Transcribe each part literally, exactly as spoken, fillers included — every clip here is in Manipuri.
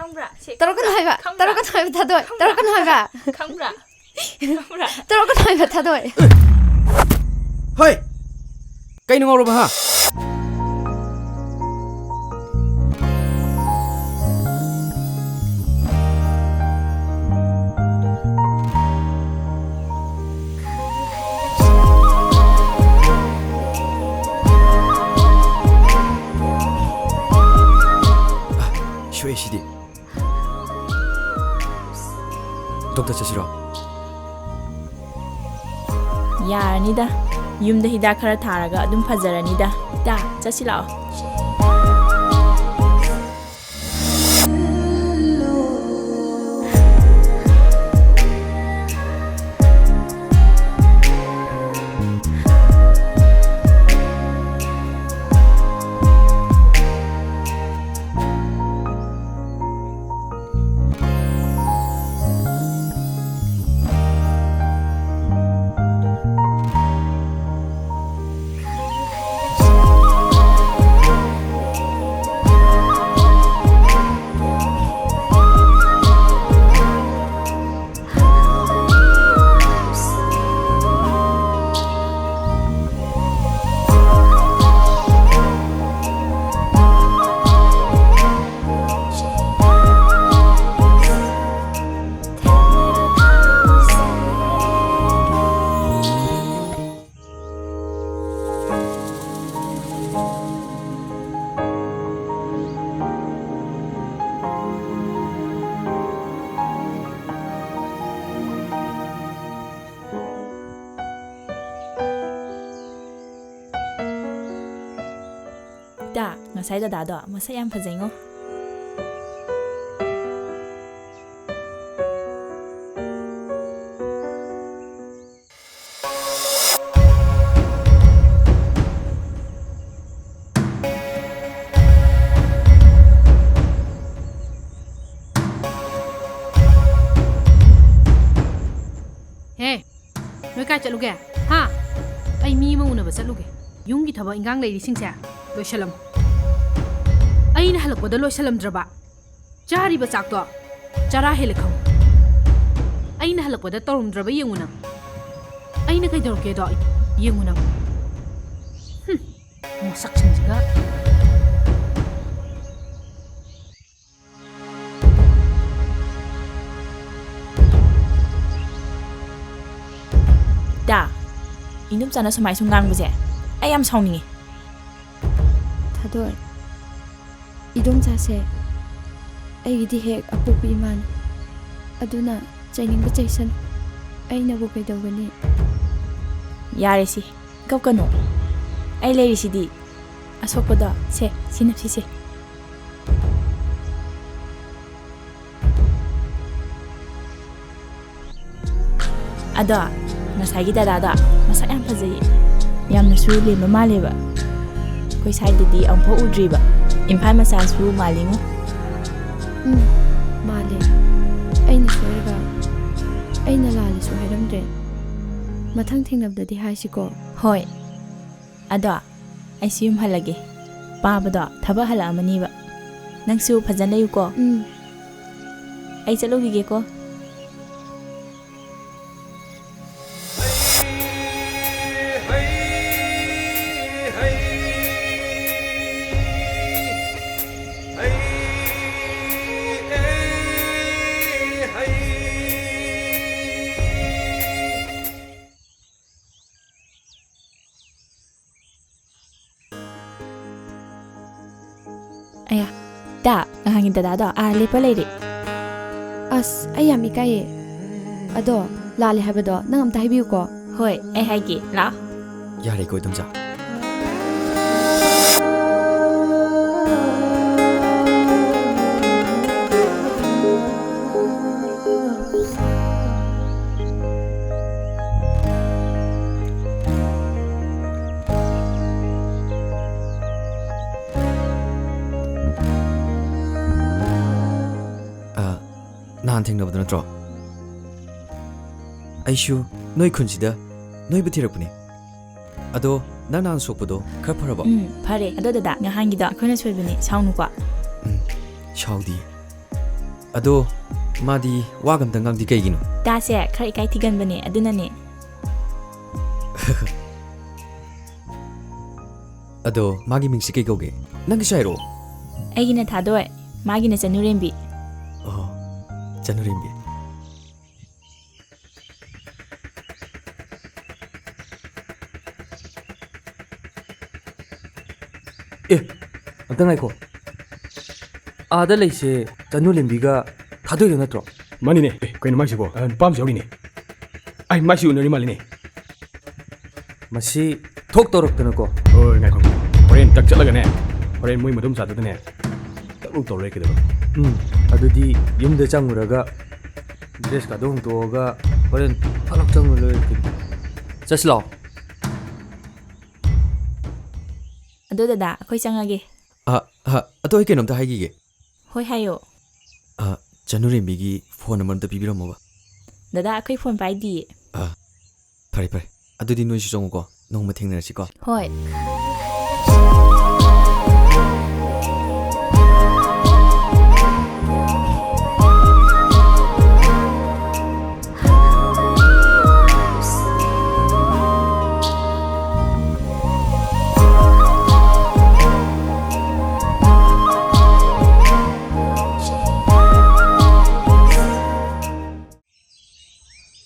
ꯈꯪꯕ꯭ꯔꯥ? ꯁꯦ, ꯇꯧꯔꯛꯀꯅꯨ ꯈꯪꯕ꯭ꯔꯥ? ꯍꯥꯏꯕ, ꯈꯪꯕ꯭ꯔꯥ? ꯇꯧꯔꯛꯀꯅꯨ ꯍꯥꯏꯕ, ꯊꯥꯗꯣꯏ, ꯈꯪꯕ꯭ꯔꯥ? ꯇꯧꯔꯛꯀꯅꯨ ꯍꯥꯏꯕ꯫ ꯈꯪꯕ꯭ꯔꯥ? ꯈꯪꯕ꯭ꯔꯥ? ꯇꯧꯔꯛꯀꯅꯨ ꯍꯥꯏꯕ, ꯊꯥꯗꯣꯏ꯫ ꯍꯣꯏ! ꯀꯩꯅꯣ ꯉꯥꯎꯔꯕ, ꯍꯥ? ꯁꯣꯛꯑꯦ ꯁꯤꯗꯤ꯫ ꯗꯣꯛꯇꯔ ꯆꯠꯁꯤꯔꯣ? ꯌꯥꯔꯅꯤꯗ꯫ ꯌꯨꯝꯗ ꯍꯤꯗꯥꯛ ꯈꯔ ꯊꯥꯔꯒ ꯑꯗꯨꯝ ꯐꯖꯔꯅꯤꯗ꯫ ꯏꯇꯥ, ꯆꯠꯁꯤ ꯂꯥꯛꯑꯣ꯫ ꯉꯁꯥꯏ ꯗꯗꯥꯗꯣ ꯃꯁꯛ ꯌꯥꯝ ꯐꯖꯩꯉꯣ꯫ ꯍꯦ, ꯅꯣꯏ ꯀꯥꯏ ꯆꯠꯂꯨꯒꯦ? ꯍꯥ? ꯑꯩ ꯃꯤ ꯑꯃ ꯎꯅꯕ ꯆꯠꯂꯨꯒꯦ꯫ ꯌꯨꯝꯒꯤ ꯊꯕꯛ ꯏꯟꯈꯥꯡ ꯂꯩꯔꯤꯁꯤꯡꯁꯦ ꯂꯣꯏꯁꯜꯂꯝꯃꯨ꯫ ꯑꯩꯅ ꯍꯜꯂꯛꯄꯗ ꯂꯣꯏꯁꯜꯂꯝꯗ꯭ꯔꯕ? ꯆꯥꯔꯤꯕ ꯆꯥꯛꯇꯣ ꯆꯔꯥ ꯍꯦꯜꯂꯦ ꯈꯪꯉꯨ꯫ ꯑꯩꯅ ꯍꯜꯂꯛꯄꯗ ꯇꯧꯔꯝꯗ꯭ꯔꯕ ꯌꯦꯡꯉꯨ ꯅꯪ꯫ ꯑꯩꯅ ꯀꯩꯗꯧꯔꯛꯀꯦꯗꯣ ꯌꯦꯡꯉꯨ ꯅꯪ꯫ ꯍꯨꯝ, ꯃꯁꯛꯁꯤꯡꯁꯤꯒ꯫ ꯗꯥ, ꯏꯅꯨꯝꯆꯥꯅ ꯁꯨꯃꯥꯏ ꯁꯨꯝ ꯉꯥꯡꯕꯁꯦ ꯑꯩ ꯌꯥꯝ ꯁꯥꯎꯅꯤꯡꯉꯤ꯫ ꯊꯥꯗꯣꯏ, ꯏꯗꯣꯝꯆꯥꯁꯦ ꯑꯩꯒꯤꯗꯤ ꯍꯦꯛ ꯑꯄꯣꯛꯄ ꯏꯃꯥꯅꯤ꯫ ꯑꯗꯨꯅ ꯆꯩꯅꯤꯡꯕ ꯆꯩꯁꯅꯨ꯫ ꯑꯩꯅꯕꯨ ꯀꯩꯗꯧꯒꯅꯤ? ꯌꯥꯔꯦ ꯁꯤ, ꯀꯞꯀꯅꯨ꯫ ꯑꯩ ꯂꯩꯔꯤꯁꯤꯗꯤ꯫ ꯑꯁꯣꯛꯄꯗꯣ ꯁꯦ, ꯁꯤ ꯅꯞꯁꯤꯁꯦ꯫ ꯑꯗꯣ ꯉꯁꯥꯏꯒꯤ ꯗꯗꯥꯗꯣ ꯃꯁꯛ ꯌꯥꯝ ꯐꯖꯩꯌꯦ꯫ ꯌꯥꯝꯅꯁꯨ ꯂꯦꯝꯕ ꯃꯥꯜꯂꯦꯕ꯫ ꯑꯩꯈꯣꯏ ꯁ꯭ꯋꯥꯏꯗꯗꯤ ꯑꯃꯨꯛꯐꯥꯎ ꯎꯗ꯭ꯔꯤꯕ꯫ ꯏꯝꯐꯥꯜ ꯃꯆꯥꯁꯨ ꯃꯥꯜꯂꯤꯉꯣ꯫ ꯎꯝ, ꯃꯥꯜꯂꯦ꯫ ꯑꯩꯅ ꯁꯣꯏꯔꯒ, ꯑꯩꯅ ꯂꯥꯜꯂꯦꯁꯨ ꯍꯥꯏꯔꯝꯗ꯭ꯔꯦ꯫ ꯃꯊꯪ ꯊꯦꯡꯅꯕꯗꯗꯤ ꯍꯥꯏꯁꯤꯀꯣ꯫ ꯍꯣꯏ꯫ ꯑꯗꯣ ꯑꯩꯁꯨ ꯌꯨꯝ ꯍꯜꯂꯒꯦ꯫ ꯄꯥꯕꯗꯣ ꯊꯕꯛ ꯍꯜꯂꯛꯑꯃꯅꯤꯕ꯫ ꯅꯪꯁꯨ ꯐꯖꯅ ꯂꯩꯌꯨꯀꯣ꯫ ꯎꯝ꯫ ꯑꯩ ꯆꯠꯂꯨꯈꯤꯒꯦꯀꯣ꯫ ꯑꯌꯥ, ꯗꯥ, ꯉꯍꯥꯟꯒꯤ ꯗꯗꯥꯗꯣ ꯑꯥ ꯂꯦꯞꯄ ꯂꯩꯔꯦ꯫ ꯑꯁ, ꯑꯩ ꯌꯥꯝ ꯏꯀꯥꯏꯌꯦ꯫ ꯑꯗꯣ, ꯂꯥꯜꯂꯦ ꯍꯥꯏꯕꯗꯣ ꯅꯪ ꯑꯝꯇ ꯍꯥꯏꯕꯤꯌꯨꯀꯣ꯫ ꯍꯣꯏ, ꯑꯩ ꯍꯥꯏꯒꯦ, ꯂꯥꯛꯑꯣ꯫ ꯌꯥꯔꯦꯀꯣ, ꯏꯗꯣꯝꯆꯥ꯫ ꯅꯍꯥꯟ ꯊꯦꯡꯅꯕꯗꯣ ꯅꯠꯇ꯭ꯔꯣ? ꯑꯩꯁꯨ ꯅꯣꯏ ꯈꯨꯟꯁꯤꯗ ꯅꯣꯏꯕꯨ ꯊꯤꯔꯛꯄꯅꯦ꯫ ꯑꯗꯣ ꯅꯪ ꯅꯍꯥꯟ ꯁꯣꯛꯄꯗꯣ ꯈꯔ ꯐꯔꯕꯣ? ꯎꯝ, ꯐꯔꯦ꯫ ꯑꯗꯣ ꯗꯗꯥ, ꯉꯍꯥꯟꯒꯤꯗꯣ ꯑꯩꯈꯣꯏꯅ ꯁꯣꯏꯕꯅꯦ, ꯁꯥꯎꯅꯨꯀꯣ꯫ ꯎꯝ, ꯁꯥꯎꯗꯤꯌꯦ꯫ ꯑꯗꯣ ꯃꯥꯗꯤ ꯋꯥꯒ ꯑꯝꯇ ꯉꯥꯡꯗꯤ ꯀꯩꯒꯤꯅꯣ? ꯗꯥꯁꯦ ꯈꯔ ꯏꯀꯥꯏ ꯊꯤꯒꯟꯕꯅꯦ, ꯑꯗꯨꯅꯅꯦ꯫ ꯑꯗꯣ ꯃꯥꯒꯤ ꯃꯤꯡꯁꯤ ꯀꯩ ꯀꯧꯒꯦ? ꯅꯪꯒꯤꯁꯨ ꯍꯥꯏꯔꯛꯑꯣ꯫ ꯑꯩꯒꯤꯅ ꯊꯥꯗꯣꯏ, ꯃꯥꯒꯤꯅ ꯆꯅꯨꯔꯦꯝꯕꯤ꯫ ꯑꯣ, ꯆꯅꯨꯔꯦꯝꯕꯤ꯫ ꯑꯦ, ꯑꯝꯇ ꯉꯥꯏꯈꯣ꯫ ꯑꯥꯗ ꯂꯩꯁꯦ ꯆꯅꯨ ꯂꯦꯝꯕꯤꯒ ꯊꯥꯗꯣꯏꯗꯣ ꯅꯠꯇ꯭ꯔꯣ? ꯃꯥꯅꯤꯅꯦ꯫ ꯑꯦ, ꯀꯩꯅꯣ ꯃꯥꯏꯁꯤꯕꯣ? ꯑ, ꯅꯨꯄꯥ ꯑꯃꯁꯨ ꯌꯥꯎꯔꯤꯅꯦ꯫ ꯑꯩ ꯃꯥꯏꯁꯤ ꯎꯅꯔꯤ ꯃꯥꯜꯂꯤꯅꯦ꯫ ꯃꯁꯤ ꯊꯣꯛ ꯇꯧꯔꯛꯇꯅꯀꯣ꯫ ꯍꯣꯏ, ꯉꯥꯏꯈꯣ꯫ ꯍꯣꯔꯦꯟ ꯇꯛ ꯆꯠꯂꯒꯅꯦ, ꯍꯣꯔꯦꯟ ꯃꯣꯏ ꯃꯗꯣꯝꯆꯥꯗꯨꯗꯅꯦ, ꯇꯛ ꯂꯧ ꯇꯧꯔ ꯂꯩꯔꯛꯀꯗꯕ꯫ ꯎꯝ, ꯑꯗꯨꯗꯤ ꯌꯨꯝꯗ ꯆꯪꯉꯨꯔꯒ ꯗ꯭ꯔꯦꯁꯀꯗꯣ ꯍꯣꯡꯇꯣꯛꯑꯒ ꯍꯣꯔꯦꯟ ꯐꯠ ꯂꯥꯎ ꯆꯪꯉꯨ ꯂꯣꯏꯔꯦ ꯀꯩꯅꯣ꯫ ꯆꯠꯁꯤ ꯂꯥꯛꯑꯣ꯫ ꯑꯗꯣ ꯗꯗꯥ, ꯑꯩꯈꯣꯏ ꯆꯪꯉꯒꯦ꯫ ꯑ, ꯑ, ꯑꯗꯣ ꯑꯩ ꯀꯩꯅꯣꯝꯇ ꯍꯥꯏꯈꯤꯒꯦ꯫ ꯍꯣꯏ, ꯍꯥꯏꯌꯣ꯫ ꯑ, ꯆꯅꯨꯔꯦꯝꯕꯤꯒꯤ ꯐꯣꯟ ꯅꯝꯕꯔ ꯑꯝꯇ ꯄꯤꯕꯤꯔꯝꯃꯣꯕ꯫ ꯗꯗꯥ, ꯑꯩꯈꯣꯏ ꯐꯣꯟ ꯄꯥꯏꯗꯤꯌꯦ꯫ ꯑ, ꯐꯔꯦ, ꯐꯔꯦ꯫ ꯑꯗꯨꯗꯤ ꯅꯣꯏꯁꯨ ꯆꯪꯉꯨꯀꯣ꯫ ꯅꯣꯡꯃ ꯊꯦꯡꯅꯔꯁꯤꯀꯣ꯫ ꯍꯣꯏ꯫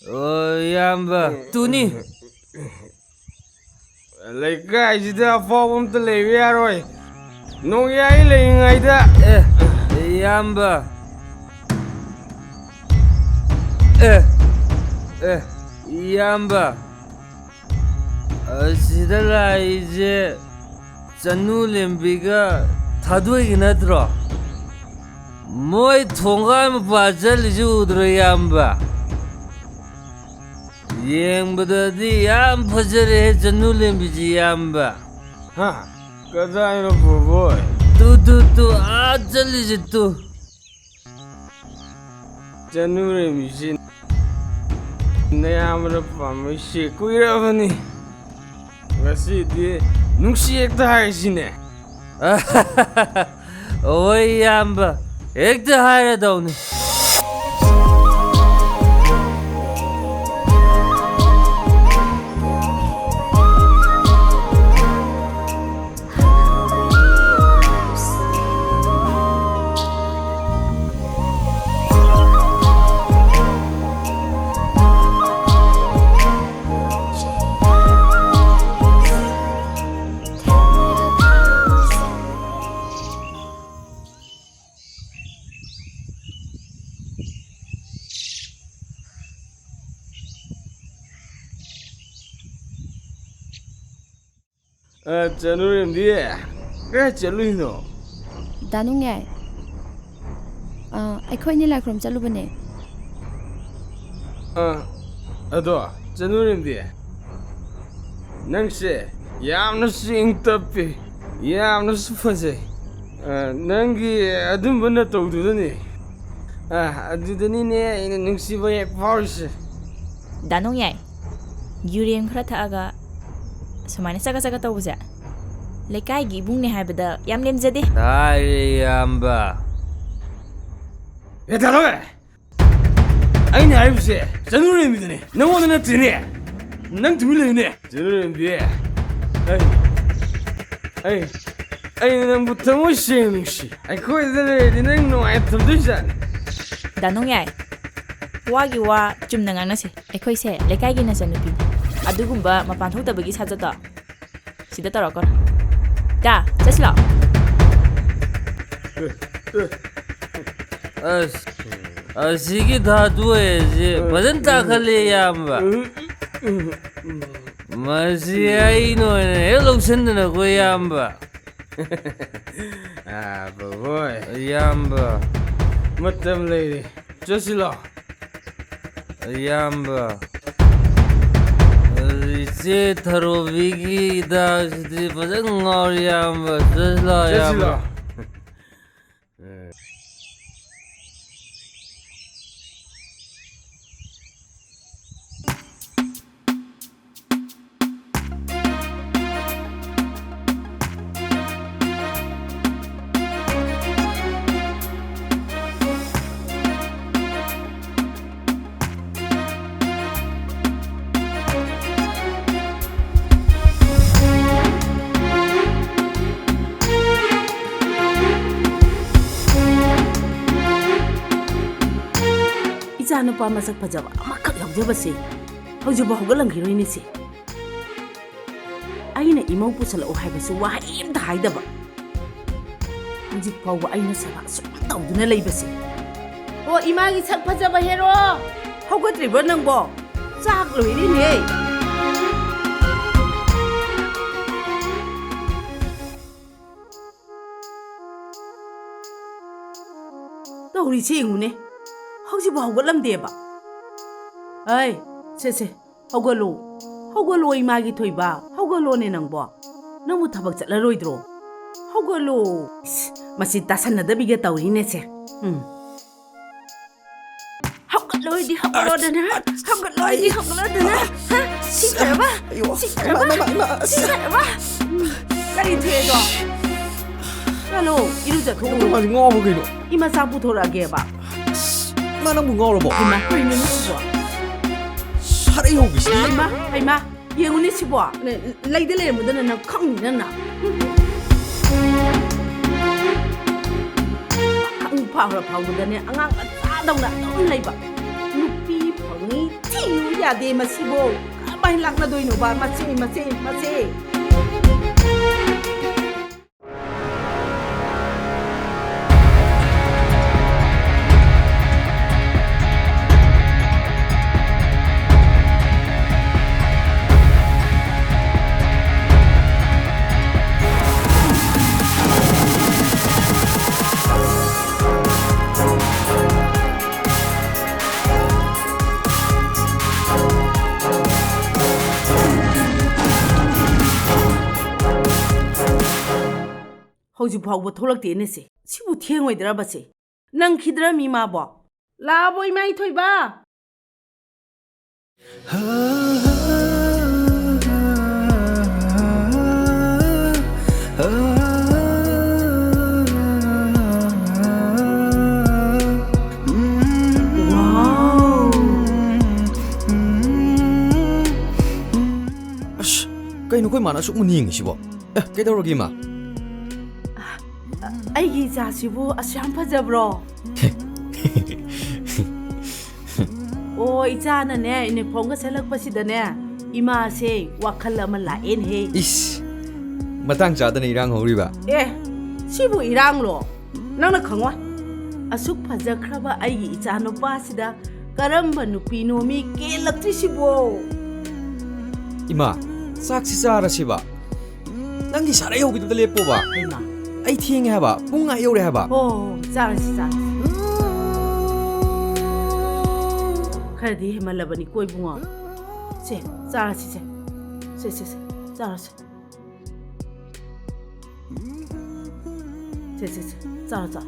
ꯑꯣ, ꯏꯌꯥꯝꯕ꯫ ꯇꯨꯅꯤ꯫ ꯂꯩꯀꯥꯏꯁꯤꯗ ꯑꯐꯥꯎꯕ ꯑꯝꯇ ꯂꯩꯕ ꯌꯥꯔꯣꯏ꯫ ꯅꯣꯡꯌꯥꯏ ꯂꯩꯔꯤꯉꯩꯗ꯫ ꯑꯦ, ꯏꯌꯥꯝꯕ꯫ ꯑꯦ, ꯑꯦ, ꯏꯌꯥꯝꯕ꯫ ꯑꯁꯤꯗ ꯂꯥꯛꯏꯁꯦ ꯆꯅꯨ ꯂꯦꯝꯕꯤꯒ ꯊꯥꯗꯣꯏꯒꯤ ꯅꯠꯇ꯭ꯔꯣ? ꯃꯣꯏ ꯊꯣꯡꯒꯥꯟ ꯃꯄꯥ ꯆꯠꯂꯤꯁꯤ ꯎꯗ꯭ꯔꯣ, ꯏꯌꯥꯝꯕ? ꯌꯦꯡꯕꯗꯗꯤ ꯌꯥꯝ ꯐꯖꯔꯦꯍꯦ, ꯆꯅꯨ ꯂꯦꯝꯕꯤꯁꯤ, ꯏꯌꯥꯝꯕ꯫ ꯍꯥ? ꯀꯗꯥꯏꯅꯣ, ꯕꯣꯕꯣꯏ? ꯇꯨ, ꯇꯨ, ꯇꯨ, ꯑꯥ ꯆꯠꯂꯤꯁꯤ ꯇꯨ꯫ ꯆꯅꯨꯔꯦꯝꯕꯤꯁꯤ ꯅꯌꯥꯝꯕꯅ ꯄꯥꯝꯃꯛꯏꯁꯦ ꯀꯨꯏꯔꯕꯅꯤ꯫ ꯉꯁꯤꯗꯤ ꯅꯨꯡꯁꯤ ꯍꯦꯛꯇ ꯍꯥꯏꯔꯁꯤꯅꯦ꯫ ꯍꯣꯏ, ꯏꯌꯥꯝꯕ, ꯍꯦꯛꯇ ꯍꯥꯏꯔꯗꯧꯅꯤ꯫ ꯑ, ꯆꯅꯨꯔꯦꯝꯕꯤ, ꯀꯥꯏ ꯆꯠꯂꯨꯏꯅꯣ? ꯗꯥ ꯅꯣꯡꯌꯥꯏ, ꯑ, ꯑꯩꯈꯣꯏꯅꯤ ꯂꯥꯏ ꯈꯨꯔꯨꯝ ꯆꯠꯂꯨꯕꯅꯦ꯫ ꯑ, ꯑꯗꯣ, ꯆꯅꯨꯔꯦꯝꯕꯤ, ꯅꯪꯁꯦ ꯌꯥꯝꯅꯁꯨ ꯏꯪ ꯇꯞꯄꯤ, ꯌꯥꯝꯅꯁꯨ ꯐꯖꯩ꯫ ꯑ, ꯅꯪꯒꯤ ꯑꯗꯨꯝꯕ ꯅꯇꯧꯗꯨꯗꯅꯤ꯫ ꯑ, ꯑꯗꯨꯗꯅꯤꯅꯦ ꯑꯩꯅ ꯅꯨꯡꯁꯤꯕ ꯍꯦꯛ ꯐꯥꯎꯔꯤꯁꯦ꯫ ꯗꯥ ꯅꯣꯡꯌꯥꯏ, ꯌꯨꯔꯦꯝ ꯈꯔ ꯊꯛꯑꯒ ꯁꯨꯃꯥꯏꯅ ꯆꯒꯠ ꯆꯒꯠ ꯇꯧꯕꯁꯦ ꯂꯩꯀꯥꯏꯒꯤ ꯏꯕꯨꯡꯅꯦ ꯍꯥꯏꯕꯗ ꯌꯥꯝ ꯂꯦꯝꯖꯗꯦ꯫ ꯇꯥꯏꯔꯦ, ꯏꯌꯥꯝꯕ꯫ ꯑꯦ, ꯗꯥ ꯅꯣꯡꯌꯥꯏ! ꯑꯩꯅ ꯍꯥꯏꯔꯤꯕꯁꯦ ꯆꯅꯨꯔꯦꯝꯕꯤꯗꯅꯦ, ꯅꯪꯉꯣꯟꯗ ꯅꯠꯇꯦꯅꯦ꯫ ꯅꯪ ꯇꯨꯃꯤꯟ ꯂꯩꯌꯨꯅꯦ꯫ ꯆꯅꯨꯔꯦꯝꯕꯤ, ꯑꯩ, ꯑꯩ, ꯑꯩꯅ ꯅꯪꯕꯨ ꯊꯃꯣꯏ ꯁꯦꯡꯅ ꯅꯨꯡꯁꯤ꯫ ꯑꯩꯈꯣꯏꯗ ꯂꯩꯔꯗꯤ ꯅꯪ ꯅꯨꯡꯉꯥꯏꯅ ꯊꯝꯗꯣꯏꯖꯥꯠꯅꯤ꯫ ꯗꯥ ꯅꯣꯡꯌꯥꯏ, ꯋꯥꯒꯤ ꯋꯥ ꯆꯨꯝꯅ ꯉꯥꯡꯅꯁꯦ꯫ ꯑꯩꯈꯣꯏꯁꯦ ꯂꯩꯀꯥꯏꯒꯤ ꯅꯆꯟꯅꯨꯄꯤꯅꯤ꯫ ꯑꯗꯨꯒꯨꯝꯕ ꯃꯄꯥꯟ ꯊꯣꯛꯇꯕꯒꯤ ꯁꯥꯖꯠꯇꯣ ꯁꯤꯗ ꯇꯧꯔꯛꯀꯅꯨ꯫ ꯗꯥ, ꯆꯠꯁꯤ ꯂꯥꯛꯑꯣ꯫ ꯑꯁ, ꯑꯁꯤꯒꯤ ꯊꯥꯗꯣꯛꯑꯦꯁꯦ ꯐꯖꯅ ꯇꯥꯈꯠꯂꯦ, ꯏꯌꯥꯝꯕ꯫ ꯃꯁꯤ ꯑꯩꯅ ꯑꯣꯏꯅ ꯍꯦꯛ ꯂꯧꯁꯤꯟꯗꯅꯀꯣ, ꯏꯌꯥꯝꯕ꯫ ꯑꯥ, ꯕꯣꯕꯣꯏ꯫ ꯏꯌꯥꯝꯕ꯫ ꯃꯇꯝ ꯂꯩꯔꯤ꯫ ꯆꯠꯁꯤꯂꯣ꯫ ꯏꯌꯥꯝꯕ꯫ ꯏꯆꯦ ꯊꯔꯣꯕꯤꯒꯤ ꯍꯤꯗꯥꯛꯁꯤꯗꯤ ꯐꯖꯅ ꯉꯥꯎꯔꯦ, ꯏꯌꯥꯝꯕ꯫ ꯆꯠꯁꯤꯂꯣ, ꯏꯌꯥꯝꯕ꯫ ꯆꯠꯁꯤꯂꯣ꯫ ꯏꯆꯥꯅꯨꯄꯥ ꯃꯁꯛ ꯐꯖꯕ ꯑꯃꯈꯛ ꯌꯥꯎꯖꯕꯁꯦ ꯍꯧꯖꯤꯛꯐꯥꯎ ꯍꯧꯒꯠꯂꯝꯈꯤꯔꯣꯏꯅꯦ ꯁꯦ꯫ ꯑꯩꯅ ꯏꯃꯧ ꯄꯨꯁꯜꯂꯛꯎ ꯍꯥꯏꯕꯁꯨ ꯋꯥꯍꯩ ꯑꯝꯇ ꯍꯥꯏꯗꯕ꯫ ꯍꯧꯖꯤꯛ ꯐꯥꯎꯕ ꯑꯩꯅ ꯁꯦꯕꯥ ꯁꯨꯝ ꯇꯧꯗꯨꯅ ꯂꯩꯕꯁꯦ꯫ ꯑꯣ, ꯏꯃꯥꯒꯤ ꯁꯛ ꯐꯖꯕ ꯍꯦꯔꯣ! ꯍꯧꯒꯠꯇ꯭ꯔꯤꯕ꯭ꯔꯣ ꯅꯪꯕꯣ? ꯆꯥꯛ ꯂꯣꯏꯔꯦꯅꯦ꯫ ꯇꯧꯔꯤꯁꯦ ꯌꯦꯡꯉꯨꯅꯦ, ꯍꯧꯖꯤꯛꯐꯥꯎ ꯍꯧꯒꯠꯂꯝꯗꯦꯕ꯫ ꯑꯩ, ꯁꯦ, ꯁꯦ, ꯍꯧꯒꯠꯂꯣ, ꯍꯧꯒꯠꯂꯣ, ꯏꯃꯥꯒꯤ ꯊꯣꯏꯕ, ꯍꯧꯒꯠꯂꯣꯅꯦ ꯅꯪꯕꯣ꯫ ꯅꯪꯕꯨ ꯊꯕꯛ ꯆꯠꯂꯔꯣꯏꯗ꯭ꯔꯣ? ꯍꯧꯒꯠꯂꯣ꯫ ꯏꯁ, ꯃꯁꯤ ꯇꯥꯁꯟꯅꯗꯕꯤꯒ ꯇꯧꯔꯤꯅꯦꯁꯦ꯫ ꯎꯝ꯫ ꯍꯧꯒꯠꯂꯣꯏꯗꯤ ꯍꯧꯒꯠꯂꯣꯗꯅ, ꯑꯁ, ꯍꯧꯒꯠꯂꯣꯏꯗꯤ ꯑꯩ, ꯍꯧꯒꯠꯂꯣꯗꯅ꯫ ꯍꯥ? ꯁꯤ ꯐꯔꯕ? ꯑꯌꯣ, ꯁꯤ ꯐꯔꯕ? ꯏꯃꯥ, ꯏꯃꯥ, ꯏꯃꯥ, ꯑꯁ꯫ ꯁꯤ ꯐꯔꯕ? ꯎꯝ, ꯀꯔꯤ ꯊꯣꯛꯑꯦꯗꯣ? ꯆꯠꯂꯣ, ꯏꯔꯨꯖꯊꯣꯛꯎꯔꯣ꯫ ꯃꯥꯁꯦ ꯉꯥꯎꯕ ꯀꯩꯅꯣ? ꯏꯃꯥ ꯆꯥꯛ ꯄꯨꯊꯣꯔꯛꯑꯒꯦꯕ꯫ ꯑꯁ, ꯏꯃꯥ, ꯅꯪꯕꯨ ꯉꯥꯎꯔꯕꯣ? ꯏꯃꯥ, ꯀꯩꯅꯣ ꯁꯤꯕꯣ? ꯁꯥꯔꯩ ꯍꯧꯕꯤꯁꯤ꯫ ꯍꯩꯃꯥ, ꯍꯩꯃꯥ, ꯌꯦꯡꯉꯨꯅꯦ ꯁꯤꯕꯣ꯫ ꯂꯩꯗ ꯂꯩꯔꯝꯕꯗꯅ ꯅꯪ ꯈꯪꯅꯤ ꯅꯪꯅ꯫ ꯄꯥꯈꯪ ꯐꯥꯎꯔ ꯐꯥꯎꯕꯗꯅꯦ ꯑꯉꯥꯡ ꯃꯆꯥꯗꯧꯅ ꯑꯗꯨꯝ ꯂꯩꯕ꯫ ꯅꯨꯄꯤ ꯐꯪꯉꯤ ꯊꯤꯌꯨ ꯌꯥꯗꯦ ꯃꯁꯤꯕꯣ꯫ ꯀꯃꯥꯏꯅ ꯂꯥꯛꯅꯗꯣꯏꯅꯣꯕ? ꯃꯁꯦ, ꯃꯁꯦ, ꯃꯁꯦ꯫ ꯍꯧꯖꯤꯛ ꯐꯥꯎꯕ ꯊꯣꯛꯂꯛꯇꯦꯅꯦ ꯁꯦ꯫ ꯁꯤꯕꯨ ꯊꯦꯡꯉꯣꯏꯗ꯭ꯔꯕ ꯁꯦ? ꯅꯪꯈꯤꯗ꯭ꯔꯃꯤ ꯃꯥꯕꯣ? ꯂꯥꯛꯑꯕꯣ ꯏꯃꯥ ꯏꯊꯣꯏꯕ? ꯑꯁ, ꯀꯩꯅꯣ ꯑꯩꯈꯣꯏ ꯃꯥꯅ ꯑꯁꯨꯛ ꯃꯨꯟꯅ ꯌꯦꯡꯉꯤꯁꯤꯕꯣ? ꯑꯦ, ꯀꯩꯗꯧꯔꯒꯦ, ꯏꯃꯥ? ꯑꯩꯒꯤ ꯏꯆꯥꯁꯤꯕꯨ ꯑꯁꯨꯛ ꯌꯥꯝ ꯐꯖꯕ꯭ꯔꯣ? ꯏꯆꯥꯅꯅꯦ ꯌꯨꯅꯤꯐꯣꯔꯝꯒ ꯁꯦꯠꯂꯛꯄꯁꯤꯗꯅꯦ, ꯏꯃꯥꯁꯦ ꯋꯥꯈꯜ ꯑꯃ ꯂꯥꯛꯑꯦꯅꯦꯍꯦ꯫ ꯏꯁ, ꯃꯇꯥꯡ ꯆꯥꯗꯅ ꯏꯔꯥꯡ ꯍꯧꯔꯤꯕ꯫ ꯑꯦ, ꯁꯤꯕꯨ ꯏꯔꯥꯡꯂꯣ? ꯅꯪꯅ ꯈꯪꯉꯣꯏ꯫ ꯑꯁꯨꯛ ꯐꯖꯈ꯭ꯔꯕ ꯑꯩꯒꯤ ꯏꯆꯥ ꯅꯨꯄꯥꯁꯤꯗ ꯀꯔꯝꯕ ꯅꯨꯄꯤꯅꯣ ꯃꯤ ꯀꯦꯜꯂꯛꯇ꯭ꯔꯤꯁꯤꯕꯣ? ꯏꯃꯥ, ꯆꯥꯛꯁꯤ ꯆꯥꯔꯁꯤꯕ꯫ ꯅꯪꯒꯤ ꯁꯥꯔꯩ ꯍꯧꯕꯤꯗꯨꯗ ꯂꯦꯞꯄꯣꯕ꯫ ꯍꯩꯃꯥ꯫ ꯑꯩ ꯊꯦꯡꯉꯦ ꯍꯥꯏꯕ, ꯄꯨꯡ ꯑꯥ ꯌꯧꯔꯦ ꯍꯥꯏꯕ꯫ ꯍꯣ, ꯍꯣ, ꯍꯣ, ꯆꯥꯔꯁꯤ, ꯆꯥꯔꯁꯤ꯫ ꯈꯔꯗꯤ ꯍꯦꯟꯃꯜꯂꯕꯅꯤꯀꯣ ꯏꯕꯨꯡꯉꯣ꯫ ꯁꯦ, ꯆꯥꯔꯁꯤ, ꯁꯦ꯫ ꯁꯦ, ꯁꯦ, ꯁꯦ, ꯆꯥꯔꯁꯤ꯫ ꯁꯦ, ꯁꯦ, ꯁꯦ, ꯆꯥꯔꯣ, ꯆꯥꯔꯣ꯫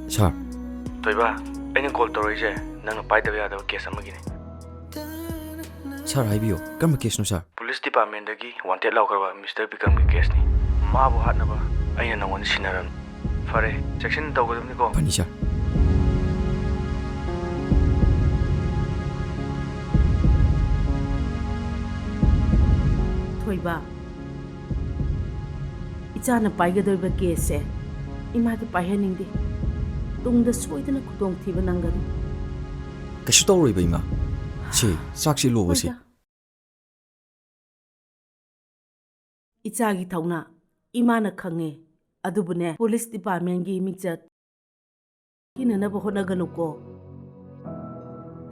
ꯁꯥꯔ꯫ ꯊꯣꯏꯕ, ꯑꯩꯅ ꯀꯣꯜ ꯇꯧꯔꯛꯏꯁꯦ ꯅꯪꯅ ꯄꯥꯏꯗꯕ ꯌꯥꯗꯕ ꯀꯦꯁ ꯑꯃꯒꯤꯅꯤ꯫ ꯁꯥꯔ, ꯍꯥꯏꯕꯤꯌꯨ, ꯀꯔꯝꯕ ꯀꯦꯁꯅꯣ, ꯁꯥꯔ? Police ꯗꯤꯄꯥꯔꯠꯃꯦꯟꯗꯒꯤ ꯋꯥꯟꯇꯦꯗ ꯂꯥꯎꯈ꯭ꯔꯕ mister ꯕꯤꯀ꯭ꯔꯝꯒꯤ ꯀꯦꯁꯅꯤ꯫ ꯃꯥꯕꯨ ꯍꯥꯠꯅꯕ ꯑꯩꯅ ꯅꯪꯉꯣꯟꯗ ꯁꯤꯟꯅꯔꯝꯅꯤ꯫ ꯐꯔꯦ, ꯆꯦꯛꯁꯤꯟꯅ ꯇꯧꯒꯗꯕꯅꯤꯀꯣ꯫ ꯐꯅꯤ, ꯁꯥꯔ꯫ ꯊꯣꯏꯕ, ꯏꯆꯥꯅ ꯄꯥꯏꯒꯗꯧꯔꯤꯕ ꯀꯦꯁꯁꯦ ꯏꯃꯥꯗꯤ ꯄꯥꯏꯍꯟꯅꯤꯡꯗꯦ꯫ ꯇꯨꯡꯗ ꯁꯣꯏꯗꯅ ꯈꯨꯗꯣꯡꯊꯤꯕ ꯅꯪꯒꯅꯤ꯫ ꯀꯩꯁꯨ ꯇꯧꯔꯣꯏꯕ, ꯏꯃꯥ꯫ ꯁꯦ, ꯆꯥꯛꯁꯤ ꯂꯣꯕꯁꯦ꯫ ꯍꯣꯏꯗ꯫ ꯏꯆꯥꯒꯤ ꯊꯧꯅꯥ ꯏꯃꯥꯅ ꯈꯪꯉꯦ, ꯑꯗꯨꯕꯨꯅꯦ, ꯄꯨꯂꯤꯁ ꯗꯤꯄꯥꯔꯠꯃꯦꯟꯒꯤ ꯃꯤꯡꯆꯠ ꯊꯤꯅꯅꯕ ꯍꯣꯠꯅꯒꯅꯨꯀꯣ꯫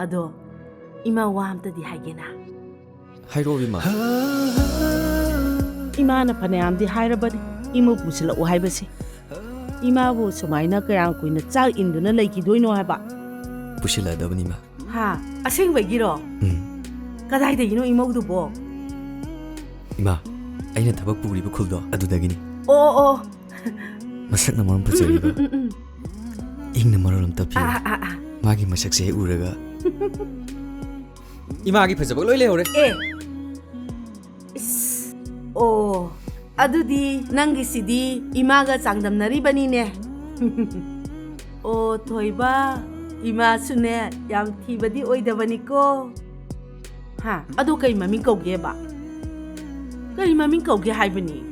ꯑꯗꯣ ꯏꯃꯥ ꯋꯥ ꯑꯝꯇꯗꯤ ꯍꯥꯏꯒꯦꯅ꯫ ꯍꯥꯏꯔꯛꯑꯣ, ꯏꯃꯥ꯫ ꯏꯃꯥꯅ ꯐꯅꯌꯥꯝꯗꯤ ꯍꯥꯏꯔꯕꯅꯤ ꯏꯃꯧ ꯄꯨꯁꯤꯜꯂꯛꯎ ꯍꯥꯏꯕꯁꯦ꯫ ꯏꯃꯥꯕꯨ ꯁꯨꯃꯥꯏꯅ ꯀꯌꯥꯝ ꯀꯨꯏꯅ ꯆꯥꯛ ꯏꯟꯗꯨꯅ ꯂꯩꯈꯤꯗꯣꯏꯅꯣ ꯍꯥꯏꯕ? ꯄꯨꯁꯤꯜꯂꯛꯑꯗꯕꯅꯤ, ꯏꯃꯥ꯫ ꯍꯥ? ꯑꯁꯦꯡꯕꯒꯤꯔꯣ? ꯎꯝ꯫ ꯀꯗꯥꯏꯗꯒꯤꯅꯣ ꯏꯃꯧꯗꯨꯕꯣ? ꯏꯃꯥ, ꯑꯩꯅ ꯊꯕꯛ ꯄꯨꯔꯤꯕ ꯈꯨꯜꯗꯣ ꯑꯗꯨꯗꯒꯤꯅꯤ꯫ ꯑꯣ, ꯑꯣ, ꯑꯣ꯫ ꯃꯁꯛꯅ ꯃꯔꯣꯝ ꯐꯖꯔꯤꯕ, ꯎꯝ, ꯎꯝ, ꯎꯝ꯫ ꯏꯪꯅ ꯃꯔꯣꯜ ꯑꯃ ꯇꯞꯄꯤꯕ꯫ ꯑꯥ, ꯑꯥ, ꯑꯥ, ꯑꯥ꯫ ꯃꯥꯒꯤ ꯃꯁꯛꯁꯦ ꯍꯦꯛ ꯎꯔꯒ ꯏꯃꯥꯒꯤ ꯐꯖꯕ ꯂꯣꯏ ꯂꯩꯍꯧꯔꯦ꯫ ꯑꯦ꯫ ꯏꯁ꯫ ꯑꯣ, ꯑꯗꯨꯗꯤ ꯅꯪꯒꯤꯁꯤꯗꯤ ꯏꯃꯥꯒ ꯆꯥꯡꯗꯝꯅꯔꯤꯕꯅꯤꯅꯦ꯫ ꯑꯣ, ꯊꯣꯏꯕ, ꯏꯃꯥꯁꯨꯅꯦ ꯌꯥꯝ ꯊꯤꯕꯗꯤ ꯑꯣꯏꯗꯕꯅꯤꯀꯣ꯫ ꯍꯥ, ꯑꯗꯨ ꯀꯩ ꯃꯃꯤꯡ ꯀꯧꯒꯦꯕ? ꯀꯩ ꯃꯃꯤꯡ ꯀꯧꯒꯦ ꯍꯥꯏꯕꯅꯤ?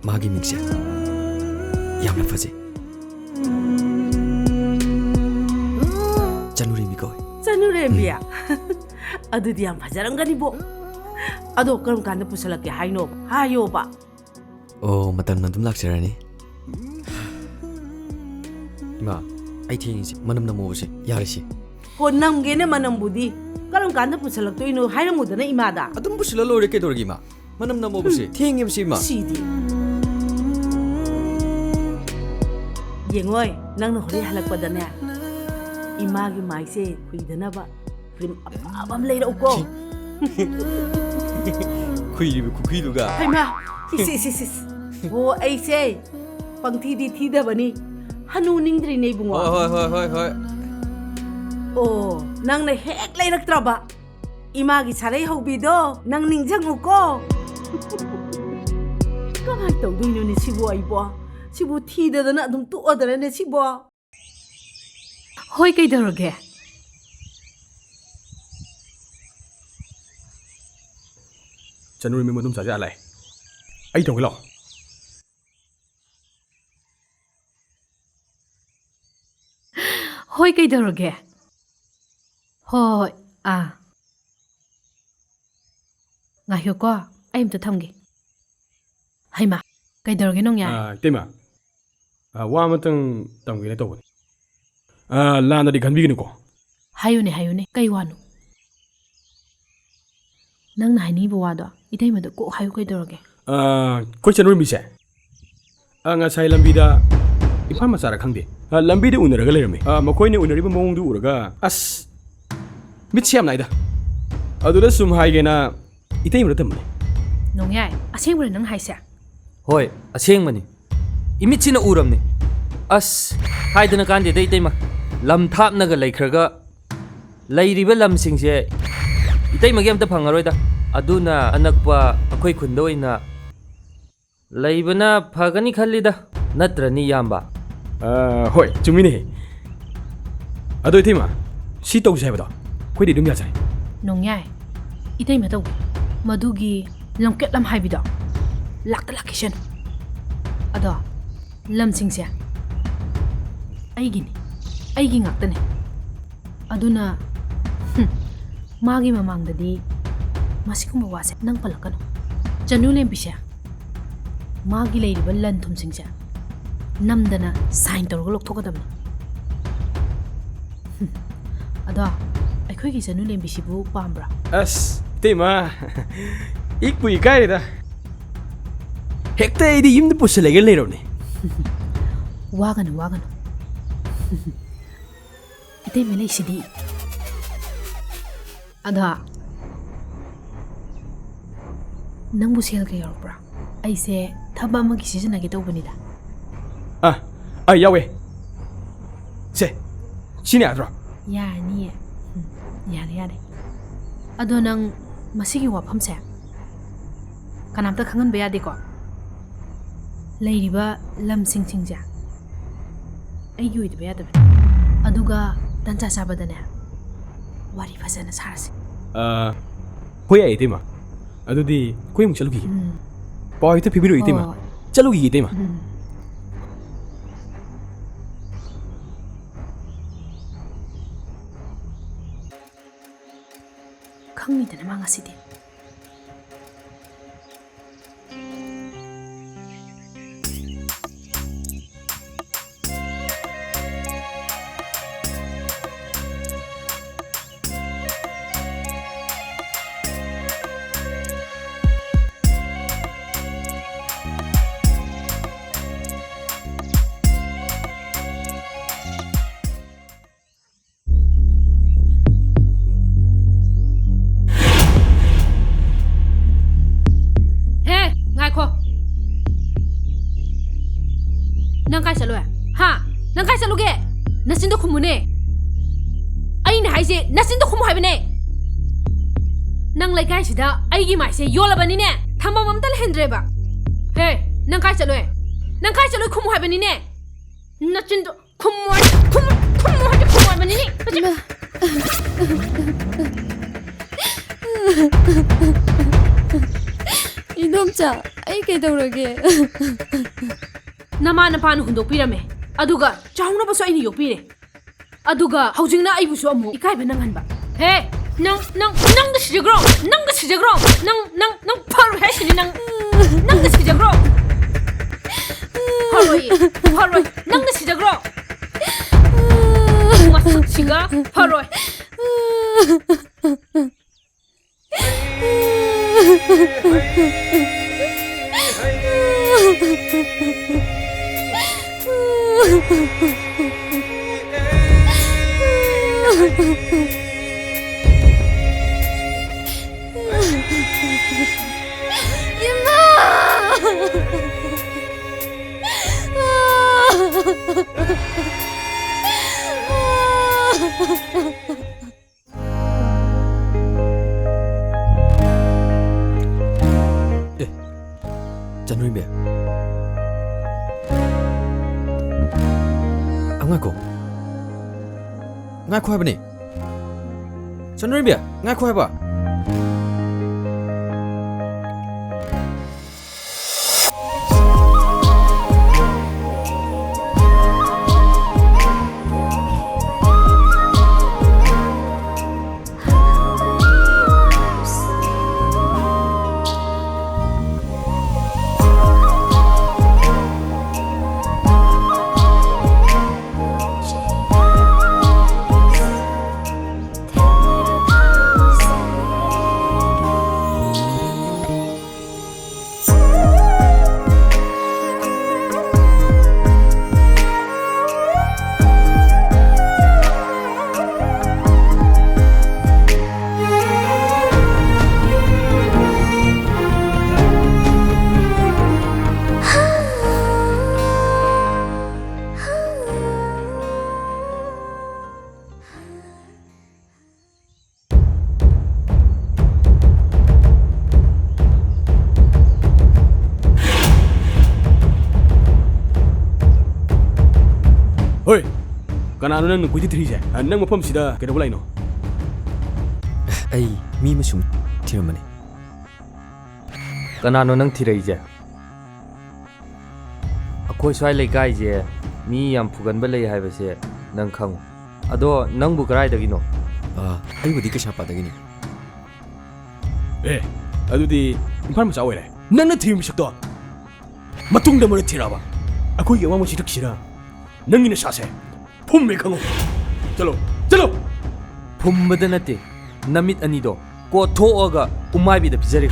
ꯃꯥꯒꯤ ꯃꯤꯡꯁꯦ ꯌꯥꯝꯅ ꯐꯖꯩ꯫ ꯆꯅꯨꯔꯦꯝꯕꯤ ꯀꯧꯏ꯫ ꯆꯅꯨꯔꯦꯝꯕꯤ? ꯎꯝ꯫ ꯑꯗꯨꯗꯤ ꯌꯥꯝ ꯐꯖꯔꯝꯒꯅꯤꯕꯣ꯫ ꯑꯗꯣ ꯀꯔꯝ ꯀꯥꯟꯗ ꯄꯨꯁꯜꯂꯛꯀꯦ ꯍꯥꯏꯅꯣ? ꯍꯥꯏꯌꯣꯕ꯫ ꯑꯣ, ꯃꯇꯝꯅ ꯑꯗꯨꯝ ꯂꯥꯛꯆꯔꯅꯤ꯫ ꯏꯃꯥ, ꯑꯩ ꯊꯦꯡꯉꯤꯁꯦ, ꯃꯅꯝ ꯅꯝꯃꯣꯕꯁꯦ, ꯌꯥꯔꯦꯁꯦ꯫ ꯍꯣ, ꯅꯝꯒꯦꯅꯦ ꯃꯅꯝꯕꯨꯗꯤ꯫ ꯀꯔꯝ ꯀꯥꯟꯗ ꯄꯨꯁꯜꯂꯛꯇꯣꯏꯅꯣ ꯍꯥꯏꯔꯝꯃꯨꯗꯅ ꯏꯃꯥꯗ꯫ ꯑꯗꯨꯝ ꯄꯨꯁꯜꯂ ꯂꯣꯏꯔꯦ, ꯀꯩꯗꯧꯔꯒꯦ ꯏꯃꯥ? ꯃꯅꯝ ꯅꯝꯃꯣꯕꯁꯦ, ꯊꯦꯡꯉꯦꯕꯁꯦ ꯏꯃꯥ꯫ ꯁꯤꯗꯤ꯫ ꯌꯦꯡꯉꯣꯏ, ꯅꯪꯅ ꯍꯣꯔꯦꯟ ꯍꯜꯂꯛꯄꯗꯅꯦ, ꯏꯃꯥꯒꯤ ꯃꯥꯏꯁꯦ ꯈꯨꯏꯗꯅꯕ cream ꯑꯐꯕ ꯑꯃ ꯂꯩꯔꯛꯎꯀꯣ꯫ ꯈꯨꯏꯔꯤꯕ ꯈꯨꯈꯨꯏꯗꯨꯒ꯫ ꯍꯩꯃꯥ! ꯏꯁ, ꯏꯁ, ꯏꯁ, ꯏꯁ꯫ ꯑꯣ, ꯑꯩꯁꯦ ꯄꯪꯊꯤꯗꯤ ꯊꯤꯗꯕꯅꯤ꯫ ꯍꯅꯨ ꯅꯤꯡꯗ꯭ꯔꯤꯅꯦ, ꯏꯕꯨꯡꯉꯣ꯫ ꯍꯣꯏ, ꯍꯣꯏ, ꯍꯣꯏ, ꯍꯣꯏ, ꯍꯣꯏ꯫ ꯑꯣ, ꯅꯪꯅ ꯍꯦꯛ ꯂꯩꯔꯛꯇ꯭ꯔꯕ ꯏꯃꯥꯒꯤ ꯁꯥꯔꯩ ꯍꯧꯕꯤꯗꯣ ꯅꯪ ꯅꯤꯡꯁꯤꯡꯉꯨꯀꯣ꯫ ꯀꯃꯥꯏꯅ ꯇꯧꯗꯣꯏꯅꯣꯅꯦ ꯁꯤꯕꯨ ꯑꯩꯕꯣ? ꯁꯤꯕꯨ ꯊꯤꯗꯗꯅ ꯑꯗꯨꯝ ꯇꯣꯛꯑꯗ꯭ꯔꯅꯦ ꯁꯤꯕꯣ? ꯍꯣꯏ, ꯀꯩꯗꯧꯔꯒꯦ? ꯆꯅꯨꯔꯦꯝꯕꯤ ꯃꯗꯨꯝ ꯆꯥꯖ ꯂꯥꯛꯑꯦ꯫ ꯑꯩ ꯊꯣꯡꯒꯦ ꯂꯥꯛꯑꯣ꯫ ꯍꯣꯏ, ꯀꯩꯗꯧꯔꯒꯦ? ꯍꯣꯏ, ꯍꯣꯏ, ꯍꯣꯏ꯫ ꯑꯥ꯫ ꯉꯥꯏꯈꯣꯀꯣ, ꯑꯩ ꯑꯝꯇ ꯊꯝꯒꯦ꯫ ꯍꯩꯃꯥ, ꯀꯩꯗꯧꯔꯒꯦ ꯅꯣꯡꯌꯥꯏ? ꯑꯥ, ꯏꯇꯩꯃ, ꯑꯥ, ꯋꯥ ꯑꯃꯇꯪ ꯇꯝꯒꯦꯅ ꯇꯧꯕꯅꯤ꯫ ꯑꯥ, ꯂꯥꯟꯅꯗꯤ ꯈꯟꯕꯤꯒꯅꯨꯀꯣ꯫ ꯍꯥꯏꯌꯨꯅꯦ, ꯍꯥꯏꯌꯨꯅꯦ, ꯀꯩ ꯋꯥꯅꯣ? ꯅꯪꯅ ꯍꯥꯏꯅꯤꯡꯉꯤꯕ ꯋꯥꯗꯣ ꯏꯇꯩꯃꯗ ꯀꯣꯛ ꯍꯥꯏꯌꯨ, ꯀꯩꯗꯧꯔꯒꯦ? ꯑꯥ, ꯑꯩꯈꯣꯏ ꯆꯅꯨꯔꯦꯝꯕꯤꯁꯦ, ꯑꯥ, ꯉꯁꯥꯏ ꯂꯝꯕꯤꯗ ꯏꯝꯐꯥꯜ ꯃꯆꯥꯔ ꯈꯪꯗꯦ, ꯑꯥ, ꯂꯝꯕꯤꯗ ꯎꯅꯔꯒ ꯂꯩꯔꯝꯃꯤ꯫ ꯑꯥ, ꯃꯈꯣꯏꯅ ꯎꯅꯔꯤꯕ ꯃꯑꯣꯡꯗꯨ ꯎꯔꯒ, ꯑꯁ, ꯃꯤꯠꯁꯦ ꯌꯥꯝ ꯅꯥꯏꯗ꯫ ꯑꯗꯨꯗ ꯁꯨꯝ ꯍꯥꯏꯒꯦꯅ ꯏꯇꯩꯃꯗ ꯇꯝꯕꯅꯦ꯫ ꯅꯣꯡꯌꯥꯏ, ꯑꯁꯦꯡꯕꯔꯣ ꯅꯪ ꯍꯥꯏꯁꯦ? ꯍꯣꯏ, ꯑꯁꯦꯡꯕꯅꯤ꯫ ꯏꯃꯤꯠꯁꯤꯅ ꯎꯔꯝꯅꯤ꯫ ꯑꯁ, ꯍꯥꯏꯗꯅ ꯀꯥꯟꯗꯦꯗ, ꯏꯇꯩꯃ꯫ ꯂꯝ ꯊꯥꯞꯅꯒ ꯂꯩꯈ꯭ꯔꯒ ꯂꯩꯔꯤꯕ ꯂꯝꯁꯤꯡꯁꯦ ꯏꯇꯩꯃꯒꯤ ꯑꯝꯇ ꯐꯪꯉꯔꯣꯏꯗ꯫ ꯑꯗꯨꯅ ꯑꯅꯛꯄ ꯑꯩꯈꯣꯏ ꯈꯨꯟꯗ ꯑꯣꯏꯅ ꯂꯩꯕꯅ ꯐꯒꯅꯤ ꯈꯜꯂꯤꯗ, ꯅꯠꯇ꯭ꯔꯅꯤ, ꯏꯌꯥꯝꯕ? ꯑ, ꯍꯣꯏ, ꯆꯨꯝꯃꯤꯅꯦ꯫ ꯑꯗꯣ ꯏꯇꯩꯃ, ꯁꯤ ꯇꯧꯁꯦ ꯍꯥꯏꯕꯗꯣ ꯑꯩꯈꯣꯏꯗꯤ ꯑꯗꯨꯝ ꯌꯥꯖꯔꯦ꯫ ꯅꯣꯡꯌꯥꯏ, ꯏꯇꯩꯃ ꯇꯧꯒꯦ꯫ ꯃꯗꯨꯒꯤ ꯂꯝꯀꯦꯠ ꯂꯝ ꯍꯥꯏꯕꯤꯗꯣ ꯂꯥꯛꯇ ꯂꯥꯛꯈꯤꯁꯅꯨ꯫ ꯑꯗꯣ ꯂꯝꯁꯤꯡꯁꯦ ꯑꯩꯒꯤꯅꯤ, ꯑꯩꯒꯤ ꯉꯥꯛꯇꯅꯦ꯫ ꯑꯗꯨꯅ, ꯍꯨꯝ, ꯃꯥꯒꯤ ꯃꯃꯥꯡꯗꯗꯤ ꯃꯁꯤꯒꯨꯝꯕ ꯋꯥꯁꯦ ꯅꯪ ꯄꯜꯂꯛꯀꯅꯨ꯫ ꯆꯅꯨ ꯂꯦꯝꯕꯤꯁꯦ, ꯃꯥꯒꯤ ꯂꯩꯔꯤꯕ ꯂꯟ ꯊꯨꯝꯁꯤꯡꯁꯦ ꯅꯝꯗꯅ ꯁꯥꯏꯟ ꯇꯧꯔꯒ ꯂꯧꯊꯣꯛꯀꯗꯕꯅꯤ꯫ ꯍꯨꯝ, ꯑꯗꯣ ꯑꯩꯈꯣꯏꯒꯤ ꯆꯅꯨ ꯂꯦꯝꯕꯤꯁꯤꯕꯨ ꯄꯥꯝꯕ꯭ꯔꯥ? ꯑꯁ, ꯏꯇꯩꯃ, ꯏꯛꯄꯨ ꯏꯀꯥꯏꯔꯦꯗ꯫ ꯍꯦꯛꯇ ꯑꯩꯗꯤ ꯌꯨꯝꯗ ꯄꯨꯁꯤꯜꯂꯒ ꯂꯩꯔꯕꯅꯦ꯫ ꯋꯥꯒꯅꯨ, ꯋꯥꯒꯅꯨ꯫ ꯏꯇꯩꯃ ꯂꯩꯁꯤꯗꯤ꯫ ꯑꯗꯣ ꯅꯪꯕꯨ ꯁꯦꯜꯒ ꯌꯥꯎꯔꯛꯄ꯭ꯔꯥ? ꯑꯩꯁꯦ ꯊꯕꯛ ꯑꯃꯒꯤ ꯁꯤꯖꯤꯟꯅꯒꯦ ꯇꯧꯕꯅꯤꯗ꯫ ꯑ, ꯑ, ꯌꯥꯎꯋꯦ꯫ ꯁꯦ, ꯁꯤꯅ ꯌꯥꯗ꯭ꯔꯣ? ꯌꯥꯔꯅꯤꯌꯦ꯫ ꯎꯝ, ꯌꯥꯔꯦ, ꯌꯥꯔꯦ꯫ ꯑꯗꯣ ꯅꯪ ꯃꯁꯤꯒꯤ ꯋꯥꯐꯝꯁꯦ ꯀꯅꯥꯝꯇ ꯈꯪꯍꯟꯕ ꯌꯥꯗꯦꯀꯣ? ꯂꯩꯔꯤꯕ ꯂꯝꯁꯤꯡꯁꯤꯡꯁꯦ ꯑꯩꯒꯤ ꯑꯣꯏꯗꯕ ꯌꯥꯗꯕꯅꯤ꯫ ꯑꯗꯨꯒ ꯇꯟꯖꯥ ꯆꯥꯕꯗꯅꯦ, ꯋꯥꯔꯤ ꯐꯖꯅ ꯁꯥꯔꯁꯤ꯫ ꯑ, ꯍꯣꯏ, ꯌꯥꯏꯌꯦ, ꯏꯇꯩꯃ꯫ ꯑꯗꯨꯗꯤ ꯑꯩꯈꯣꯏ ꯑꯃꯨꯛ ꯆꯠꯂꯨꯈꯤꯒꯦ꯫ ꯎꯝ꯫ ꯄꯥꯎ ꯍꯦꯛꯇ ꯄꯤꯕꯤꯔꯛꯑꯣ, ꯏꯇꯩꯃ꯫ ꯍꯣꯏ꯫ ꯆꯠꯂꯨꯈꯤꯒꯦ, ꯏꯇꯩꯃ꯫ ꯎꯝ꯫ ꯈꯪꯉꯤꯗꯅ ꯃꯥ ꯉꯁꯤꯗꯤ꯫ ꯍꯦ, ꯉꯥꯏꯈꯣ꯫ ꯅꯪ ꯀꯥꯏ ꯆꯠꯂꯨꯏ? ꯍꯥ? ꯅꯪ ꯀꯥꯏ ꯆꯠꯂꯨꯒꯦ? ꯅꯆꯤꯟꯗꯣ ꯈꯨꯝꯃꯨꯅꯦ꯫ ꯑꯩꯅ ꯍꯥꯏꯁꯦ ꯅꯆꯤꯟꯗꯣ ꯈꯨꯝꯃꯨ ꯍꯥꯏꯕꯅꯦ꯫ ꯅꯪ ꯂꯩꯀꯥꯏꯁꯤꯗ ꯑꯩꯒꯤ ꯃꯥꯏꯁꯦ ꯌꯣꯜꯂꯕꯅꯤꯅꯦ꯫ ꯊꯝꯐꯝ ꯑꯝꯇ ꯂꯩꯍꯟꯗ꯭ꯔꯦꯕ꯫ ꯍꯦ, ꯅꯪ ꯀꯥꯏ ꯆꯠꯂꯨꯏ? ꯅꯪ ꯀꯥꯏ ꯆꯠꯂꯨꯏ? ꯈꯨꯝꯃꯨ ꯍꯥꯏꯕꯅꯤꯅꯦ꯫ ꯅꯆꯤꯟꯗꯣ ꯈꯨꯝꯃꯣ ꯍꯥꯏ-, ꯈꯨꯝꯃꯣ, ꯈꯨꯝꯃꯣ ꯍꯥꯏꯗꯤ ꯈꯨꯝꯃꯣ ꯍꯥꯏꯕꯅꯤꯅꯦ꯫ ꯏꯃꯥ꯫ ꯏꯗꯣꯝꯆꯥ, ꯑꯩ ꯀꯩꯗꯧꯔꯒꯦ? ꯅꯃꯥ ꯅꯄꯥꯅ ꯍꯨꯟꯗꯣꯛꯄꯤꯔꯝꯃꯦ, ꯑꯗꯨꯒ ꯆꯥꯎꯅꯕꯁꯨ ꯑꯩꯅ ꯌꯣꯛꯄꯤꯔꯦ, ꯑꯗꯨꯒ ꯍꯧꯖꯤꯛꯅ ꯑꯩꯕꯨꯁꯨ ꯑꯃꯨꯛ ꯏꯀꯥꯏꯕ ꯅꯪꯍꯟꯕ꯫ ꯍꯦ, ꯅꯪ, ꯅꯪ, ꯅꯪꯒ ꯁꯤꯖꯈ꯭ꯔꯣ, ꯅꯪꯒ ꯁꯤꯖꯈ꯭ꯔꯣ, ꯅꯪ, ꯅꯪ, ꯅꯪ ꯐꯔꯣꯏ ꯍꯥꯏꯁꯤꯅꯤ ꯅꯪ, ꯅꯪꯒ ꯁꯤꯖꯈ꯭ꯔꯣ꯫ ꯐꯔꯣꯏ, ꯐꯔꯣꯏ, ꯅꯪꯒ ꯁꯤꯖꯈ꯭ꯔꯣ꯫ ꯃꯁꯛꯁꯤꯒ ꯐꯔꯣꯏ꯫ ꯏꯃꯥ! ꯑꯦ, ꯆꯟꯔꯤꯕꯤ꯫ ꯑ, ꯉꯥꯏꯈꯣ꯫ ꯉꯥꯏꯈꯣ ꯍꯥꯏꯕꯅꯦ꯫ ꯆꯟꯔꯤꯕꯤ, ꯉꯥꯏꯈꯣ ꯍꯥꯏꯕ꯫ ꯍꯣꯏ, ꯀꯅꯥꯅꯣ ꯅꯪꯅ ꯀꯣꯏꯊꯤ ꯊꯤꯔꯤꯁꯦ? ꯅꯪ ꯃꯐꯝꯁꯤꯗ ꯀꯩꯗꯧꯕ ꯂꯥꯛꯏꯅꯣ? ꯑꯩ ꯃꯤ ꯑꯃ ꯁꯨꯝ ꯊꯤꯔꯝꯕꯅꯦ꯫ ꯀꯅꯥꯅꯣ ꯅꯪ ꯊꯤꯔꯛꯏꯁꯦ? ꯑꯩꯈꯣꯏ ꯁ꯭ꯋꯥꯏ ꯂꯩꯀꯥꯏꯁꯦ ꯃꯤ ꯌꯥꯝ ꯐꯨꯒꯟꯕ ꯂꯩ ꯍꯥꯏꯕꯁꯦ ꯅꯪ ꯈꯪꯉꯨ꯫ ꯑꯗꯣ ꯅꯪꯕꯨ ꯀꯗꯥꯏꯗꯒꯤꯅꯣ? ꯑꯥ, ꯑꯩꯕꯨꯗꯤ ꯀꯩꯁꯥꯝꯄꯥꯠꯇꯒꯤꯅꯤ꯫ ꯑꯦ, ꯑꯗꯨꯗꯤ ꯏꯝꯐꯥꯜ ꯃꯆꯥ ꯑꯣꯏꯔꯦ꯫ ꯅꯪꯅ ꯊꯤꯔꯤꯕ ꯃꯤꯁꯛꯇꯣ ꯃꯇꯨꯡꯗ ꯃꯔꯨ ꯊꯤꯔꯛꯑꯕ? ꯑꯩꯈꯣꯏꯒꯤ ꯑꯋꯥꯡꯕ ꯆꯤꯡꯊꯛꯁꯤꯗ ꯅꯪꯒꯤ ꯅꯁꯥꯁꯦ ꯐꯨꯝꯃꯦ ꯈꯪꯉꯨ꯫ ꯆꯠꯂꯣ, ꯆꯠꯂꯣ! ꯐꯨꯝꯕꯗ ꯅꯠꯇꯦ, ꯅꯃꯤꯠ ꯑꯅꯤꯗꯣ ꯀꯣꯠꯊꯣꯛꯑꯒ ꯎꯃꯥꯏꯕꯤꯗ ꯄꯤꯖꯔꯦ꯫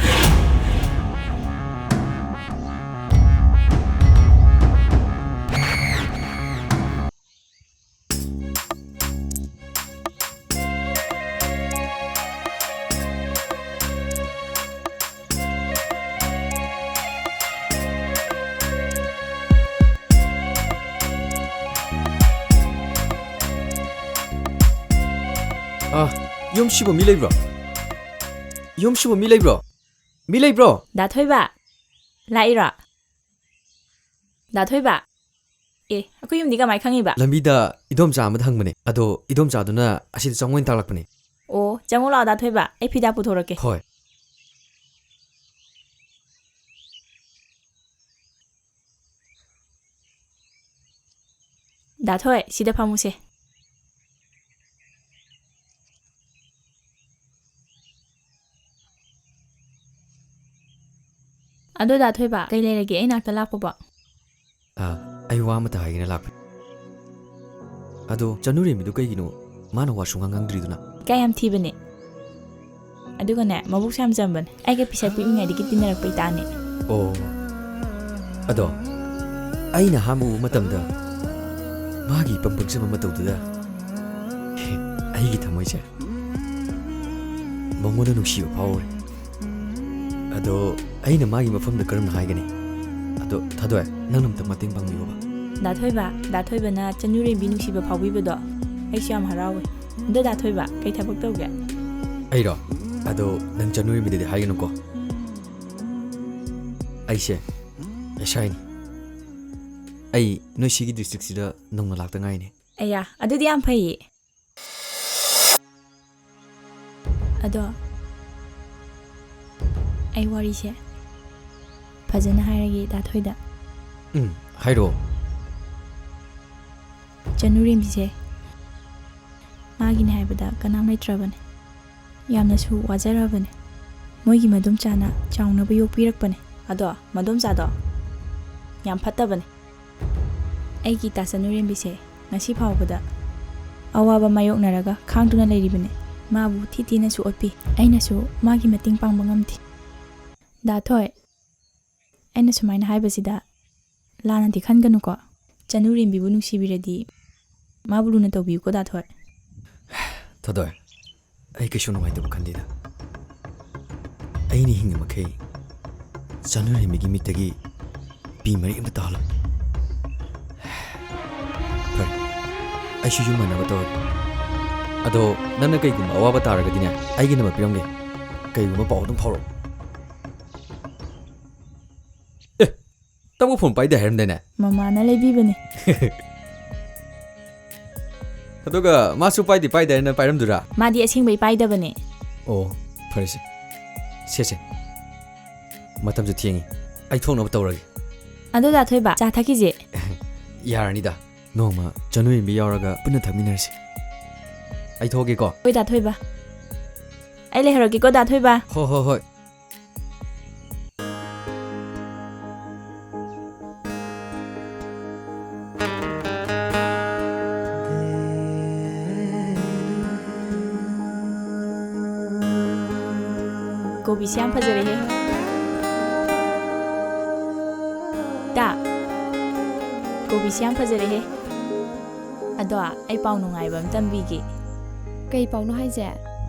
ꯑꯥ, ꯌꯨꯝꯁꯤꯕꯨ ꯃꯤ ꯂꯩꯕ꯭ꯔꯣ? ꯌꯨꯝꯁꯤꯕꯨ ꯃꯤ ꯂꯩꯕ꯭ꯔꯣ? ꯃꯤ ꯂꯩꯕ꯭ꯔꯣ? ꯗꯥ ꯊꯣꯏꯕ, ꯂꯥꯛꯏꯔꯣ? ꯗꯥ ꯊꯣꯏꯕ, ꯑꯦ, ꯑꯩꯈꯣꯏ ꯌꯨꯝꯗꯤ ꯀꯃꯥꯏ ꯈꯪꯉꯤꯕ? ꯂꯝꯕꯤꯗ ꯏꯗꯣꯝꯆꯥ ꯑꯃꯗ ꯍꯪꯕꯅꯦ꯫ ꯑꯗꯣ ꯏꯗꯣꯝꯆꯥꯗꯨꯅ ꯑꯁꯤꯗ ꯆꯪꯉꯣꯅ ꯇꯥꯛꯂꯛꯄꯅꯦ꯫ ꯑꯣ, ꯆꯪꯉꯣ ꯂꯥꯛꯑꯣ ꯗꯥ ꯊꯣꯏꯕ, ꯑꯩ ꯐꯤꯗꯥ ꯄꯨꯊꯣꯔꯛꯀꯦ꯫ ꯍꯣꯏ꯫ ꯗꯥ ꯊꯣꯏ, ꯁꯤꯗ ꯐꯝꯃꯨꯁꯦ꯫ ꯑꯗꯣ ꯗꯥ ꯊꯣꯏꯕ, ꯀꯩ ꯂꯩꯔꯒꯦ ꯑꯩ ꯅꯥꯛꯇ ꯂꯥꯛꯄꯕꯣ? ꯑꯥ, ꯑꯩ ꯋꯥ ꯑꯃꯇ ꯍꯥꯏꯒꯦꯅ ꯂꯥꯛꯄꯅꯤ꯫ ꯑꯗꯣ ꯆꯅꯨꯔꯦꯝꯕꯤꯗꯨ ꯀꯩꯒꯤꯅꯣ ꯃꯥꯅ ꯋꯥ ꯁꯨꯡꯉꯥꯡ ꯉꯥꯡꯗ꯭ꯔꯤꯗꯨꯅ? ꯏꯀꯥꯏ ꯌꯥꯝ ꯊꯤꯕꯅꯦ꯫ ꯑꯗꯨꯒꯅꯦ, ꯃꯕꯨꯛꯁꯨ ꯌꯥꯝ ꯆꯝꯕꯅꯦ꯫ ꯑꯩꯒ ꯄꯤꯁꯛ ꯄꯤꯛꯂꯤꯉꯩꯗꯒꯤ ꯇꯤꯟꯅꯔꯛꯄ ꯏꯇꯥꯅꯦ꯫ ꯑꯣ꯫ ꯑꯗꯣ ꯑꯩꯅ ꯑꯍꯥꯟꯕ ꯎꯕ ꯃꯇꯝꯗ ꯃꯥꯒꯤ ꯏꯄꯪ ꯄꯪꯖꯕ ꯃꯇꯧꯗꯨꯗ ꯑꯩꯒꯤ ꯊꯃꯣꯏꯁꯦ ꯃꯉꯣꯟꯗ ꯅꯨꯡꯁꯤꯕ ꯐꯥꯎꯔꯦ꯫ ꯑꯗꯣ ꯑꯩꯅ ꯃꯥꯒꯤ ꯃꯐꯝꯗ ꯀꯔꯝꯅ ꯍꯥꯏꯒꯅꯤ? ꯑꯗꯣ ꯊꯥꯗꯣꯏ, ꯅꯪꯅ ꯑꯝꯇ ꯃꯇꯦꯡ ꯄꯥꯡꯕꯤꯌꯣꯕ꯫ ꯗꯥ ꯊꯣꯏꯕ, ꯗꯥ ꯊꯣꯏꯕꯅ ꯆꯅꯨꯔꯦꯝꯕꯤ ꯅꯨꯡꯁꯤꯕ ꯐꯥꯎꯕꯤꯕꯗꯣ ꯑꯩꯁꯨ ꯌꯥꯝ ꯍꯔꯥꯎꯋꯦ꯫ ꯑꯗꯣ ꯗꯥ ꯊꯣꯏꯕ, ꯀꯩ ꯊꯕꯛ ꯇꯧꯒꯦ? ꯑꯩꯔꯣ? ꯑꯗꯣ ꯅꯪ ꯆꯅꯨꯔꯦꯝꯕꯤꯗꯗꯤ ꯍꯥꯏꯒꯅꯨꯀꯣ꯫ ꯑꯩꯁꯦ ꯑꯦꯁ ꯑꯥꯏꯅꯤ꯫ ꯑꯩ ꯅꯣꯏ ꯁꯤꯒꯤ ꯗꯤꯁꯇ꯭ꯔꯤꯛꯁꯤꯗ ꯅꯧꯅ ꯂꯥꯛꯇ ꯉꯥꯏꯅꯤ꯫ ꯑꯌꯥ, ꯑꯗꯨꯗꯤ ꯌꯥꯝ ꯐꯩꯌꯦ꯫ ꯑꯗꯣ ꯑꯩ ꯋꯥꯔꯤꯁꯦ ꯐꯖꯅ ꯍꯥꯏꯔꯒꯦ ꯗꯥ ꯊꯣꯏꯗ꯫ ꯎꯝ, ꯍꯥꯏꯔꯛꯑꯣ꯫ ꯆꯅꯨꯔꯦꯝꯕꯤꯁꯦ ꯃꯥꯒꯤꯅꯦ ꯍꯥꯏꯕꯗ ꯀꯅꯥꯝ ꯂꯩꯇ꯭ꯔꯕꯅꯦ꯫ ꯌꯥꯝꯅꯁꯨ ꯋꯥꯖꯔꯕꯅꯦ꯫ ꯃꯣꯏꯒꯤ ꯃꯗꯣꯝꯆꯥꯅ ꯆꯥꯎꯅꯕ ꯌꯣꯛꯄꯤꯔꯛꯄꯅꯦ꯫ ꯑꯗꯣ ꯃꯗꯣꯝꯆꯥꯗꯣ ꯌꯥꯝ ꯐꯠꯇꯕꯅꯦ꯫ ꯑꯩꯒꯤ ꯏꯇꯥ ꯆꯅꯨꯔꯦꯝꯕꯤꯁꯦ ꯉꯁꯤ ꯐꯥꯎꯕꯗ ꯑꯋꯥꯕ ꯃꯥꯌꯣꯛꯅꯔꯒ ꯈꯥꯡꯗꯨꯅ ꯂꯩꯔꯤꯕꯅꯦ꯫ ꯃꯥꯕꯨ ꯊꯤ ꯊꯤꯅꯁꯨ ꯑꯣꯠꯄꯤ꯫ ꯑꯩꯅꯁꯨ ꯃꯥꯒꯤ ꯃꯇꯦꯡ ꯄꯥꯡꯕ ꯉꯝꯗꯦ꯫ ꯗꯥ ꯊꯣꯏ, ꯑꯩꯅ ꯁꯨꯃꯥꯏꯅ ꯍꯥꯏꯕꯁꯤꯗ ꯂꯥꯟꯅꯗꯤ ꯈꯟꯒꯅꯨꯀꯣ꯫ ꯆꯅꯨꯔꯦꯝꯕꯤꯕꯨ ꯅꯨꯡꯁꯤꯕꯤꯔꯗꯤ ꯃꯥꯕꯨ ꯂꯨꯅ ꯇꯧꯕꯤꯌꯨꯀꯣ ꯗꯥ ꯊꯣꯏ꯫ ꯊꯣꯏꯗꯣꯏ, ꯑꯩ ꯀꯩꯁꯨ ꯅꯨꯡꯉꯥꯏꯇꯕ ꯈꯟꯗꯦꯗ꯫ ꯑꯩꯅ ꯍꯤꯡꯉꯤ ꯃꯈꯩ ꯆꯅꯨꯔꯦꯝꯕꯤꯒꯤ ꯃꯤꯠꯇꯒꯤ ꯄꯤ ꯃꯔꯤꯛ ꯑꯃ ꯇꯥꯍꯜꯂꯣꯏ꯫ ꯐꯔꯦ, ꯑꯩꯁꯨ ꯌꯨꯝ ꯍꯟꯅꯕ ꯇꯧꯔꯒꯦ꯫ ꯑꯗꯣ ꯅꯪꯅ ꯀꯩꯒꯨꯝꯕ ꯑꯋꯥꯕ ꯇꯥꯔꯒꯗꯤꯅꯦ, ꯑꯩꯒꯤ ꯅꯝꯕꯔ ꯄꯤꯔꯝꯒꯦ꯫ ꯀꯩꯒꯨꯝꯕ ꯄꯥꯎ ꯑꯗꯨꯝ ꯐꯥꯎꯔꯛꯑꯣ꯫ ꯑꯦ, ꯇꯥꯃꯣ ꯐꯣꯟ ꯄꯥꯏꯗꯦ ꯍꯥꯏꯔꯝꯗꯥꯏꯅꯦ? ꯃꯃꯥꯅ ꯂꯩꯕꯤꯕꯅꯦ꯫ ꯑꯗꯨꯒ ꯃꯥꯁꯨ ꯄꯥꯏꯗꯦ ꯄꯥꯏꯗꯦ ꯍꯥꯏꯅ ꯄꯥꯏꯔꯝꯗꯣꯏꯔꯥ? ꯃꯥꯗꯤ ꯑꯁꯦꯡꯕꯩ ꯄꯥꯏꯗꯕꯅꯦ꯫ ꯑꯣ, ꯐꯔꯦꯁꯦ꯫ ꯁꯦꯁꯦ꯫ ꯃꯇꯝꯁꯨ ꯊꯦꯡꯉꯤ꯫ ꯑꯩ ꯊꯣꯛꯅꯕ ꯇꯧꯔꯒꯦ꯫ ꯑꯗꯣ ꯗꯥ ꯊꯣꯏꯕ, ꯆꯥ ꯊꯛꯈꯤꯁꯦ꯫ ꯌꯥꯔꯅꯤꯗ꯫ ꯅꯣꯡꯃ ꯆꯅꯨꯔꯦꯝꯕꯤ ꯌꯥꯎꯔꯒ ꯄꯨꯟꯅ ꯊꯛꯃꯤꯟꯅꯔꯁꯤ꯫ ꯑꯩ ꯊꯣꯛꯑꯒꯦꯀꯣ꯫ ꯍꯣꯏ ꯗꯥ ꯊꯣꯏꯕ꯫ ꯑꯩ ꯂꯩꯍꯧꯔꯒꯦꯀꯣ ꯗꯥ ꯊꯣꯏꯕ꯫ ꯍꯣ, ꯍꯣ, ꯍꯣꯏ꯫ ꯀꯣꯕꯤꯁꯦ ꯌꯥꯝ ꯐꯖꯔꯦꯍꯦ꯫ ꯇꯥ, ꯀꯣꯕꯤꯁꯦ ꯌꯥꯝ ꯐꯖꯔꯦꯍꯦ꯫ ꯑꯗꯣ ꯑꯩ ꯄꯥꯎ ꯅꯨꯡꯉꯥꯏꯕ ꯑꯃ ꯇꯝꯕꯤꯒꯦ꯫ ꯀꯩ ꯄꯥꯎꯅꯣ ꯍꯥꯏꯁꯦ?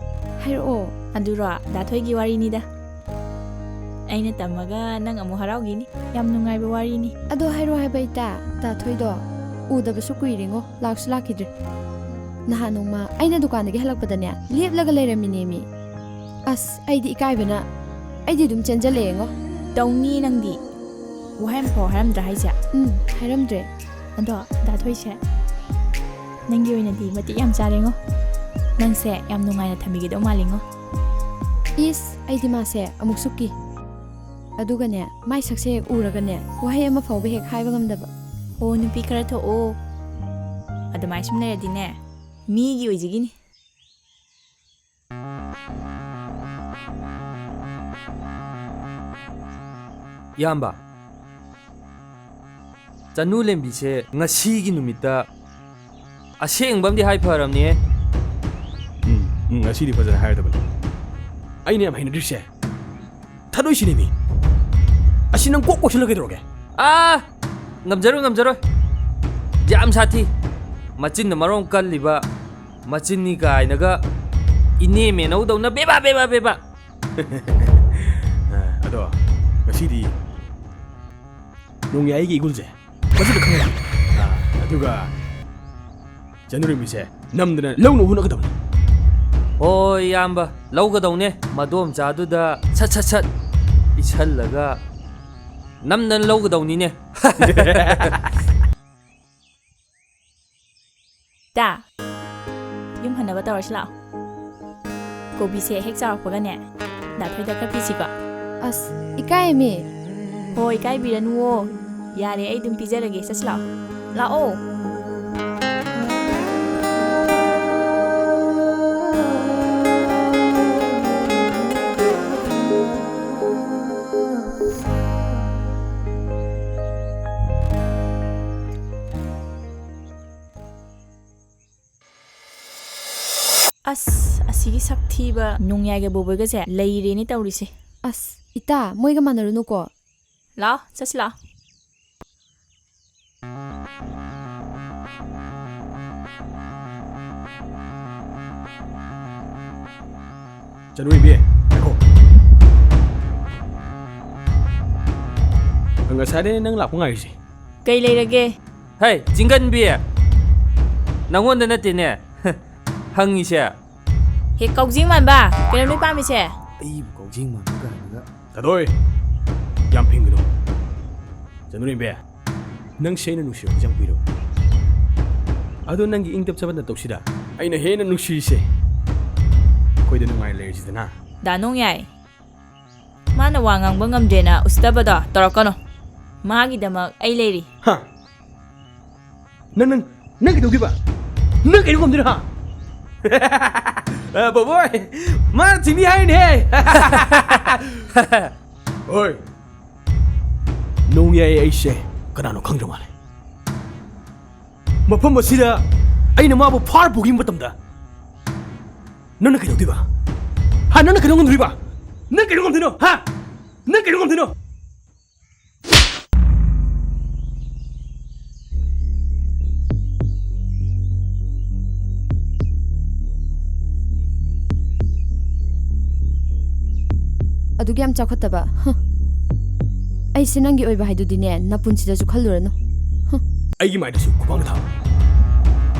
ꯍꯥꯏꯔꯛꯑꯣ꯫ ꯑꯗꯨꯔꯣ, ꯗꯥ ꯊꯣꯏꯒꯤ ꯋꯥꯔꯤꯅꯤꯗ꯫ ꯑꯩꯅ ꯇꯝꯃꯒ ꯅꯪ ꯑꯃꯨꯛ ꯍꯔꯥꯎꯈꯤꯅꯤ꯫ ꯌꯥꯝ ꯅꯨꯡꯉꯥꯏꯕ ꯋꯥꯔꯤꯅꯤ꯫ ꯑꯗꯣ ꯍꯥꯏꯔꯣ ꯍꯥꯏꯕ ꯏꯇꯥ, ꯗꯥ ꯊꯣꯏꯗꯣ ꯎꯗꯕꯁꯨ ꯀꯨꯏꯔꯦꯉꯣ, ꯂꯥꯛꯁꯨ ꯂꯥꯛꯈꯤꯗ꯭ꯔꯦ꯫ ꯅꯍꯥꯟ ꯅꯣꯡꯃ ꯑꯩꯅ ꯗꯨꯀꯥꯟꯗꯒꯤ ꯍꯜꯂꯛꯄꯗꯅꯦ, ꯂꯦꯞꯂꯒ ꯂꯩꯔꯝꯃꯤꯅꯦꯃꯤ꯫ ꯑꯁ, ꯑꯩꯗꯤ ꯏꯀꯥꯏꯕꯅ ꯑꯩꯗꯤ ꯑꯗꯨꯝ ꯆꯦꯟꯖꯜꯂꯛꯑꯦꯉꯣ꯫ ꯇꯧꯅꯤ ꯅꯪꯗꯤ꯫ ꯋꯥꯍꯩ ꯑꯃꯐꯥꯎ ꯍꯥꯏꯔꯝꯗ꯭ꯔꯥ ꯍꯥꯏꯁꯦ? ꯎꯝ, ꯍꯥꯏꯔꯝꯗ꯭ꯔꯦ꯫ ꯑꯗꯣ ꯗꯥ ꯊꯣꯏꯁꯦ, ꯅꯪꯒꯤ ꯑꯣꯏꯅꯗꯤ ꯃꯇꯤꯛ ꯌꯥꯝ ꯆꯥꯔꯦꯉꯣ꯫ ꯅꯪꯁꯦ ꯌꯥꯝ ꯅꯨꯡꯉꯥꯏꯅ ꯊꯝꯕꯤꯒꯗꯧ ꯃꯥꯜꯂꯤꯉꯣ꯫ ꯏꯁ, ꯑꯩꯗꯤ ꯃꯥꯁꯦ ꯑꯃꯨꯛꯁꯨ ꯀꯤ꯫ ꯑꯗꯨꯒꯅꯦ, ꯃꯥꯏ ꯁꯛꯁꯦ ꯍꯦꯛ ꯎꯔꯒꯅꯦ, ꯋꯥꯍꯩ ꯑꯃ ꯐꯥꯎꯕ ꯍꯦꯛ ꯍꯥꯏꯕ ꯉꯝꯗꯕ꯫ ꯑꯣ, ꯅꯨꯄꯤ ꯈꯔ ꯊꯣꯛꯑꯣ꯫ ꯑꯗꯨꯃꯥꯏ ꯁꯨꯝ ꯂꯩꯔꯗꯤꯅꯦ, ꯃꯤꯒꯤ ꯑꯣꯏꯖꯈꯤꯅꯤ꯫ ꯏꯌꯥꯝꯕ, ꯆꯅꯨ ꯂꯦꯝꯕꯤꯁꯦ ꯉꯁꯤꯒꯤ ꯅꯨꯃꯤꯠꯇ ꯑꯁꯦꯡꯕ ꯑꯃꯗꯤ ꯍꯥꯏ ꯐꯔꯕꯅꯦ꯫ ꯎꯝ, ꯎꯝ, ꯉꯁꯤꯗꯤ ꯐꯖꯅ ꯍꯥꯏꯔꯗꯕꯅꯤ꯫ ꯑꯩꯅ ꯌꯥꯝ ꯍꯩꯅꯗ꯭ꯔꯤꯁꯦ, ꯊꯥꯗꯣꯏꯁꯤꯅꯦ ꯃꯤ꯫ ꯑꯁꯤ ꯅꯪ ꯀꯣꯛ ꯀꯣꯛꯁꯤꯜꯂ ꯀꯩꯗꯧꯔꯒꯦ? ꯑꯥ! ꯉꯝꯖꯔꯣꯏ, ꯉꯝꯖꯔꯣꯏ꯫ ꯌꯥꯝ ꯁꯥꯊꯤ꯫ ꯃꯆꯤꯟꯅ ꯃꯔꯣꯝ ꯀꯜꯂꯤꯕ, ꯃꯆꯤꯟꯅꯤ ꯀꯥꯏꯅꯒ ꯏꯅꯦ ꯃꯦꯅꯧꯗꯧꯅ ꯕꯦꯕꯥ, ꯕꯦꯕꯥ, ꯕꯦꯕꯥ꯫ ꯑꯗꯣ ꯉꯁꯤꯗꯤ ꯅꯣꯡꯌꯥꯏꯒꯤ ꯏꯒꯨꯜꯁꯦ ꯃꯁꯤꯗ ꯈꯪꯉꯦ꯫ ꯑꯥ, ꯑꯗꯨꯒ ꯆꯅꯨꯔꯤꯃꯤꯁꯦ ꯅꯝꯗꯅ ꯂꯧꯅ ꯍꯣꯠꯅꯒꯗꯕꯅꯤ꯫ ꯍꯣꯏ, ꯏꯌꯥꯝꯕ, ꯂꯧꯒꯗꯧꯅꯦ꯫ ꯃꯗꯣꯝꯆꯥꯗꯨꯗ ꯁꯠ ꯁꯠ ꯁꯠ ꯄꯤꯁꯜꯂꯒ ꯅꯝꯗꯅ ꯂꯧꯒꯗꯧꯅꯤꯅꯦ꯫ ꯇꯥ, ꯌꯨꯝ ꯍꯟꯅꯕ ꯇꯧꯔꯁꯤ ꯂꯥꯛꯑꯣ꯫ ꯀꯣꯕꯤꯁꯦ ꯍꯦꯛ ꯆꯥꯎꯔꯛꯄꯒꯅꯦ, ꯗꯥ ꯊꯣꯏꯗ ꯈꯔ ꯄꯤꯁꯤꯀꯣ꯫ ꯑꯁ, ꯏꯀꯥꯏꯌꯦꯃꯤ꯫ ꯍꯣ, ꯏꯀꯥꯏꯕꯤꯔꯅꯨꯋꯣ꯫ ꯌꯥꯔꯦ, ꯑꯩ ꯑꯗꯨꯝ ꯄꯤꯖꯔꯒꯦ꯫ ꯆꯠꯁꯤ ꯂꯥꯛꯑꯣ꯫ ꯂꯥꯛꯑꯣ꯫ ꯑꯁ, ꯑꯁꯤꯒꯤ ꯁꯛ ꯊꯤꯕ ꯅꯣꯡꯌꯥꯏꯒ ꯕꯣꯕꯣꯏꯒꯁꯦ ꯂꯩꯔꯦꯅꯦ ꯇꯧꯔꯤꯁꯦ꯫ ꯑꯁ, ꯏꯇꯥ, ꯃꯣꯏꯒ ꯃꯥꯟꯅꯔꯨꯅꯨꯀꯣ꯫ ꯂꯥꯛꯑꯣ, ꯆꯠꯁꯤ ꯂꯥꯛꯑꯣ꯫ ꯆꯅꯨ ꯏꯕꯤ, ꯉꯥꯏꯈꯣ꯫ ꯉꯁꯥꯏꯗꯩ ꯅꯪ ꯂꯥꯛꯄ ꯉꯥꯏꯔꯤꯁꯦ꯫ ꯀꯩ ꯂꯩꯔꯒꯦ? ꯍꯩ, ꯆꯤꯡꯒꯟꯕꯤ! ꯅꯪꯉꯣꯟꯗ ꯅꯠꯇꯦꯅꯦ ꯍꯪꯉꯤꯁꯦ꯫ ꯍꯦ, ꯀꯥꯎꯖꯤꯡ ꯃꯥꯟꯕ! ꯀꯩꯅꯣ ꯅꯣꯏ ꯄꯥꯝꯃꯤꯁꯦ? ꯑꯩꯕꯨ ꯀꯥꯎꯖꯤꯡ ꯃꯥꯟꯕ ꯀꯥꯏꯅꯒ꯫ ꯊꯥꯗꯣꯏ! ꯌꯥꯝ ꯐꯤꯡꯒꯅꯨ꯫ ꯆꯅꯨꯔꯦꯝꯕꯤ, ꯅꯪꯁꯦ ꯑꯩꯅ ꯅꯨꯡꯁꯤꯔꯛꯄꯁꯦ ꯌꯥꯝ ꯀꯨꯏꯔꯕ꯫ ꯑꯗꯣ ꯅꯪꯒꯤ ꯏꯪ ꯇꯞꯆꯕ ꯅꯇꯧꯁꯤꯗ ꯑꯩꯅ ꯍꯦꯟꯅ ꯅꯨꯡꯁꯤꯔꯤꯁꯦ꯫ ꯑꯩꯈꯣꯏꯗ ꯅꯨꯡꯉꯥꯏꯅ ꯂꯩꯔꯁꯤꯗꯅ꯫ ꯗꯥ ꯅꯣꯡꯌꯥꯏ, ꯃꯥ ꯅ ꯋꯥ ꯉꯥꯡꯕ ꯉꯝꯗ꯭ꯔꯦꯅ ꯎꯁꯤꯠꯇꯕꯗꯣ ꯇꯧꯔꯛꯀꯅꯨ꯫ ꯃꯥꯒꯤꯗꯃꯛ ꯑꯩ ꯂꯩꯔꯤ꯫ ꯍꯥ? ꯅꯪ, ꯅꯪ, ꯅꯪ ꯀꯩꯗꯧꯗꯣꯏꯕ? ꯅꯪ ꯀꯩꯗꯧ ꯉꯝꯗꯣꯏꯅꯣ, ꯍꯥ? ꯑ, ꯕꯣꯕꯣꯏ, ꯃꯥꯅ ꯊꯤꯡꯅꯤ ꯍꯥꯏꯔꯤꯅꯦꯍꯦ꯫ ꯍꯣꯏ꯫ ꯅꯣꯡꯌꯥꯏ ꯑꯩꯁꯦ ꯀꯅꯥꯅꯣ ꯈꯪꯗ꯭ꯔ ꯃꯥꯜꯂꯦ꯫ ꯃꯐꯝ ꯑꯁꯤꯗ ꯑꯩꯅ ꯃꯥꯕꯨ ꯐꯥꯔ ꯄꯨꯈꯤꯕ ꯃꯇꯝꯗ ꯅꯪꯅ ꯀꯩꯗꯧꯗꯣꯏꯕ? ꯍꯥ, ꯅꯪꯅ ꯀꯩꯗꯧ ꯉꯝꯗꯣꯔꯤꯕ? ꯅꯪ ꯀꯩꯗꯧ ꯉꯝꯗꯣꯏꯅꯣ? ꯍꯥ? ꯅꯪ ꯀꯩꯗꯧ ꯉꯝꯗꯣꯏꯅꯣ? ꯑꯗꯨꯛ ꯌꯥꯝ ꯆꯥꯎꯈꯠꯇꯕ, ꯍ꯫ ꯑꯩꯁꯦ ꯅꯪꯒꯤ ꯑꯣꯏꯕ ꯍꯥꯏꯗꯨꯗꯤꯅꯦ, ꯅꯄꯨꯟꯁꯤꯗꯁꯨ ꯈꯜꯂꯨꯔꯅꯨ꯫ ꯍ꯫ ꯑꯩꯒꯤ ꯃꯥꯏꯗꯁꯨ ꯈꯨꯄꯥꯛꯅ ꯊꯥꯕ꯫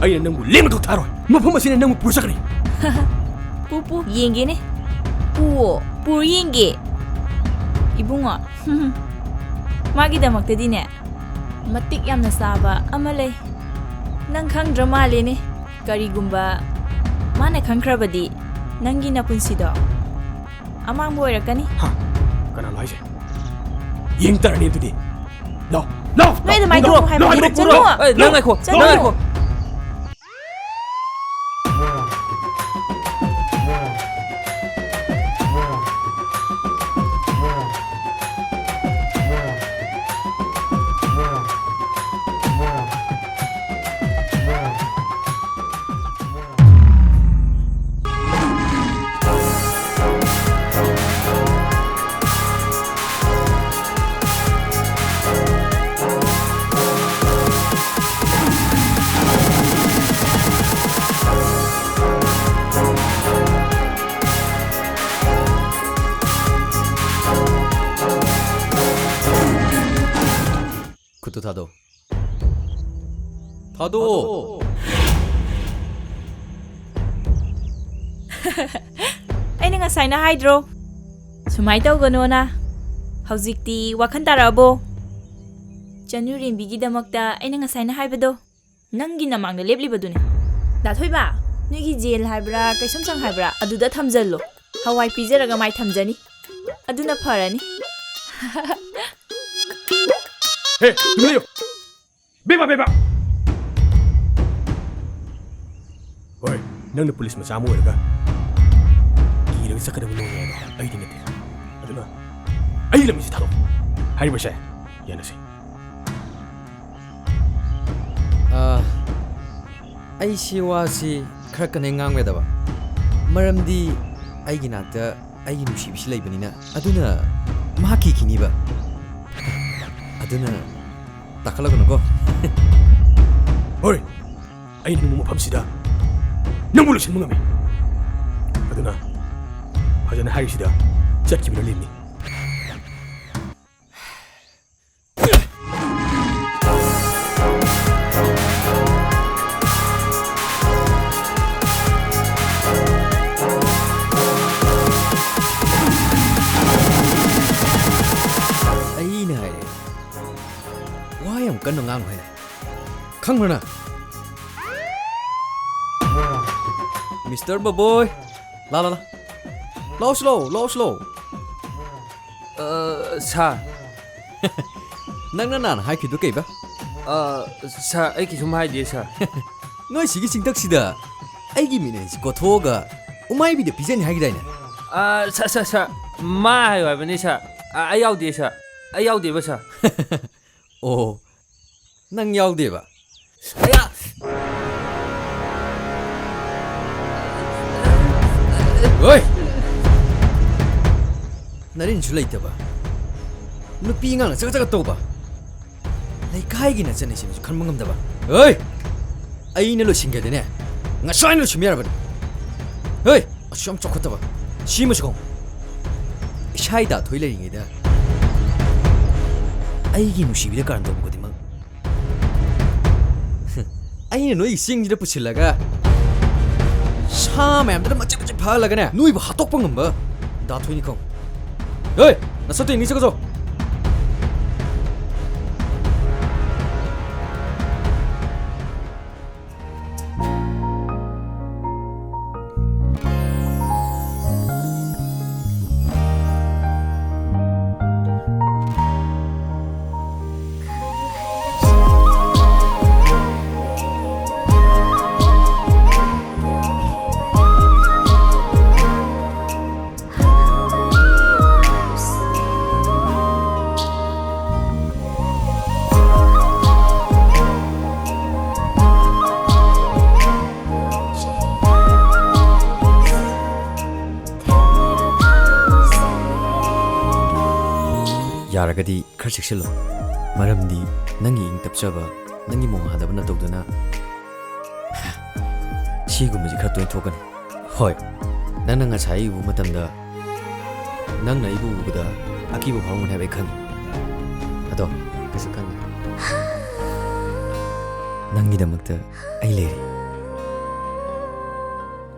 ꯑꯩꯅ ꯅꯪꯕꯨ ꯂꯦꯝꯅ ꯈꯛ ꯊꯥꯔꯣꯏ꯫ ꯃꯐꯝ ꯑꯁꯤꯅ ꯅꯪꯕꯨ ꯄꯨꯔ ꯆꯠꯀꯅꯤ꯫ ꯄꯨ, ꯄꯨ, ꯌꯦꯡꯒꯦꯅꯦ꯫ ꯄꯨꯑꯣ, ꯄꯨꯔ ꯌꯦꯡꯒꯦ꯫ ꯏꯕꯨꯡꯉꯣ, ꯃꯥꯒꯤꯗꯃꯛꯇꯗꯤꯅꯦ, ꯃꯇꯤꯛ ꯌꯥꯝꯅ ꯆꯥꯕ ꯑꯃ ꯂꯩ꯫ ꯅꯪ ꯈꯪꯗ꯭ꯔ ꯃꯥꯜꯂꯦꯅꯦ꯫ ꯀꯔꯤꯒꯨꯝꯕ ꯃꯥꯅ ꯈꯪꯈ꯭ꯔꯕꯗꯤ, ꯅꯪꯒꯤ ꯅꯄꯨꯟꯁꯤꯗꯣ ꯑꯃꯥꯡꯕ ꯑꯣꯏꯔꯛꯀꯅꯤ꯫ ꯍꯥ? ꯀꯅꯥꯅꯣ ꯍꯥꯏꯁꯦ? ꯌꯦꯡ ꯇꯥꯔꯅꯤ ꯑꯗꯨꯗꯤ꯫ ꯂꯥꯎ, ꯂꯥꯎ, ꯅꯣꯏ ꯑꯗꯨꯃꯥꯏꯅ ꯂꯥꯎ, ꯇꯧꯒꯅꯨ ꯍꯥꯏꯕꯅꯤ꯫ ꯂꯥꯎ, ꯂꯥꯎ, ꯆꯠꯂꯣ꯫ ꯂꯥꯎ, ꯑꯦ, ꯅꯪ ꯉꯥꯏꯈꯣ, ꯆꯠꯂꯣ꯫ ꯅꯪ ꯉꯥꯏꯈꯣ꯫ ꯈꯨꯠꯇꯨ ꯊꯥꯗꯣꯛꯑꯣ꯫ ꯊꯥꯗꯣꯛꯑꯣ꯫ ꯑꯩꯅ ꯉꯁꯥꯏꯅ ꯍꯥꯏꯗ꯭ꯔꯣ? ꯁꯨꯃꯥꯏ ꯇꯧꯒꯅꯣꯅ꯫ ꯍꯧꯖꯤꯛꯇꯤ ꯋꯥꯈꯜ ꯇꯥꯔꯛꯑꯕꯣ? ꯆꯅꯨꯔꯦꯝꯕꯤꯒꯤꯗꯃꯛꯇ ꯑꯩꯅ ꯉꯁꯥꯏꯅ ꯍꯥꯏꯕꯗꯣ, ꯅꯪꯒꯤ ꯅꯃꯥꯡꯗ ꯂꯦꯞꯂꯤꯕꯗꯨꯅꯦ꯫ ꯗꯥ ꯊꯣꯏꯕ, ꯅꯣꯏꯒꯤ ꯖꯦꯜ ꯍꯥꯏꯕ꯭ꯔꯥ, ꯀꯩꯁꯨꯝꯁꯪ ꯍꯥꯏꯕ꯭ꯔꯥ, ꯑꯗꯨꯗ ꯊꯝꯖꯜꯂꯣ꯫ ꯍꯋꯥꯏ ꯄꯤꯖꯔꯒ ꯃꯥꯏ ꯊꯝꯖꯅꯤ꯫ ꯑꯗꯨꯅ ꯐꯔꯅꯤ꯫ ꯍꯦ, ꯇꯨꯃꯤꯟ ꯂꯩꯌꯨ꯫ ꯕꯦꯕꯥ, ꯕꯦꯕꯥ꯫ ꯍꯣꯏ, ꯅꯪꯅ ꯄꯨꯂꯤꯁ ꯃꯆꯥ ꯑꯃ ꯑꯣꯏꯔꯒ ꯀꯤꯔꯒ ꯆꯠꯀꯗꯕ ꯅꯣꯡꯃ ꯑꯗꯣ ꯑꯩꯗꯤ ꯅꯠꯇꯦ꯫ ꯑꯗꯨꯅ ꯑꯩ ꯂꯝꯕꯤꯁꯤ ꯊꯥꯗꯣꯛ꯫ ꯍꯥꯏꯔꯤꯕꯁꯦ ꯌꯥꯅꯁꯤ꯫ ꯑ, ꯑꯩꯁꯤ ꯋꯥꯁꯤ ꯈꯔ ꯀꯟꯅ ꯉꯥꯡꯕ ꯌꯥꯗꯕ, ꯃꯔꯝꯗꯤ ꯑꯩꯒꯤ ꯅꯥꯛꯇ ꯑꯩꯒꯤ ꯅꯨꯡꯁꯤꯕꯤꯁꯤ ꯂꯩꯕꯅꯤꯅ, ꯑꯗꯨꯅ ꯃꯍꯥꯛ ꯀꯤꯈꯤꯅꯤꯕ꯫ ꯑꯗꯨꯅ ꯇꯥꯈꯠꯂꯛꯀꯅꯨꯀꯣ꯫ ꯍꯣꯏ, ꯑꯩꯅ ꯅꯪꯕꯨ ꯃꯐꯝꯁꯤꯗ ꯅꯪꯕꯨ ꯂꯣꯏꯁꯤꯟꯕ ꯉꯝꯃꯤ꯫ ꯑꯗꯨꯅ ꯐꯖꯅ ꯍꯥꯏꯔꯤꯁꯤꯗ ꯆꯠꯈꯤꯕꯅ ꯂꯦꯝꯅꯤ꯫ ꯑꯩꯅ ꯍꯥꯏꯔꯦ, ꯋꯥ ꯌꯥꯝ ꯀꯟꯅ ꯉꯥꯡꯅꯨ ꯍꯥꯏꯅ꯫ ꯈꯪꯕ꯭ꯔ ꯅꯪ? ꯃꯤꯁꯇꯔ ꯕꯕꯣꯏ, ꯂꯥ, ꯂꯥ, ꯂꯥ꯫ ꯂꯥꯎꯁꯤ ꯂꯥꯎ, ꯂꯥꯎꯁꯤ ꯂꯥꯎ꯫ ꯑ, ꯁꯥꯔ꯫ ꯅꯪꯅ ꯅꯍꯥꯟ ꯍꯥꯏꯈꯤꯕꯗꯨ ꯀꯩꯕ? ꯑ, ꯁꯥꯔ, ꯑꯩ ꯀꯩꯁꯨꯝ ꯍꯥꯏꯗꯦ, ꯁꯥꯔ꯫ ꯅꯣꯏ ꯁꯤꯒꯤ ꯆꯤꯡꯊꯛꯁꯤꯗ ꯑꯩꯒꯤ ꯃꯤꯠ ꯑꯅꯤꯁꯤ ꯀꯣꯊꯣꯛꯑꯒ ꯎꯃꯥꯏꯕꯤꯗ ꯄꯤꯖꯅꯤ ꯍꯥꯏꯈꯤꯗꯥꯏꯅꯦ? ꯑ, ꯁꯥꯔ, ꯁꯥꯔ, ꯁꯥꯔ, ꯃꯥ ꯍꯥꯏꯌꯨ ꯍꯥꯏꯕꯅꯤ, ꯁꯥꯔ꯫ ꯑ, ꯑꯩ ꯌꯥꯎꯗꯦ, ꯁꯥꯔ꯫ ꯑꯩ ꯌꯥꯎꯗꯦꯕ, ꯁꯥꯔ꯫ ꯑꯣ, ꯅꯪ ꯌꯥꯎꯗꯦꯕ? ꯑꯌꯥ! ꯍꯣꯏ! ꯅꯔꯤꯟꯁꯨ ꯂꯩꯇꯕ, ꯅꯨꯄꯤ ꯑꯉꯥꯡꯅ ꯆꯒꯠ ꯆꯒꯠ ꯇꯧꯕ, ꯂꯩꯀꯥꯏꯒꯤ ꯅꯆꯟꯅ ꯁꯦꯝꯕꯁꯨ ꯈꯟꯕ ꯉꯝꯗꯕ꯫ ꯍꯣꯏ! ꯑꯩꯅ ꯂꯣꯏꯁꯤꯟꯒ꯭ꯔꯗꯤꯅꯦ, ꯉꯁꯥꯏꯅ ꯂꯣꯏꯁꯤꯟꯕ ꯌꯥꯔꯕꯅꯤ꯫ ꯍꯣꯏ! ꯑꯁꯨꯛ ꯌꯥꯝ ꯆꯥꯎꯈꯠꯇꯕ꯫ ꯁꯤꯃꯁꯨ ꯈꯪꯉꯨ꯫ ꯏꯁꯥ ꯏꯇꯥ ꯊꯣꯛꯏ ꯂꯩꯔꯤꯉꯩꯗ ꯑꯩꯒꯤ ꯅꯨꯡꯁꯤꯕꯤꯗ ꯀꯥꯔꯟ ꯇꯧꯕ ꯈꯨꯗꯤꯡꯃꯛ ꯑꯩꯅ ꯅꯣꯏꯒꯤ ꯆꯤꯡꯁꯤꯗ ꯄꯨꯁꯤꯜꯂꯒ ꯁꯥ ꯃꯌꯥꯝꯗꯨꯅ ꯃꯆꯦꯠ ꯃꯆꯦꯠ ꯐꯥꯍꯜꯂꯒꯅꯦ, ꯅꯣꯏꯕꯨ ꯍꯥꯠꯇꯣꯛꯄ ꯉꯝꯕ ꯗꯥ ꯊꯣꯏꯅꯤ ꯈꯪꯉꯨ꯫ ꯍꯦ! ꯅꯁꯛꯇꯨ ꯌꯦꯡꯅꯤ, ꯆꯠꯈ꯭ꯔꯣ꯫ ꯌꯥꯔꯒꯗꯤ ꯈꯔ ꯆꯦꯛꯁꯤꯜꯂꯨ꯫ ꯃꯔꯝꯗꯤ ꯅꯪꯒꯤ ꯏꯪ ꯇꯞꯆꯕ, ꯅꯪꯒꯤ ꯃꯣꯡ ꯍꯥꯗꯕꯅ ꯇꯧꯗꯨꯅ ꯁꯤꯒꯨꯝꯕꯁꯤ ꯈꯔ ꯇꯣꯏꯅ ꯊꯣꯛꯀꯅꯤ꯫ ꯍꯣꯏ, ꯅꯪꯅ ꯉꯁꯥꯏ ꯑꯩ ꯎꯕ ꯃꯇꯝꯗ ꯅꯪꯅ ꯑꯩꯕꯨ ꯎꯕꯗ ꯑꯀꯤꯕ ꯐꯥꯎꯔꯝꯒꯅꯤ ꯍꯥꯏꯕ ꯑꯩ ꯈꯪꯉꯤ꯫ ꯑꯗꯣ ꯀꯩꯁꯨ ꯈꯟꯒꯅꯨ꯫ ꯅꯪꯒꯤꯗꯃꯛꯇ ꯑꯩ ꯂꯩꯔꯤ꯫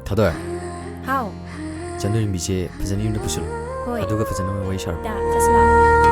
ꯊꯥꯗꯣꯏ꯫ ꯍꯥꯎ꯫ ꯆꯟꯗꯣꯂꯤꯝꯕꯤꯁꯦ ꯐꯖꯅ ꯌꯨꯝꯗ ꯄꯨꯁꯤꯜꯂꯨ꯫ ꯍꯣꯏ꯫ ꯑꯗꯨꯒ ꯐꯖꯅ ꯋꯥꯔꯤ ꯁꯥꯔꯣ꯫ ꯗꯥ, ꯆꯠꯁꯤ ꯂꯥꯛꯑꯣ꯫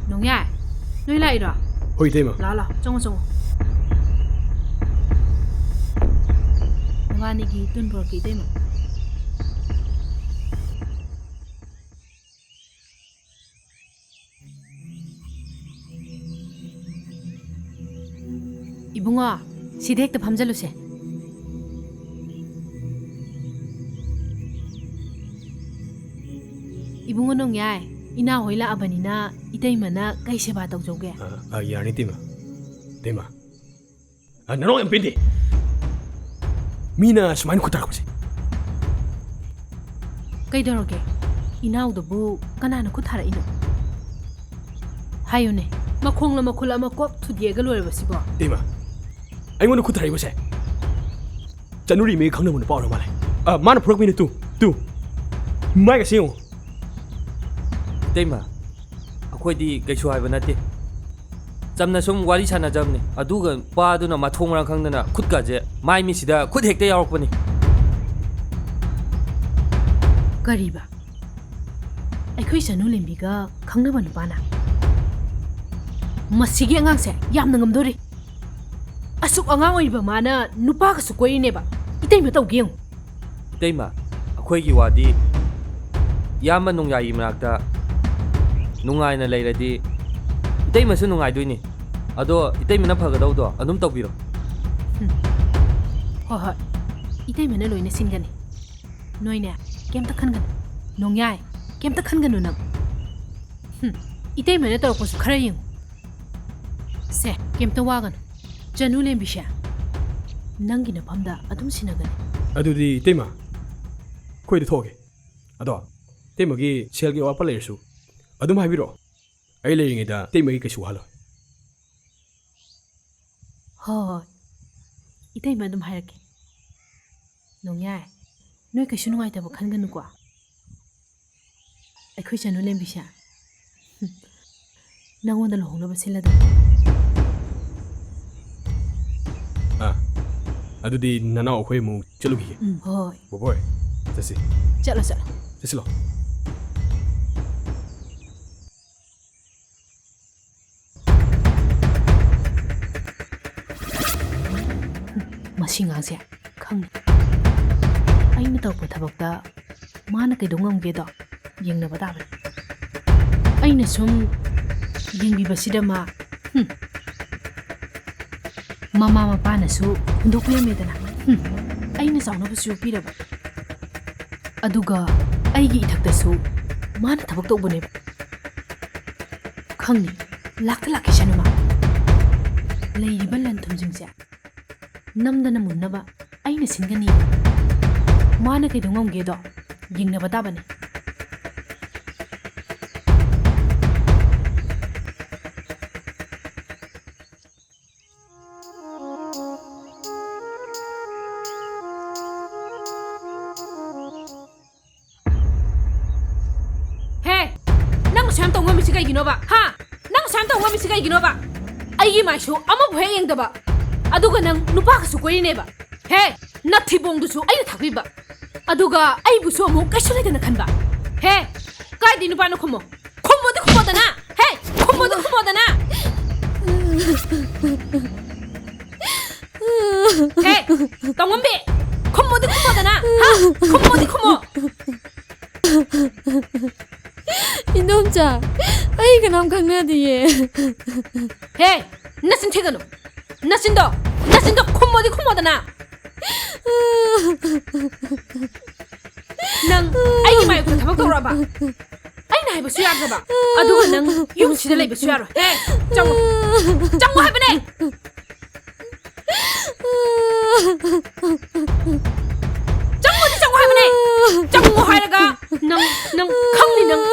ꯅꯣꯡꯌꯥꯏ, ꯅꯣꯏ ꯂꯥꯛꯏꯔꯣ? ꯍꯣꯏ, ꯏꯇꯩꯃ꯫ ꯂꯥꯛꯑꯣ, ꯂꯥꯛꯑꯣ, ꯆꯪꯉꯣ, ꯆꯪꯉꯣ꯫ ꯅꯕꯥꯅꯤꯒꯤ ꯇꯨꯟ ꯄꯨꯔꯛꯀꯦ, ꯏꯇꯩꯃ꯫ ꯏꯕꯨꯡꯉꯣ, ꯁꯤꯗ ꯍꯦꯛꯇ ꯐꯝꯖꯜꯂꯨꯁꯦ꯫ ꯏꯕꯨꯡꯉꯣ ꯅꯣꯡꯌꯥꯏ, ꯏꯅꯥꯎ ꯍꯣꯏ ꯂꯥꯛꯑꯕꯅꯤꯅ ꯏꯇꯩꯃꯅ ꯀꯩ ꯁꯦꯕꯥ ꯇꯧꯖꯧꯒꯦ? ꯑ, ꯑ, ꯌꯥꯔꯅꯤ, ꯏꯇꯩꯃ꯫ ꯏꯇꯩꯃ꯫ ꯑ, ꯅꯅꯥꯎ ꯌꯥꯝ ꯄꯦꯟꯗꯦ꯫ ꯃꯤꯅ ꯁꯨꯃꯥꯏꯅ ꯈꯨꯠ ꯊꯥꯔꯛꯄꯁꯦ꯫ ꯀꯩꯗꯧꯔꯒꯦ? ꯏꯅꯥꯎꯗꯨꯕꯨ ꯀꯅꯥꯅ ꯈꯨꯠ ꯊꯥꯔꯛꯏꯅꯣ? ꯍꯥꯏꯌꯨꯅꯦ, ꯃꯈꯣꯡꯂ ꯃꯈꯨꯠꯂ ꯑꯃ ꯀꯣꯛ ꯊꯨꯗꯦꯛꯑꯒ ꯂꯣꯏꯔꯕ ꯁꯤꯕꯣ? ꯏꯃꯥ, ꯑꯩꯉꯣꯟꯗ ꯈꯨꯠ ꯊꯥꯔꯛꯏꯕꯁꯦ ꯆꯅꯨꯔꯤ ꯃꯤ ꯈꯪꯅꯕ ꯅꯨꯄꯥ ꯑꯣꯏꯔ ꯃꯥꯜꯂꯦ꯫ ꯑ, ꯃꯥꯅ ꯐꯨꯔꯛꯄꯤꯅꯦ, ꯇꯨ, ꯇꯨ꯫ ꯃꯥꯏꯒꯁꯦ ꯌꯦꯡꯉꯣ꯫ ꯏꯇꯩꯃ, ꯑꯩꯈꯣꯏꯗꯤ ꯀꯩꯁꯨ ꯍꯥꯏꯕ ꯅꯠꯇꯦ꯫ ꯆꯝꯅ ꯁꯨꯝ ꯋꯥꯔꯤ ꯁꯥꯟꯅꯖꯕꯅꯤ꯫ ꯑꯗꯨꯒ ꯅꯨꯄꯥꯗꯨꯅ ꯃꯊꯣꯡ ꯃꯔꯝ ꯈꯪꯗꯅ ꯈꯨꯠꯀꯁꯦ ꯃꯥꯏ ꯃꯤꯠꯁꯤꯗ ꯈꯨꯠ ꯍꯦꯛꯇ ꯌꯥꯎꯔꯛꯄꯅꯤ꯫ ꯀꯔꯤꯕ? ꯑꯩꯈꯣꯏ ꯆꯅꯨ ꯂꯦꯝꯕꯤꯒ ꯈꯪꯅꯕ ꯅꯨꯄꯥꯅ? ꯃꯁꯤꯒꯤ ꯑꯉꯥꯡꯁꯦ ꯌꯥꯝꯅ ꯉꯝꯗꯣꯔꯤ꯫ ꯑꯁꯨꯛ ꯑꯉꯥꯡ ꯑꯣꯏꯔꯤꯕ ꯃꯥꯅ ꯅꯨꯄꯥꯒꯁꯨ ꯀꯣꯏꯔꯤꯅꯦꯕ꯫ ꯏꯇꯩꯃ ꯇꯧꯒꯦ ꯌꯦꯡꯉꯨ꯫ ꯏꯇꯩꯃ, ꯑꯩꯈꯣꯏꯒꯤ ꯋꯥꯗꯤ ꯏꯌꯥꯝꯕ ꯅꯣꯡꯌꯥꯏꯒꯤ ꯃꯅꯥꯛꯇ ꯅꯨꯡꯉꯥꯏꯅ ꯂꯩꯔꯗꯤ ꯏꯇꯩꯃꯁꯨ ꯅꯨꯡꯉꯥꯏꯗꯣꯏꯅꯤ꯫ ꯑꯗꯣ ꯏꯇꯩꯃꯅ ꯐꯒꯗꯧꯗꯣ ꯑꯗꯨꯝ ꯇꯧꯕꯤꯔꯣ꯫ ꯍꯣꯏ ꯍꯣꯏ, ꯏꯇꯩꯃꯅ ꯂꯣꯏꯅ ꯁꯤꯟꯒꯅꯤ꯫ ꯅꯣꯏꯅꯦ, ꯀꯩꯝꯇ ꯈꯟꯒꯅꯨ꯫ ꯅꯣꯡꯌꯥꯏ, ꯀꯩꯝꯇ ꯈꯟꯒꯅꯨ ꯅꯪ꯫ ꯍꯨꯝ, ꯏꯇꯩꯃꯅ ꯇꯧꯔꯛꯄꯁꯨ ꯈꯔ ꯌꯦꯡꯉꯨ꯫ ꯁꯦ, ꯀꯩꯝꯇ ꯋꯥꯒꯅꯨ꯫ ꯆꯅꯨ ꯂꯦꯝꯕꯤꯁꯦ, ꯅꯪꯒꯤ ꯅꯐꯝꯗ ꯑꯗꯨꯝ ꯁꯤꯟꯅꯒꯅꯤ꯫ ꯑꯗꯨꯗꯤ ꯏꯇꯩꯃ, ꯑꯩꯈꯣꯏꯗ ꯊꯣꯛꯑꯒꯦ꯫ ꯑꯗꯣ ꯏꯇꯩꯃꯒꯤ ꯁꯦꯜꯒꯤ ꯑꯋꯥꯠꯄ ꯂꯩꯔꯁꯨ ꯑꯗꯨꯝ ꯍꯥꯏꯕꯤꯔꯛꯑꯣ꯫ ꯑꯩ ꯂꯩꯔꯤꯉꯩꯗ ꯏꯇꯩꯃꯒꯤ ꯀꯩꯁꯨ ꯋꯥꯍꯜꯂꯣꯏ꯫ ꯍꯣꯏ ꯍꯣꯏ, ꯏꯇꯩꯃ ꯑꯗꯨꯝ ꯍꯥꯏꯔꯛꯀꯦ꯫ ꯅꯣꯡꯌꯥꯏ, ꯅꯣꯏ ꯀꯩꯁꯨ ꯅꯨꯡꯉꯥꯏꯇꯕ ꯈꯟꯒꯅꯨꯀꯣ꯫ ꯑꯩꯈꯣꯏ ꯆꯅꯨ ꯂꯦꯝꯕꯤꯁꯦ, ꯍꯨꯝ, ꯅꯪꯉꯣꯟꯗ ꯂꯨꯍꯣꯡꯅꯕ ꯁꯤꯜꯂꯗꯕꯅꯤ꯫ ꯑꯥ, ꯑꯗꯨꯗꯤ ꯅꯅꯥꯎ ꯑꯩꯈꯣꯏ ꯑꯃꯨꯛ ꯆꯠꯂꯨꯈꯤꯒꯦ꯫ ꯎꯝ, ꯍꯣꯏ꯫ ꯕꯣꯕꯣꯏ, ꯆꯠꯁꯤ꯫ ꯆꯠꯂꯣ, ꯆꯠꯂꯣ꯫ ꯆꯠꯁꯤꯂꯣ꯫ ꯃꯁꯤ ꯉꯥꯡꯁꯦ ꯈꯪꯅꯤ꯫ ꯑꯩꯅ ꯇꯧꯔꯛꯄ ꯊꯕꯛꯇ ꯃꯥꯅ ꯀꯩꯗꯧ ꯉꯝꯒꯦꯗꯣ ꯌꯦꯡꯅꯕ ꯇꯥꯕꯅꯤ꯫ ꯑꯩꯅ ꯁꯨꯝ ꯌꯦꯡꯕꯤꯕꯁꯤꯗ ꯃꯥ, ꯍꯨꯝ, ꯃꯃꯥ ꯃꯄꯥꯅꯁꯨ ꯍꯨꯟꯗꯣꯛꯄꯤꯔꯝꯃꯦꯗꯅ, ꯍꯨꯝ, ꯑꯩꯅ ꯆꯥꯎꯅꯕꯁꯨ ꯌꯣꯛꯄꯤꯔꯕ, ꯑꯗꯨꯒ ꯑꯩꯒꯤ ꯏꯊꯛꯇꯁꯨ ꯃꯥꯅ ꯊꯕꯛ ꯇꯧꯕꯅꯦꯕ꯫ ꯈꯪꯅꯤ, ꯂꯥꯛꯇ ꯂꯥꯛꯈꯤꯁꯅꯨ ꯃꯥ꯫ ꯂꯩꯔꯤꯕ ꯂꯟ ꯊꯨꯝꯁꯤꯡꯁꯦ ꯅꯝꯗꯅ ꯃꯨꯟꯅꯕ ꯑꯩꯅ ꯁꯤꯟꯒꯅꯤ꯫ ꯃꯥꯅ ꯀꯩꯗꯧ ꯉꯝꯒꯦꯗꯣ ꯌꯦꯡꯅꯕ ꯇꯥꯕꯅꯤ꯫ ꯍꯦ! ꯅꯪ ꯑꯁꯨꯛ ꯌꯥꯝ ꯇꯧ ꯉꯝꯃꯤꯁꯤ ꯀꯩꯒꯤꯅꯣꯕ? ꯍꯥ? ꯅꯪ ꯑꯁꯨꯛ ꯌꯥꯝ ꯇꯧ ꯉꯝꯃꯤꯁꯤ ꯀꯩꯒꯤꯅꯣꯕ? ꯑꯩꯒꯤ ꯃꯥꯏꯁꯨ ꯑꯃꯕꯨ ꯍꯦꯛ ꯌꯦꯡꯗꯕ, ꯑꯗꯨꯒ ꯅꯪ ꯅꯨꯄꯥꯒꯁꯨ ꯀꯣꯏꯔꯤꯅꯦꯕ꯫ ꯍꯦ, ꯅꯊꯤꯕꯣꯡꯗꯨꯁꯨ ꯑꯩꯅ ꯊꯥꯛꯄꯤꯕ, ꯑꯗꯨꯒ ꯑꯩꯕꯨꯁꯨ ꯑꯃꯨꯛ ꯀꯩꯁꯨ ꯂꯩꯇꯅ ꯈꯟꯕ꯫ ꯍꯦ, ꯀꯥꯏꯗꯩ ꯅꯨꯄꯥꯅꯣ? ꯈꯨꯝꯃꯣ, ꯈꯨꯝꯃꯣꯗꯤ ꯈꯨꯝꯃꯣꯗꯅ꯫ ꯍꯦ, ꯈꯨꯝꯃꯣꯗꯤ ꯈꯨꯝꯃꯣꯗꯅ꯫ ꯍꯦ, ꯇꯧꯉꯝꯕꯤ, ꯈꯨꯝꯃꯣꯗꯤ ꯈꯨꯝꯃꯣꯗꯅ꯫ ꯍꯥ? ꯈꯨꯝꯃꯣꯗꯤ ꯈꯨꯝꯃꯣ꯫ ꯏꯟꯗꯣꯝꯆꯥ, ꯑꯩ ꯀꯅꯥꯝ ꯈꯪꯅꯗꯤꯌꯦ꯫ ꯍꯦ, ꯅꯆꯤꯟ ꯊꯤꯒꯅꯨ꯫ ꯅꯆꯤꯟꯗꯣ, ꯅꯆꯤꯟꯗꯣ ꯈꯨꯝꯃꯣꯗꯤ ꯈꯨꯝꯃꯣꯗꯅ꯫ ꯅꯪ ꯑꯩꯒꯤ ꯃꯥꯌꯣꯛꯇ ꯊꯕꯛ ꯇꯧꯔꯛꯑꯕ? ꯑꯩꯅ ꯍꯥꯏꯕꯁꯨ ꯌꯥꯗ꯭ꯔꯕ? ꯑꯗꯨꯒ ꯅꯪ ꯌꯨꯝꯁꯤꯗ ꯂꯩꯕꯁꯨ ꯌꯥꯔꯣꯏ꯫ ꯍꯦ, ꯆꯪꯉꯣ꯫ ꯆꯪꯉꯣ ꯍꯥꯏꯕꯅꯦ꯫ ꯆꯪꯉꯣꯗꯤ ꯆꯪꯉꯣ ꯍꯥꯏꯕꯅꯦ꯫ ꯆꯪꯉꯣ ꯍꯥꯏꯔꯒ ꯅꯪ, ꯅꯪ ꯈꯪꯅꯤ ꯅꯪ꯫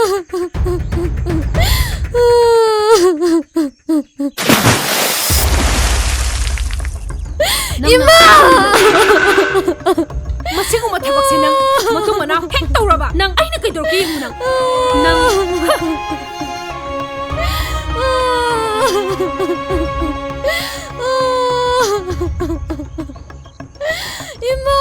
ꯅꯪꯅ ꯏꯃꯥ! ꯃꯁꯤꯒꯨꯝꯕ ꯊꯕꯛꯁꯦ ꯅꯪ ꯃꯇꯨꯡ ꯃꯅꯥꯎ ꯍꯦꯛ ꯇꯧꯔꯕ, ꯅꯪ ꯑꯩꯅ ꯀꯩꯗꯧꯔꯛꯀꯦ ꯌꯦꯡꯉꯨ ꯅꯪ꯫ ꯅꯪ, ꯍ! ꯏꯃꯥ!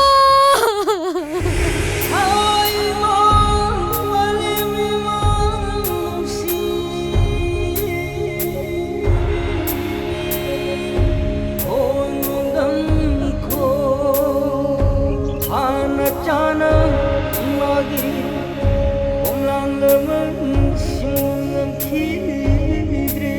ꯍꯥꯟꯅ ꯆꯥꯅ ꯏꯃꯥꯒꯤ ꯈꯣꯡꯂꯥꯡ ꯂꯃꯟꯁꯤꯡ ꯅꯝꯈꯤꯗ꯭ꯔꯦ꯫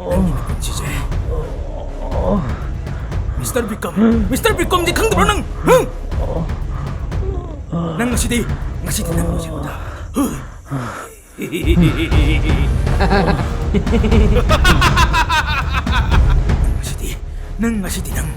ꯅꯪꯒꯤ ꯅꯈꯨꯠꯁꯤꯁꯦ ꯃꯤꯁꯇꯔ ꯕꯤꯀꯝ, ꯃꯤꯁꯇꯔ ꯕꯤꯀꯝꯗꯤ ꯈꯪꯗꯕ꯭ꯔꯣ ꯅꯪ? ꯍꯨꯝ? ꯅꯪ ꯉꯁꯤꯗꯤ, ꯉꯁꯤꯗꯤ ꯅꯪ ꯂꯣꯏꯁꯤꯟꯕꯗ꯫ ꯉꯁꯤꯗꯤ, ꯅꯪ ꯉꯁꯤꯗꯤ ꯅꯪ꯫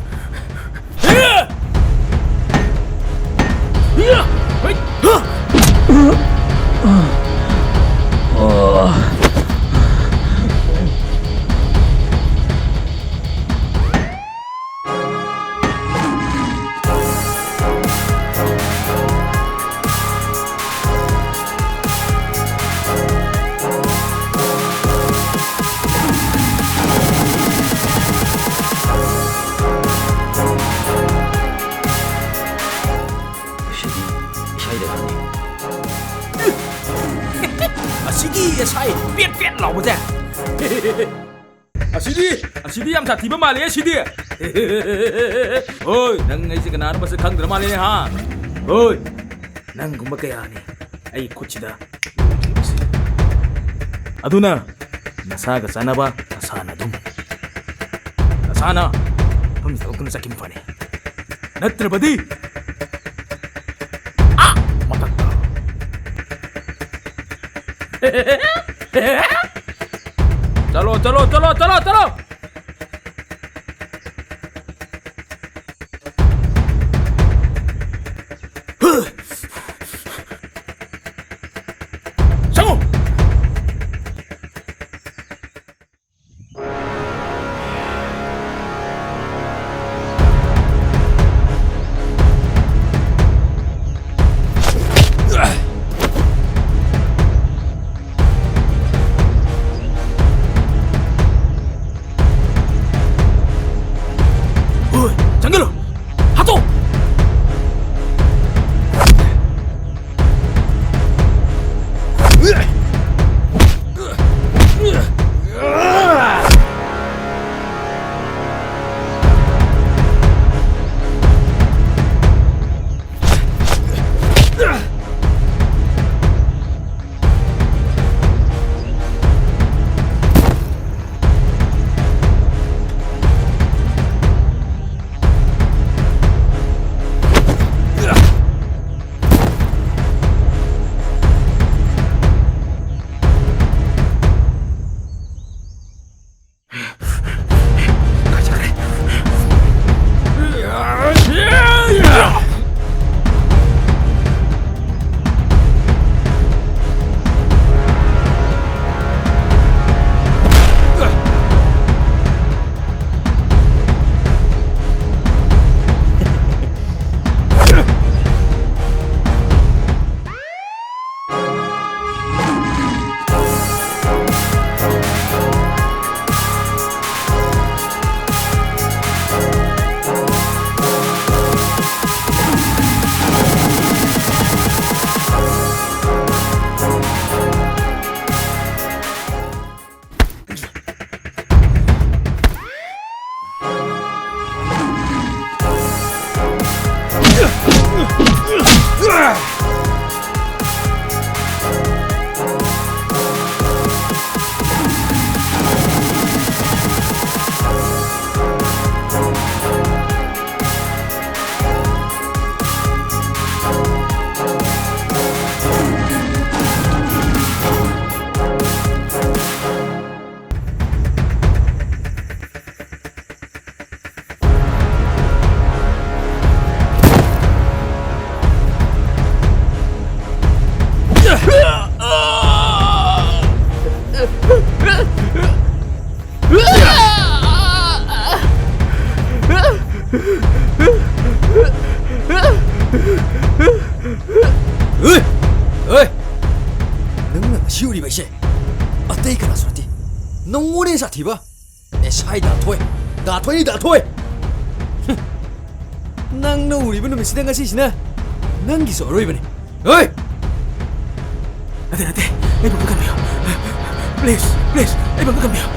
ꯑꯁꯤꯗꯤ ꯏꯁꯩꯗ ꯈꯪꯉꯤ꯫ ꯑꯁꯤꯒꯤ ꯏꯁꯩ ꯄꯦꯠ ꯄꯦꯠ ꯂꯥꯎꯕꯁꯦ꯫ ꯑꯁꯤꯗꯤ, ꯑꯁꯤꯗꯤ ꯌꯥꯝ ꯁꯥꯊꯤꯕ ꯃꯥꯜꯂꯦ ꯁꯤꯗꯤ꯫ ꯍꯣꯏ, ꯅꯪ ꯑꯩꯁꯦ ꯀꯅꯥꯅꯣ ꯃꯁꯛ ꯈꯪꯗ꯭ꯔ ꯃꯥꯜꯂꯦꯅꯦ, ꯍꯥ? ꯍꯣꯏ, ꯅꯪꯒꯨꯝꯕ ꯀꯌꯥꯅꯤ ꯑꯩ ꯈꯨꯠꯁꯤꯗ ꯂꯣꯏꯈꯤꯕꯁꯦ꯫ ꯑꯗꯨꯅ ꯅꯁꯥꯒ ꯆꯥꯟꯅꯕ ꯅꯁꯥꯅ ꯑꯗꯨꯝ, ꯅꯁꯥꯅ ꯃꯐꯝꯁꯤꯗ ꯊꯣꯛꯇꯨꯅ ꯆꯠꯈꯤꯕ ꯐꯅꯤ꯫ ꯅꯠꯇ꯭ꯔꯕꯗꯤ, ꯑꯥ! ꯃꯊꯛꯇ꯫ ꯆꯠꯂꯣ, ꯆꯠꯂꯣ, ꯆꯠꯂꯣ, ꯆꯠꯂꯣ, ꯆꯠꯂꯣ! ꯆꯪꯉꯣ! ꯍꯣꯏ, ꯆꯪꯁꯤꯜꯂꯨ! ꯍꯥꯠꯇꯣꯛ! ꯍꯣꯏ! ꯍꯣꯏ! ꯅꯪꯅ ꯉꯁꯤ ꯎꯔꯤꯕ ꯑꯩꯁꯦ ꯑꯇꯩ ꯀꯅꯥꯁꯨ ꯅꯠꯇꯦ, ꯅꯪꯉꯣꯟꯗ ꯁꯥꯊꯤꯕ ꯑꯦꯁ ꯑꯥꯏ ꯗꯥꯊꯣꯏ꯫ ꯗꯥꯊꯣꯏꯅꯤ, ꯗꯥꯊꯣꯏ! ꯍꯨꯝ꯫ ꯅꯪꯅ ꯎꯔꯤꯕ ꯅꯨꯃꯤꯠꯁꯤꯗ ꯉꯁꯤꯁꯤꯅ ꯅꯪꯒꯤꯁꯨ ꯑꯔꯣꯏꯕꯅꯤ꯫ ꯍꯣꯏ! ꯅꯠꯇꯦ, ꯅꯠꯇꯦ, ꯑꯩꯕꯨ ꯑꯝꯇ ꯀꯟꯕꯤꯌꯨ꯫ Please, please, ꯑꯩꯕꯨ ꯑꯝꯇ ꯀꯟꯕꯤꯌꯨ꯫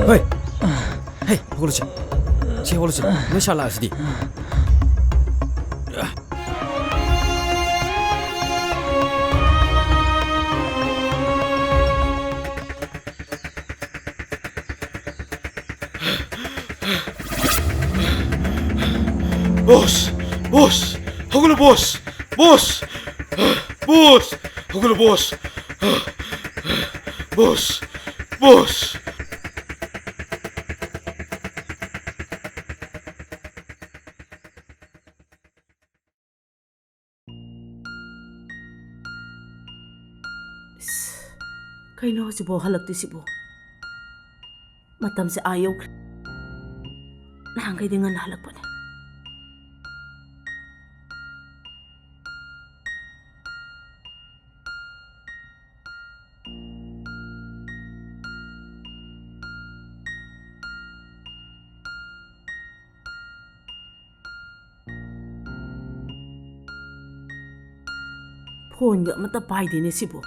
ꯍꯣꯏ! ꯍꯦ, ꯍꯧꯒꯠꯂꯨꯁꯦ꯫ ꯁꯤ ꯍꯧꯒꯠꯂꯨꯁꯦ꯫ ꯅꯣꯏ ꯁꯥꯔ ꯂꯥꯛꯑꯁꯤꯗꯤ꯫ ꯕꯣꯁ! ꯕꯣꯁ! ꯍꯧꯒꯠꯂꯣ, ꯕꯣꯁ! ꯕꯣꯁ! ꯕꯣꯁ! ꯍꯧꯒꯠꯂꯣ, ꯕꯣꯁ! ꯕꯣꯁ! ꯕꯣꯁ! ꯏꯁ, ꯀꯩꯅꯣ ꯍꯧꯖꯤꯛꯐꯥꯎ ꯍꯜꯂꯛꯇ꯭ꯔꯤꯁꯤꯕꯣ? ꯃꯇꯝꯁꯦ ꯑꯥ ꯌꯧꯈ꯭ꯔꯦ꯫ ꯅꯍꯥꯟꯈꯩꯗꯤ ꯉꯟꯅ ꯍꯜꯂꯛꯄꯅꯦ꯫ ꯐꯣꯟꯒ ꯑꯃꯠꯇ ꯄꯥꯏꯗꯦꯅꯦ ꯁꯤꯕꯨ꯫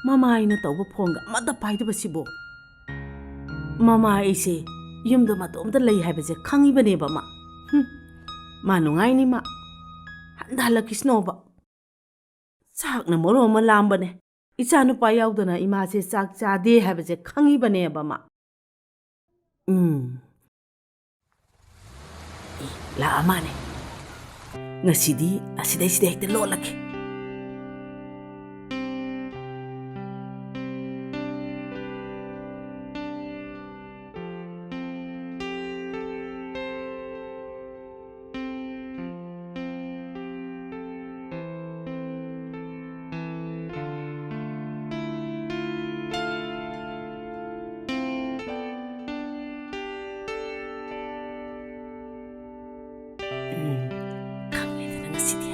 ꯃꯃꯥ ꯑꯩꯅ ꯇꯧꯕ ꯐꯣꯟꯒ ꯑꯃꯠꯇ ꯄꯥꯏꯗꯕ ꯁꯤꯕꯨ꯫ ꯃꯃꯥ ꯑꯩꯁꯦ ꯌꯨꯝꯗ ꯃꯇꯣꯝꯇ ꯂꯩ ꯍꯥꯏꯕꯁꯦ ꯈꯪꯉꯤꯕꯅꯦꯕ ꯃꯥ꯫ ꯍꯨꯝ, ꯃꯥ ꯅꯨꯡꯉꯥꯏꯅꯤ ꯃꯥ꯫ ꯑꯝꯇ ꯍꯜꯂꯛꯈꯤꯁꯅꯣꯕ꯫ ꯆꯥꯛꯅ ꯃꯔꯣꯟ ꯑꯃ ꯂꯥꯝꯕꯅꯦ꯫ ꯏꯆꯥꯅꯨꯄꯥ ꯌꯥꯎꯗꯅ ꯏꯃꯥꯁꯦ ꯆꯥꯛ ꯆꯥꯗꯦ ꯍꯥꯏꯕꯁꯦ ꯈꯪꯉꯤꯕꯅꯦꯕ ꯃꯥ꯫ ꯎꯝ꯫ ꯑꯦ, ꯂꯥꯛꯑ ꯃꯥꯅꯦ꯫ ꯉꯁꯤꯗꯤ ꯑꯁꯤꯗꯩꯁꯤꯗ ꯍꯦꯛꯇ ꯂꯣꯠꯂꯒꯦ꯫ ꯎꯝ, ꯈꯪꯂꯦꯗꯅ ꯉꯁꯤꯗꯤ꯫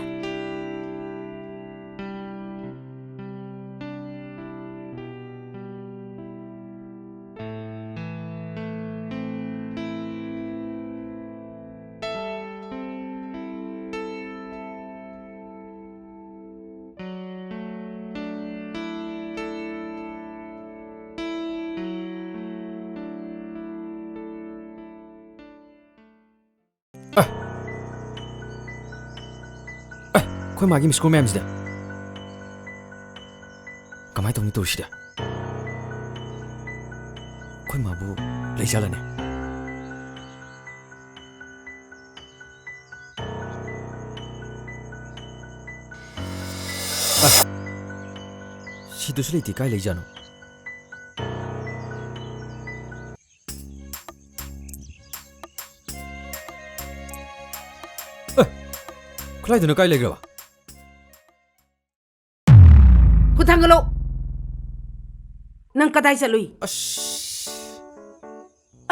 ꯑ! ꯑ! ꯑꯩꯈꯣꯏ ꯃꯥꯒꯤ miss call ꯃꯌꯥꯝꯁꯤꯗ꯫ ꯀꯃꯥꯏꯅ ꯇꯧꯅꯤ ꯇꯧꯔꯤꯁꯤꯗꯤ? ꯑꯩꯈꯣꯏ ꯃꯥꯕꯨ ꯂꯩꯖꯥꯠꯂꯅꯦ? ꯑ! ꯁꯤꯗꯁꯨ ꯂꯩꯇꯦ, ꯀꯥꯏ ꯂꯩꯖꯥꯠꯅꯣ? ꯑꯦ! ꯈꯨꯠꯂꯥꯏꯗꯨꯅ ꯀꯥꯏ ꯂꯩꯈ꯭ꯔꯕ? ꯈꯨꯠ ꯊꯥꯡꯒꯠꯂꯣ꯫ ꯅꯪ ꯀꯗꯥꯏ ꯆꯠꯂꯨꯏ? ꯑꯁ!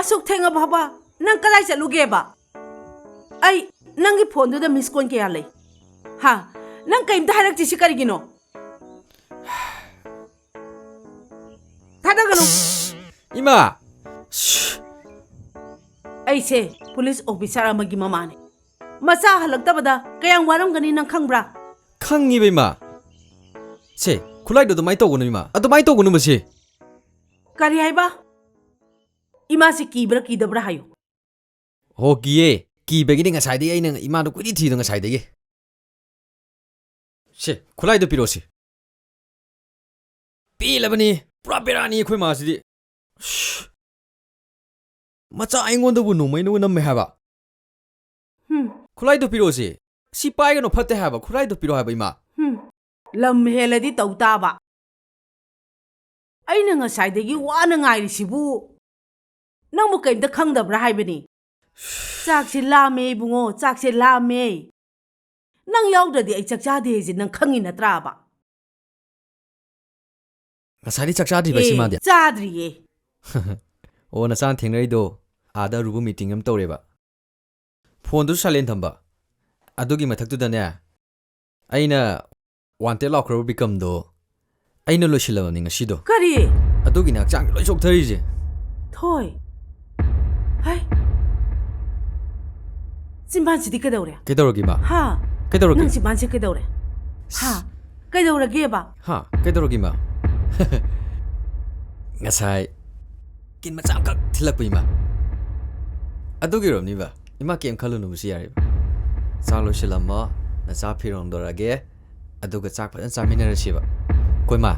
ꯑꯁꯨꯛ ꯊꯦꯡꯉ ꯐꯥꯎꯕ ꯅꯪ ꯀꯗꯥꯏ ꯆꯠꯂꯨꯒꯦꯕ? ꯑꯩ ꯅꯪꯒꯤ ꯐꯣꯟꯗꯨꯗ miss call ꯀꯌꯥ ꯂꯩ? ꯍꯥ? ꯅꯪ ꯀꯩꯝꯇ ꯍꯥꯏꯔꯛꯇ꯭ꯔꯤꯁꯤ ꯀꯔꯤꯒꯤꯅꯣ? ꯊꯥꯗꯒꯅꯨ꯫ ꯏꯃꯥ! ꯑꯩꯁꯦ police officer ꯑꯃꯒꯤ ꯃꯃꯥꯅꯦ꯫ ꯃꯆꯥ ꯍꯜꯂꯛꯇꯕꯗ ꯀꯌꯥꯝ ꯋꯥꯔꯝꯒꯅꯤ ꯅꯪ ꯈꯪꯕ꯭ꯔꯥ? ꯈꯪꯉꯤꯕ, ꯏꯃꯥ꯫ ꯁꯦ, ꯈꯨꯠꯂꯥꯏꯗꯣ ꯑꯗꯨꯃꯥꯏꯅ ꯇꯧꯒꯅꯨ, ꯏꯃꯥ꯫ ꯑꯗꯨꯃꯥꯏꯅ ꯇꯧꯒꯅꯨ ꯃꯁꯤ꯫ ꯀꯔꯤ ꯍꯥꯏꯕ? ꯏꯃꯥꯁꯦ ꯀꯤꯕ꯭ꯔꯥ ꯀꯤꯗꯕ꯭ꯔꯥ ꯍꯥꯏꯌꯨ꯫ ꯍꯣ, ꯀꯤꯌꯦ꯫ ꯀꯤꯕꯒꯤꯅꯦ ꯉꯁꯥꯏꯗꯒꯤ ꯑꯩꯅ ꯏꯃꯥꯗꯣ ꯀꯣꯏꯊꯤ ꯊꯤꯗꯣ ꯉꯁꯥꯏꯗꯒꯤ꯫ ꯁꯦ, ꯈꯨꯠꯂꯥꯏꯗꯣ ꯄꯤꯔꯛꯑꯣꯁꯦ꯫ ꯄꯦꯜꯂꯕꯅꯤ꯫ ꯄꯨꯔꯥ ꯕꯦꯔꯥꯅꯤ ꯑꯩꯈꯣꯏ ꯃꯥꯁꯤꯗꯤ꯫ ꯃꯆꯥ ꯑꯩꯉꯣꯟꯗꯕꯨ ꯅꯣꯡꯃꯩꯅ ꯅꯝꯃꯦ ꯍꯥꯏꯕ꯫ ꯍꯨꯝ꯫ ꯈꯨꯠꯂꯥꯏꯗꯣ ꯄꯤꯔꯛꯑꯣꯁꯦ꯫ ꯁꯤ ꯄꯥꯏꯒꯅꯨ, ꯐꯠꯇꯦ ꯍꯥꯏꯕ꯫ ꯈꯨꯠꯂꯥꯏꯗꯣ ꯄꯤꯔꯛꯑꯣ ꯍꯥꯏꯕ, ꯏꯃꯥ꯫ ꯍꯨꯝ꯫ ꯂꯝ ꯍꯦꯜꯂꯗꯤ ꯇꯧ ꯇꯥꯕ꯫ ꯑꯩꯅ ꯉꯁꯥꯏꯗꯒꯤ ꯋꯥꯅ ꯉꯥꯏꯔꯤꯁꯤꯕꯨ ꯅꯪꯕꯨ ꯀꯩꯝꯇ ꯈꯪꯗꯕ꯭ꯔꯥ ꯍꯥꯏꯕꯅꯤ? ꯆꯥꯛꯁꯦ ꯂꯥꯝꯃꯦ ꯏꯕꯨꯡꯉꯣ, ꯆꯥꯛꯁꯦ ꯂꯥꯝꯃꯦ꯫ ꯅꯪ ꯌꯥꯎꯗ꯭ꯔꯗꯤ ꯑꯩ ꯆꯥꯛ ꯆꯥꯗꯦ ꯍꯥꯏꯁꯦ ꯅꯪ ꯈꯪꯉꯤ ꯅꯠꯇ꯭ꯔꯥꯕ? ꯉꯁꯥꯏꯗꯤ ꯆꯥꯛ ꯆꯥꯗ꯭ꯔꯤꯕ ꯑꯦ, ꯁꯤꯃꯥꯗꯤ? ꯆꯥꯗ꯭ꯔꯤꯌꯦ꯫ ꯑꯣ, ꯅꯆꯥꯅ ꯊꯦꯡꯅꯔꯤꯗꯣ ꯑꯥꯗ ꯑꯔꯨꯕ ꯃꯤꯇꯤꯡ ꯑꯃ ꯇꯧꯔꯦꯕ꯫ ꯐꯣꯟꯗꯨꯁꯨ ꯁꯥꯏꯂꯦꯟ ꯊꯝꯕ꯫ ꯑꯗꯨꯒꯤ ꯃꯊꯛꯇꯨꯗꯅꯦ, ꯑꯩꯅ ꯋꯥꯟꯇꯦꯠ ꯂꯥꯎꯈ꯭ꯔꯕ ꯕꯤꯀꯝꯗꯣ ꯑꯩꯅ ꯂꯣꯏꯁꯤꯜꯂꯕꯅꯤ ꯉꯁꯤꯗꯣ꯫ ꯀꯔꯤ? ꯑꯗꯨꯒꯤꯅꯦ ꯍꯛꯆꯥꯡꯁꯦ ꯂꯣꯏ ꯆꯣꯛꯊꯔꯤꯁꯦ꯫ ꯊꯣꯏ꯫ ꯍꯥꯏ꯫ ꯆꯤꯝꯕꯥꯟꯁꯤꯗꯤ ꯀꯩꯗꯧꯔꯦ? ꯀꯩꯗꯧꯔꯒꯦ, ꯏꯃꯥ? ꯍꯥ? ꯀꯩꯗꯧꯔꯒꯦ? ꯅꯪ ꯆꯤꯝꯕꯥꯟꯁꯤ ꯀꯩꯗꯧꯔꯦ? ꯍꯥ? ꯀꯩꯗꯧꯔꯒꯦꯕ? ꯍꯥ? ꯀꯩꯗꯧꯔꯒꯦ, ꯏꯃꯥ? ꯉꯁꯥꯏ ꯀꯤꯟ ꯃꯆꯥ ꯑꯃꯈꯛ ꯊꯤꯜꯂꯛꯄ, ꯏꯃꯥ꯫ ꯑꯗꯨꯒꯤ ꯑꯣꯏꯔꯝꯅꯤꯕ꯫ ꯏꯃꯥ, ꯀꯩꯝ ꯈꯜꯂꯨꯅꯨ, ꯃꯁꯤ ꯌꯥꯔꯤꯕ꯫ ꯆꯥꯛ ꯂꯣꯏꯁꯤꯜꯂꯝꯃꯣ, ꯅꯆꯥ ꯐꯤꯔꯣꯟꯗꯣꯔꯛꯑꯒꯦ, ꯑꯗꯨꯒ ꯆꯥꯛ ꯐꯖꯅ ꯆꯥꯃꯤꯟꯅꯔꯁꯤꯕ꯫ ꯀꯣꯏꯃꯥ,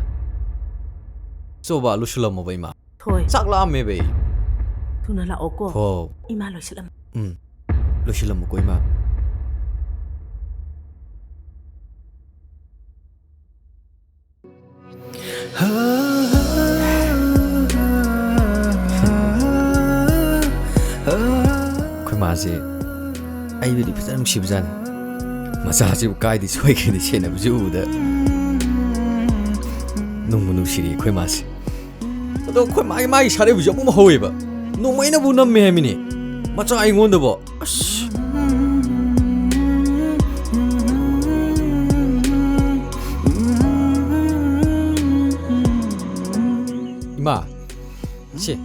ꯆꯣꯕ, ꯂꯣꯏꯁꯤꯜꯂꯝꯃꯣꯕ, ꯏꯃꯥ꯫ ꯊꯣꯏ꯫ ꯆꯥꯛ ꯂꯥꯝꯃꯦꯕ ꯑꯩ꯫ ꯊꯨꯅ ꯂꯥꯛꯑꯣꯀꯣ꯫ ꯍꯣ꯫ ꯏꯃꯥ ꯂꯣꯏꯁꯤꯜꯂꯝꯃꯣ꯫ ꯎꯝ꯫ ꯂꯣꯏꯁꯤꯜꯂꯝꯃꯨꯀꯣ, ꯏꯃꯥ꯫ ꯑꯩꯈꯣꯏ ꯃꯥꯁꯦ ꯑꯩꯕꯨꯗꯤ ꯐꯖꯅ ꯅꯨꯡꯁꯤꯕꯖꯥꯠꯅꯤ꯫ ꯃꯆꯥꯁꯤꯕꯨ ꯀꯥꯏꯗ ꯁꯣꯏꯒꯦꯅ ꯁꯦꯟꯅꯕꯁꯤ ꯎꯕꯗ ꯅꯨꯡꯕꯨ ꯅꯨꯡꯁꯤꯔꯤ ꯑꯩꯈꯣꯏ ꯃꯥꯁꯦ꯫ ꯑꯗꯣ ꯑꯩꯈꯣꯏ ꯃꯥꯒꯤ, ꯃꯥꯒꯤ ꯁꯥꯔꯩꯕꯨꯁꯨ ꯑꯃꯨꯛ ꯍꯧꯋꯦꯕ꯫ ꯅꯣꯡꯃꯩꯅꯕꯨ ꯅꯝꯃꯦ ꯍꯥꯏꯃꯤꯅꯦ꯫ ꯃꯆꯥ ꯑꯩꯉꯣꯟꯗꯕꯨ꯫ ꯑꯁ꯫ ꯏꯃꯥ, ꯁꯦ,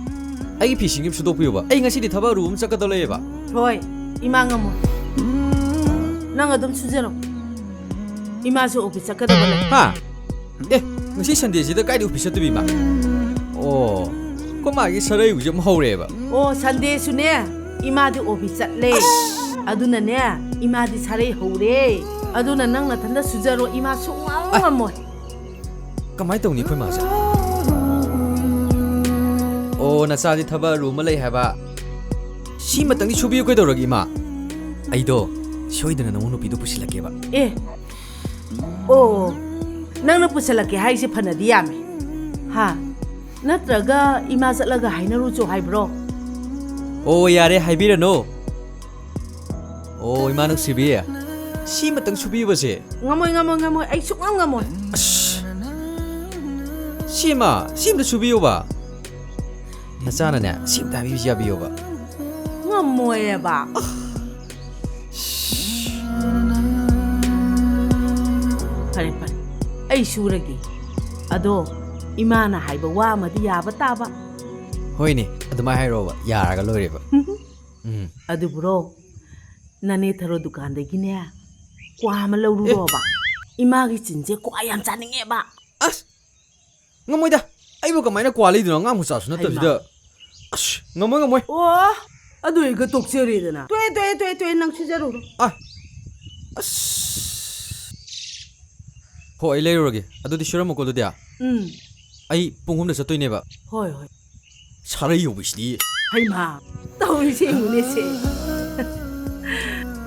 ꯑꯩꯒꯤ ꯐꯤꯁꯤꯡꯁꯤ ꯑꯝ ꯁꯨꯗꯣꯛꯄꯤꯌꯨꯕ꯫ ꯑꯩ ꯉꯁꯤꯗꯤ ꯊꯕꯛ ꯑꯔꯨꯕ ꯑꯃ ꯆꯠꯀꯗꯧ ꯂꯩꯌꯦꯕ꯫ ꯍꯣꯏ, ꯏꯃꯥ ꯉꯝꯃꯣ꯫ ꯅꯪ ꯑꯗꯨꯝ ꯁꯨꯖꯔꯣ꯫ ꯏꯃꯥꯁꯨ ꯑꯣꯐꯤꯁ ꯆꯠꯀꯗꯕ ꯂꯩ꯫ ꯍꯥ? ꯑꯦ, ꯉꯁꯤ ꯁꯟꯗꯦꯁꯤꯗ ꯀꯥꯏꯗ ꯑꯣꯐꯤꯁ ꯆꯠꯇꯣꯏꯕ, ꯏꯃꯥ? ꯑꯣ, ꯑꯩꯈꯣꯏ ꯃꯥꯒꯤ ꯁꯥꯔꯩꯕꯨꯁꯦ ꯑꯃ ꯍꯧꯔꯦꯕ꯫ ꯑꯣ, ꯁꯟꯗꯦꯁꯨꯅꯦ, ꯏꯃꯥꯗꯤ ꯑꯣꯐꯤꯁ ꯆꯠꯂꯦ꯫ ꯑꯗꯨꯅꯅꯦ, ꯏꯃꯥꯗꯤ ꯁꯥꯔꯩ ꯍꯧꯔꯦ꯫ ꯑꯗꯨꯅ ꯅꯪ ꯅꯊꯟꯗ ꯁꯨꯖꯔꯣ, ꯏꯃꯥ ꯁꯨꯡꯉꯝ ꯑ! ꯉꯝꯃꯣꯏ꯫ ꯀꯃꯥꯏ ꯇꯧꯅꯤ ꯑꯩꯈꯣꯏ ꯃꯥꯁꯦ? ꯑꯣ, ꯅꯆꯥꯗꯤ ꯊꯕꯛ ꯑꯔꯨꯕ ꯑꯃ ꯂꯩ ꯍꯥꯏꯕ꯫ ꯁꯤꯃꯇꯪꯗꯤ ꯁꯨꯕꯤꯌꯨ ꯀꯩꯗꯧꯔꯒꯦ, ꯏꯃꯥ? ꯑꯩꯗꯣ ꯁꯣꯏꯗꯅ ꯅꯃꯧ ꯅꯨꯄꯤꯗꯣ ꯄꯨꯁꯤꯜꯂꯛꯀꯦꯕ꯫ ꯑꯦ, ꯑꯣ, ꯅꯪꯅ ꯄꯨꯁꯜꯂꯛꯀꯦ ꯍꯥꯏꯁꯦ ꯐꯅꯗꯤ ꯌꯥꯝꯃꯦ꯫ ꯍꯥ? ꯅꯠꯇ꯭ꯔꯒ ꯏꯃꯥ ꯆꯠꯂꯒ ꯍꯥꯏꯅꯔꯨꯆꯣ ꯍꯥꯏꯕ꯭ꯔꯣ? ꯑꯣ, ꯌꯥꯔꯦ, ꯍꯥꯏꯕꯤꯔꯅꯨ꯫ ꯑꯣ, ꯏꯃꯥ ꯅꯨꯡꯁꯤꯕꯤ, ꯁꯤꯃꯇꯪ ꯁꯨꯕꯤꯌꯨꯕꯁꯦ꯫ ꯉꯝꯃꯣꯏ, ꯉꯝꯃꯣꯏ, ꯉꯝꯃꯣꯏ, ꯑꯩ ꯁꯨꯡꯉꯝ ꯉꯝꯃꯣꯏ꯫ ꯑꯁ, ꯁꯤꯃ, ꯁꯤꯃꯇ ꯁꯨꯕꯤꯌꯨꯕ꯫ ꯅꯆꯥꯅꯅꯦ, ꯁꯤꯃꯇ ꯍꯥꯏꯕꯤꯕꯁꯤ ꯌꯥꯕꯤꯌꯨꯕ꯫ ꯉꯝꯃꯣꯏꯌꯦꯕ꯫ ꯐꯔꯦ, ꯐꯔꯦ, ꯑꯩ ꯁꯨꯔꯒꯦ꯫ ꯑꯗꯣ ꯏꯃꯥꯅ ꯍꯥꯏꯕ ꯋꯥ ꯑꯃꯗꯤ ꯌꯥꯕ ꯇꯥꯕ꯫ ꯍꯣꯏꯅꯦ, ꯑꯗꯨꯃꯥꯏ ꯍꯥꯏꯔꯣꯕ, ꯌꯥꯔꯒ ꯂꯣꯏꯔꯦꯕ꯫ ꯎꯝ꯫ ꯑꯗꯨꯕꯨꯔꯣ, ꯅꯅꯦ ꯊꯔꯣ ꯗꯨꯀꯥꯟꯗꯒꯤꯅꯦ, ꯀ꯭ꯋꯥ ꯑꯃ ꯂꯧꯔꯨꯔꯣꯕ꯫ ꯑꯦ꯫ ꯏꯃꯥꯒꯤ ꯆꯤꯟꯁꯦ ꯀ꯭ꯋꯥ ꯌꯥꯝ ꯆꯥꯅꯤꯡꯉꯦꯕ꯫ ꯑꯁ! ꯉꯝꯃꯣꯏꯗ꯫ ꯑꯩꯕꯨ ꯀꯃꯥꯏꯅ ꯀ꯭ꯋꯥ ꯂꯩꯗꯣꯏꯅꯣ? ꯑꯉꯥꯡ ꯃꯆꯥꯁꯨ ꯅꯠꯇꯕꯁꯤꯗ꯫ ꯍꯩꯃꯥ꯫ ꯑꯁ! ꯉꯝꯃꯣꯏ, ꯉꯝꯃꯣꯏ꯫ ꯑꯣ, ꯑꯗꯨ ꯑꯣꯏꯔꯒ ꯇꯣꯛꯆꯔꯦꯗꯅ꯫ ꯇꯣꯛꯑꯦ, ꯇꯣꯛꯑꯦ, ꯇꯣꯛꯑꯦ, ꯇꯣꯛꯑꯦ, ꯅꯪ ꯁꯨꯖꯔꯨꯔꯣ꯫ ꯑ! ꯑꯁ! ꯍꯣ, ꯑꯩ ꯂꯩꯔꯨꯔꯒꯦ꯫ ꯑꯗꯨꯗꯤ ꯁꯨꯔꯝꯃꯨꯀꯣ ꯑꯗꯨꯗꯤ꯫ ꯎꯝ꯫ ꯑꯩ ꯄꯨꯡ ꯑꯍꯨꯝꯗ ꯆꯠꯇꯣꯏꯅꯦꯕ꯫ ꯍꯣꯏ, ꯍꯣꯏ꯫ ꯁꯥꯔꯩ ꯌꯧꯕꯁꯤꯗꯤ꯫ ꯍꯩꯃꯥ, ꯇꯧꯔꯤꯁꯦ ꯌꯦꯡꯉꯨꯅꯦ ꯁꯦ꯫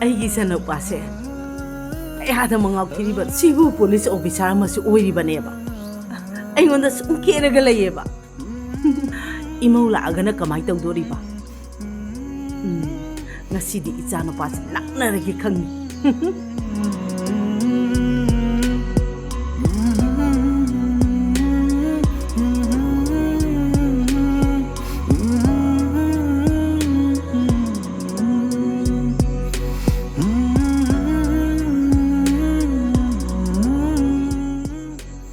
ꯑꯩꯒꯤ ꯏꯆꯥꯅꯨꯄꯥꯁꯦ ꯀꯌꯥꯗ ꯃꯉꯥꯎ ꯊꯤꯔꯤꯕ, ꯁꯤꯕꯨ ꯄꯨꯂꯤꯁ ꯑꯣꯐꯤꯁꯥꯔ ꯑꯃꯁꯨ ꯑꯣꯏꯔꯤꯕꯅꯦꯕ꯫ ꯑꯩꯉꯣꯟꯗ ꯁꯨꯝ ꯀꯦꯔꯒ ꯂꯩꯌꯦꯕ꯫ ꯏꯃꯧ ꯂꯥꯛꯑꯒꯅ ꯀꯃꯥꯏ ꯇꯧꯗꯣꯔꯤꯕ? ꯎꯝ, ꯉꯁꯤꯗꯤ ꯏꯆꯥꯅꯨꯄꯥꯁꯦ ꯂꯥꯛꯅꯔꯒꯦ ꯈꯪꯉꯤ꯫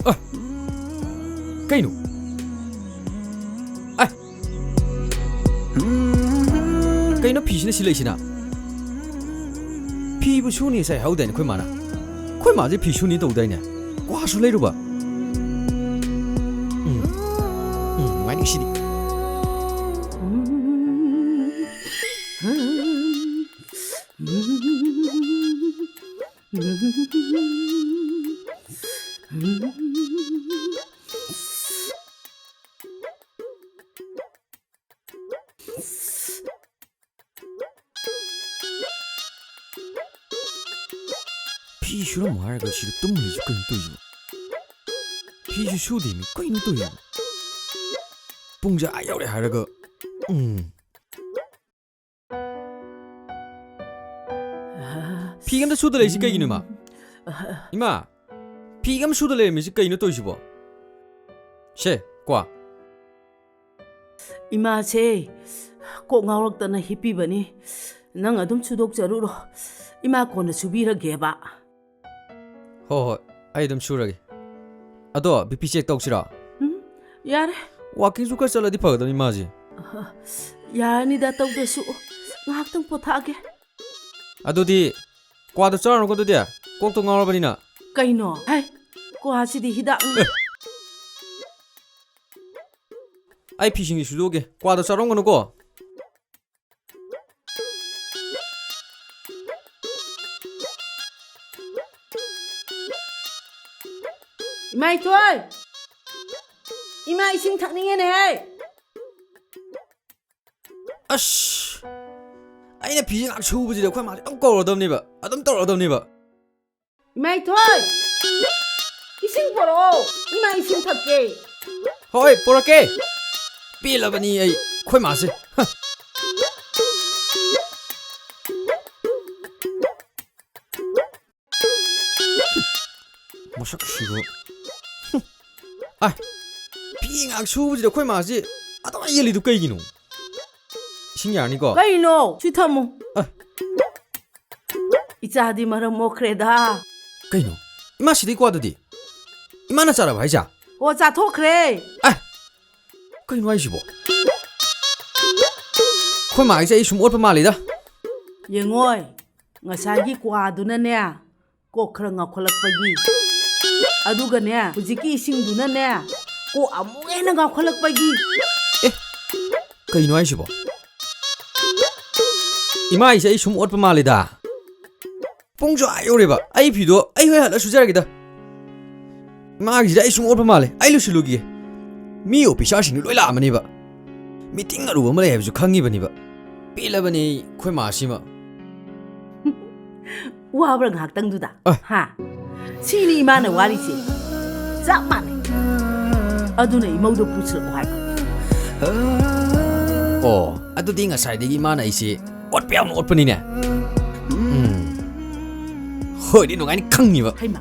ꯑ, ꯀꯩꯅꯣ? ꯑ, ꯀꯩꯅꯣ ꯐꯤꯁꯤꯅ ꯁꯤ ꯂꯩꯁꯤꯅ? ꯐꯤꯕꯨ ꯁꯨꯅꯤ ꯉꯁꯥꯏ ꯍꯥꯏꯍꯧꯗꯥꯏꯅꯦ ꯑꯩꯈꯣꯏ ꯃꯥꯅ? ꯑꯩꯈꯣꯏ ꯃꯥꯁꯦ ꯐꯤ ꯁꯨꯅꯤ ꯇꯧꯗꯥꯏꯅꯦ? ꯀ꯭ꯋꯥꯁꯨ ꯂꯩꯔꯨꯕ? ꯎꯝ, ꯎꯝ, ꯅꯨꯡꯉꯥꯏꯅꯤ ꯉꯁꯤꯗꯤ꯫ ꯎꯝ꯫ ꯎꯝ꯫ ꯐꯤ ꯁꯨꯔꯝꯃꯣ ꯍꯥꯏꯔꯒ ꯁꯤꯗ ꯇꯨꯝ ꯂꯩꯁꯤ ꯀꯩꯅꯣ ꯇꯧꯔꯤꯁꯤꯕꯣ? ꯐꯤꯁꯨ ꯁꯨꯗꯦꯃꯤ, ꯀꯩꯅꯣ ꯇꯧꯔꯤꯁꯤꯕꯣ? ꯄꯨꯡꯁꯦ ꯑꯥ ꯌꯧꯔꯦ ꯍꯥꯏꯔꯒ꯫ ꯎꯝ꯫ ꯐꯤ ꯑꯝꯇ ꯁꯨꯗ ꯂꯩꯁꯤ ꯀꯩꯒꯤꯅꯣ, ꯏꯃꯥ? ꯏꯃꯥ, ꯐꯤ ꯑꯃ ꯁꯨꯗ ꯂꯩꯔꯝꯃꯤꯁꯤ ꯀꯩꯅꯣ ꯇꯧꯔꯤꯁꯤꯕꯣ? ꯁꯦ, ꯀ꯭ꯋꯥ꯫ ꯏꯃꯥꯁꯦ ꯀꯣꯛ ꯉꯥꯎꯔꯛꯇꯅ ꯍꯤꯞꯄꯤꯕꯅꯤ꯫ ꯅꯪ ꯑꯗꯨꯝ ꯁꯨꯗꯣꯛꯆꯔꯨꯔꯣ꯫ ꯏꯃꯥ ꯀꯣꯟꯅ ꯁꯨꯕꯤꯔꯒꯦꯕ꯫ ꯍꯣꯏ, ꯍꯣꯏ, ꯑꯩ ꯑꯗꯨꯝ ꯁꯨꯔꯒꯦ꯫ ꯑꯗꯣ, ꯕꯤ ꯄꯤ ꯆꯦꯛ ꯇꯧꯁꯤꯔꯣ? ꯎꯝ, ꯌꯥꯔꯦ꯫ ꯋꯥꯀꯤꯡꯁꯨ ꯈꯔ ꯆꯠꯂꯗꯤ ꯐꯒꯗꯕꯅꯤ ꯃꯥꯁꯦ꯫ ꯑꯍ, ꯌꯥꯔꯅꯤꯗ, ꯇꯧꯗ꯭ꯔꯁꯨ꯫ ꯉꯥꯏꯍꯥꯛꯇꯪ ꯄꯣꯊꯥꯒꯦ꯫ ꯑꯗꯨꯗꯤ ꯀ꯭ꯋꯥꯗꯣ ꯆꯥꯔꯨꯅꯨꯀꯣ ꯑꯗꯨꯗꯤ꯫ ꯀꯣꯛꯇꯣ ꯉꯥꯎꯔꯕꯅꯤꯅ꯫ ꯀꯩꯅꯣ? ꯍꯥꯏ, ꯀ꯭ꯋꯥꯁꯤꯗꯤ ꯍꯤꯗꯥꯛꯅꯤ꯫ ꯑꯦ꯫ ꯑꯩ ꯐꯤꯁꯤꯡꯁꯤ ꯁꯨꯗꯣꯛꯑꯒꯦ꯫ ꯀ꯭ꯋꯥꯗꯣ ꯆꯥꯔꯝꯒꯅꯨꯀꯣ꯫ ꯏꯃꯥ ꯏꯊꯣꯏ! ꯏꯃꯥ, ꯏꯁꯤꯡ ꯊꯛꯅꯤꯡꯉꯦꯅꯦꯍꯦ! ꯑꯁ! ꯑꯩꯅ ꯐꯤꯁꯦ ꯉꯥꯏꯍꯥꯛ ꯁꯨꯕꯁꯤꯗ ꯑꯩꯈꯣꯏ ꯃꯥꯁꯦ ꯑꯗꯨꯝ ꯀꯧꯔꯗꯕꯅꯦꯕ, ꯑꯗꯨꯝ ꯇꯧꯔꯗꯕꯅꯦꯕ꯫ ꯏꯃꯥ ꯏꯊꯣꯏ! ꯏꯁꯤꯡ ꯄꯨꯔꯛꯑꯣ! ꯏꯃꯥ, ꯏꯁꯤꯡ ꯊꯛꯀꯦ꯫ ꯍꯣꯏ, ꯄꯨꯔꯛꯀꯦ꯫ ꯄꯦꯜꯂꯕꯅꯤ ꯑꯩ, ꯑꯩꯈꯣꯏ ꯃꯥꯁꯦ꯫ ꯍ꯫ ꯃꯁꯛꯁꯤꯒ꯫ ꯍꯨꯝ꯫ ꯑꯥꯏ, ꯐꯤ ꯉꯥꯛ ꯁꯨꯕꯁꯤꯗ ꯑꯩꯈꯣꯏ ꯃꯥꯁꯤ ꯑꯗꯨꯃꯥꯏ ꯌꯦꯜꯂꯤꯗꯨ ꯀꯩꯒꯤꯅꯣ? ꯏꯁꯤꯡ ꯌꯥꯔꯅꯤꯀꯣ? ꯀꯩꯅꯣ? ꯁꯤ ꯊꯝꯃꯨ꯫ ꯑ꯫ ꯏꯆꯥꯗꯤ ꯃꯔꯝ ꯃꯣꯛꯈ꯭ꯔꯦꯗ꯫ ꯀꯩꯅꯣ? ꯏꯃꯥ, ꯁꯤꯗꯩ ꯀ꯭ꯋꯥꯗꯨꯗꯤ? ꯏꯃꯥꯅ ꯆꯥꯔꯕ ꯍꯥꯏꯁꯦ? ꯑꯣ, ꯆꯥꯊꯣꯛꯈ꯭ꯔꯦ꯫ ꯑꯦ! ꯀꯩꯅꯣ ꯍꯥꯏꯁꯤꯕꯣ? ꯑꯩꯈꯣꯏ ꯃꯥꯒꯤꯁꯦ ꯑꯩ ꯁꯨꯝ ꯑꯣꯠꯄ ꯃꯥꯜꯂꯤꯗ꯫ ꯌꯦꯡꯉꯣꯏ, ꯉꯁꯥꯏꯒꯤ ꯀ꯭ꯋꯥꯗꯨꯅꯅꯦ, ꯀꯣꯛ ꯈꯔ ꯉꯥꯎꯈꯠꯂꯛꯄꯒꯤ꯫ ꯑꯗꯨꯒꯅꯦ, ꯍꯧꯖꯤꯛꯀꯤ ꯏꯁꯤꯡꯗꯨꯅꯅꯦ, ꯀꯣꯛ ꯑꯃꯨꯛ ꯍꯦꯟꯅ ꯉꯥꯎꯈꯠꯂꯛꯄꯒꯤ꯫ ꯑꯦ, ꯀꯩꯅꯣ ꯍꯥꯏꯁꯤꯕꯣ? ꯏꯃꯥꯏꯁꯦ ꯑꯩ ꯁꯨꯝ ꯑꯣꯠꯄ ꯃꯥꯜꯂꯤꯗ꯫ ꯄꯨꯡꯁꯨ ꯑꯥ ꯌꯧꯔꯦꯕ꯫ ꯑꯩ ꯐꯤꯗꯣ ꯑꯩ ꯍꯣꯔꯦꯟ ꯍꯜꯂ ꯁꯨꯖꯔꯒꯦꯗ꯫ ꯏꯃꯥꯒꯤꯁꯤꯗ ꯑꯩ ꯁꯨꯝ ꯑꯣꯠꯄ ꯃꯥꯜꯂꯦ꯫ ꯑꯩ ꯂꯣꯏꯁꯤꯜꯂꯨꯈꯤꯒꯦ꯫ ꯃꯤ ꯑꯣꯐꯤꯁꯥꯔꯁꯤꯡꯗꯨ ꯂꯣꯏ ꯂꯥꯛꯑꯝꯃꯅꯦꯕ꯫ ꯃꯤꯇꯤꯡ ꯑꯔꯨꯕ ꯑꯃ ꯂꯩ ꯍꯥꯏꯕꯁꯨ ꯈꯪꯉꯤꯕꯅꯦꯕ꯫ ꯄꯦꯜꯂꯕꯅꯦ ꯑꯩ ꯑꯩꯈꯣꯏ ꯃꯥꯁꯤꯃ꯫ ꯋꯥꯕ꯭ꯔꯥ ꯉꯥꯏꯍꯥꯛꯇꯪꯗꯨꯗ? ꯑ꯫ ꯍꯥ? ꯁꯤꯅꯤ ꯏꯃꯥꯅ ꯋꯥꯔꯤꯁꯦ꯫ ꯆꯞ ꯃꯥꯟꯅꯩ꯫ ꯑꯗꯨꯅ ꯏꯃꯧꯗꯣ ꯄꯨꯁꯤꯜꯂꯛꯑꯣ ꯍꯥꯏꯕ꯫ ꯑꯣ, ꯑꯗꯨꯗꯤ ꯉꯁꯥꯏꯗꯒꯤ ꯏꯃꯥꯅ ꯑꯩꯁꯦ ꯑꯣꯠꯄ ꯌꯥꯝꯅ ꯑꯣꯠꯄꯅꯤꯅꯦ꯫ ꯎꯝ꯫ ꯍꯣꯏꯗꯤ ꯅꯨꯡꯉꯥꯏꯅ ꯈꯪꯅꯤꯕ꯫ ꯍꯩꯃ꯫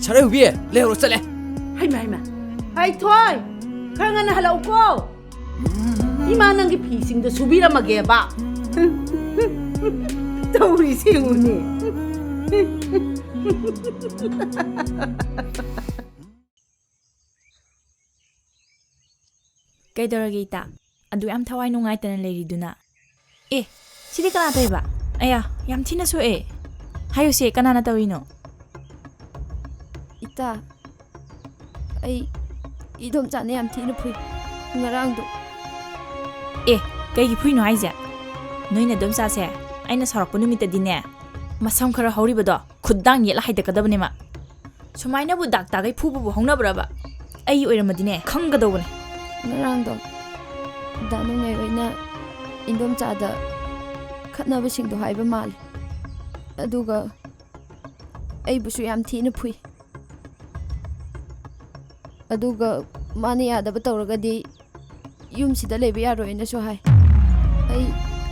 ꯁꯔꯣꯏ ꯍꯨꯕꯤ, ꯂꯩꯍꯧꯔꯣ, ꯆꯠꯂꯦ꯫ ꯍꯩꯃ, ꯍꯩꯃ꯫ ꯍꯩꯊꯣꯏ, ꯈꯔ ꯉꯟꯅ ꯍꯜꯂꯛꯎꯀꯣ꯫ ꯏꯃꯥ ꯅꯪꯒꯤ ꯐꯤꯁꯤꯡꯗꯣ ꯁꯨꯕꯤꯔꯝꯃꯒꯦꯕ꯫ ꯇꯧꯔꯤꯁꯤ ꯌꯦꯡꯉꯨꯅꯦ꯫ ꯀꯩꯗꯧꯔꯒꯦ ꯏꯇꯥ? ꯑꯗꯨ ꯌꯥꯝ ꯊꯋꯥꯏ ꯅꯨꯡꯉꯥꯏꯇꯅ ꯂꯩꯔꯤꯗꯨꯅ? ꯑꯦ, ꯁꯤꯗꯤ ꯀꯅꯥ ꯇꯧꯏꯕ? ꯑꯌꯥ, ꯌꯥꯝ ꯊꯤꯅ ꯁꯣꯛꯑꯦ꯫ ꯍꯥꯏꯌꯨꯁꯦ, ꯀꯅꯥꯅ ꯇꯧꯔꯤꯅꯣ? ꯏꯇꯥ, ꯑꯩ ꯏꯗꯣꯝꯆꯥꯅ ꯌꯥꯝ ꯊꯤꯅ ꯐꯨꯏ ꯉꯔꯥꯡꯗꯣ꯫ ꯑꯦ, ꯀꯩꯒꯤ ꯐꯨꯏꯅꯣ ꯍꯥꯏꯁꯦ? ꯅꯣꯏ ꯅꯗꯣꯝꯆꯥꯁꯦ ꯑꯩꯅ ꯁꯥꯎꯔꯛꯄ ꯅꯨꯃꯤꯠꯇꯗꯤꯅꯦ, ꯃꯁꯝ ꯈꯔ ꯍꯧꯔꯤꯕꯗꯣ ꯈꯨꯠꯗꯥꯡ ꯌꯦꯠꯂ ꯍꯥꯏꯗꯠꯀꯗꯕꯅꯦ ꯃꯥ꯫ ꯁꯨꯃꯥꯏꯅꯕꯨ ꯗꯥꯛ ꯇꯥꯒꯩ ꯐꯨꯕꯕꯨ ꯍꯧꯅꯕ꯭ꯔꯕ? ꯑꯩ ꯑꯣꯏꯔꯝꯃꯗꯤꯅꯦ ꯈꯪꯒꯗꯧꯕꯅꯦ꯫ ꯉꯔꯥꯡꯗꯣ ꯗꯥ ꯅꯣꯡꯌꯥꯏ ꯍꯣꯏꯅ ꯏꯟꯗꯣꯝꯆꯥꯗ ꯈꯠꯅꯕꯁꯤꯡꯗꯣ ꯍꯥꯏꯕ ꯃꯥꯜꯂꯦ꯫ ꯑꯗꯨꯒ ꯑꯩꯕꯨꯁꯨ ꯌꯥꯝ ꯊꯤꯅ ꯐꯨꯏ꯫ ꯑꯗꯨꯒ ꯃꯥꯅ ꯌꯥꯗꯕ ꯇꯧꯔꯒꯗꯤ ꯌꯨꯝꯁꯤꯗ ꯂꯩꯕ ꯌꯥꯔꯣꯏꯅꯁꯨ ꯍꯥꯏ꯫ ꯑꯩ,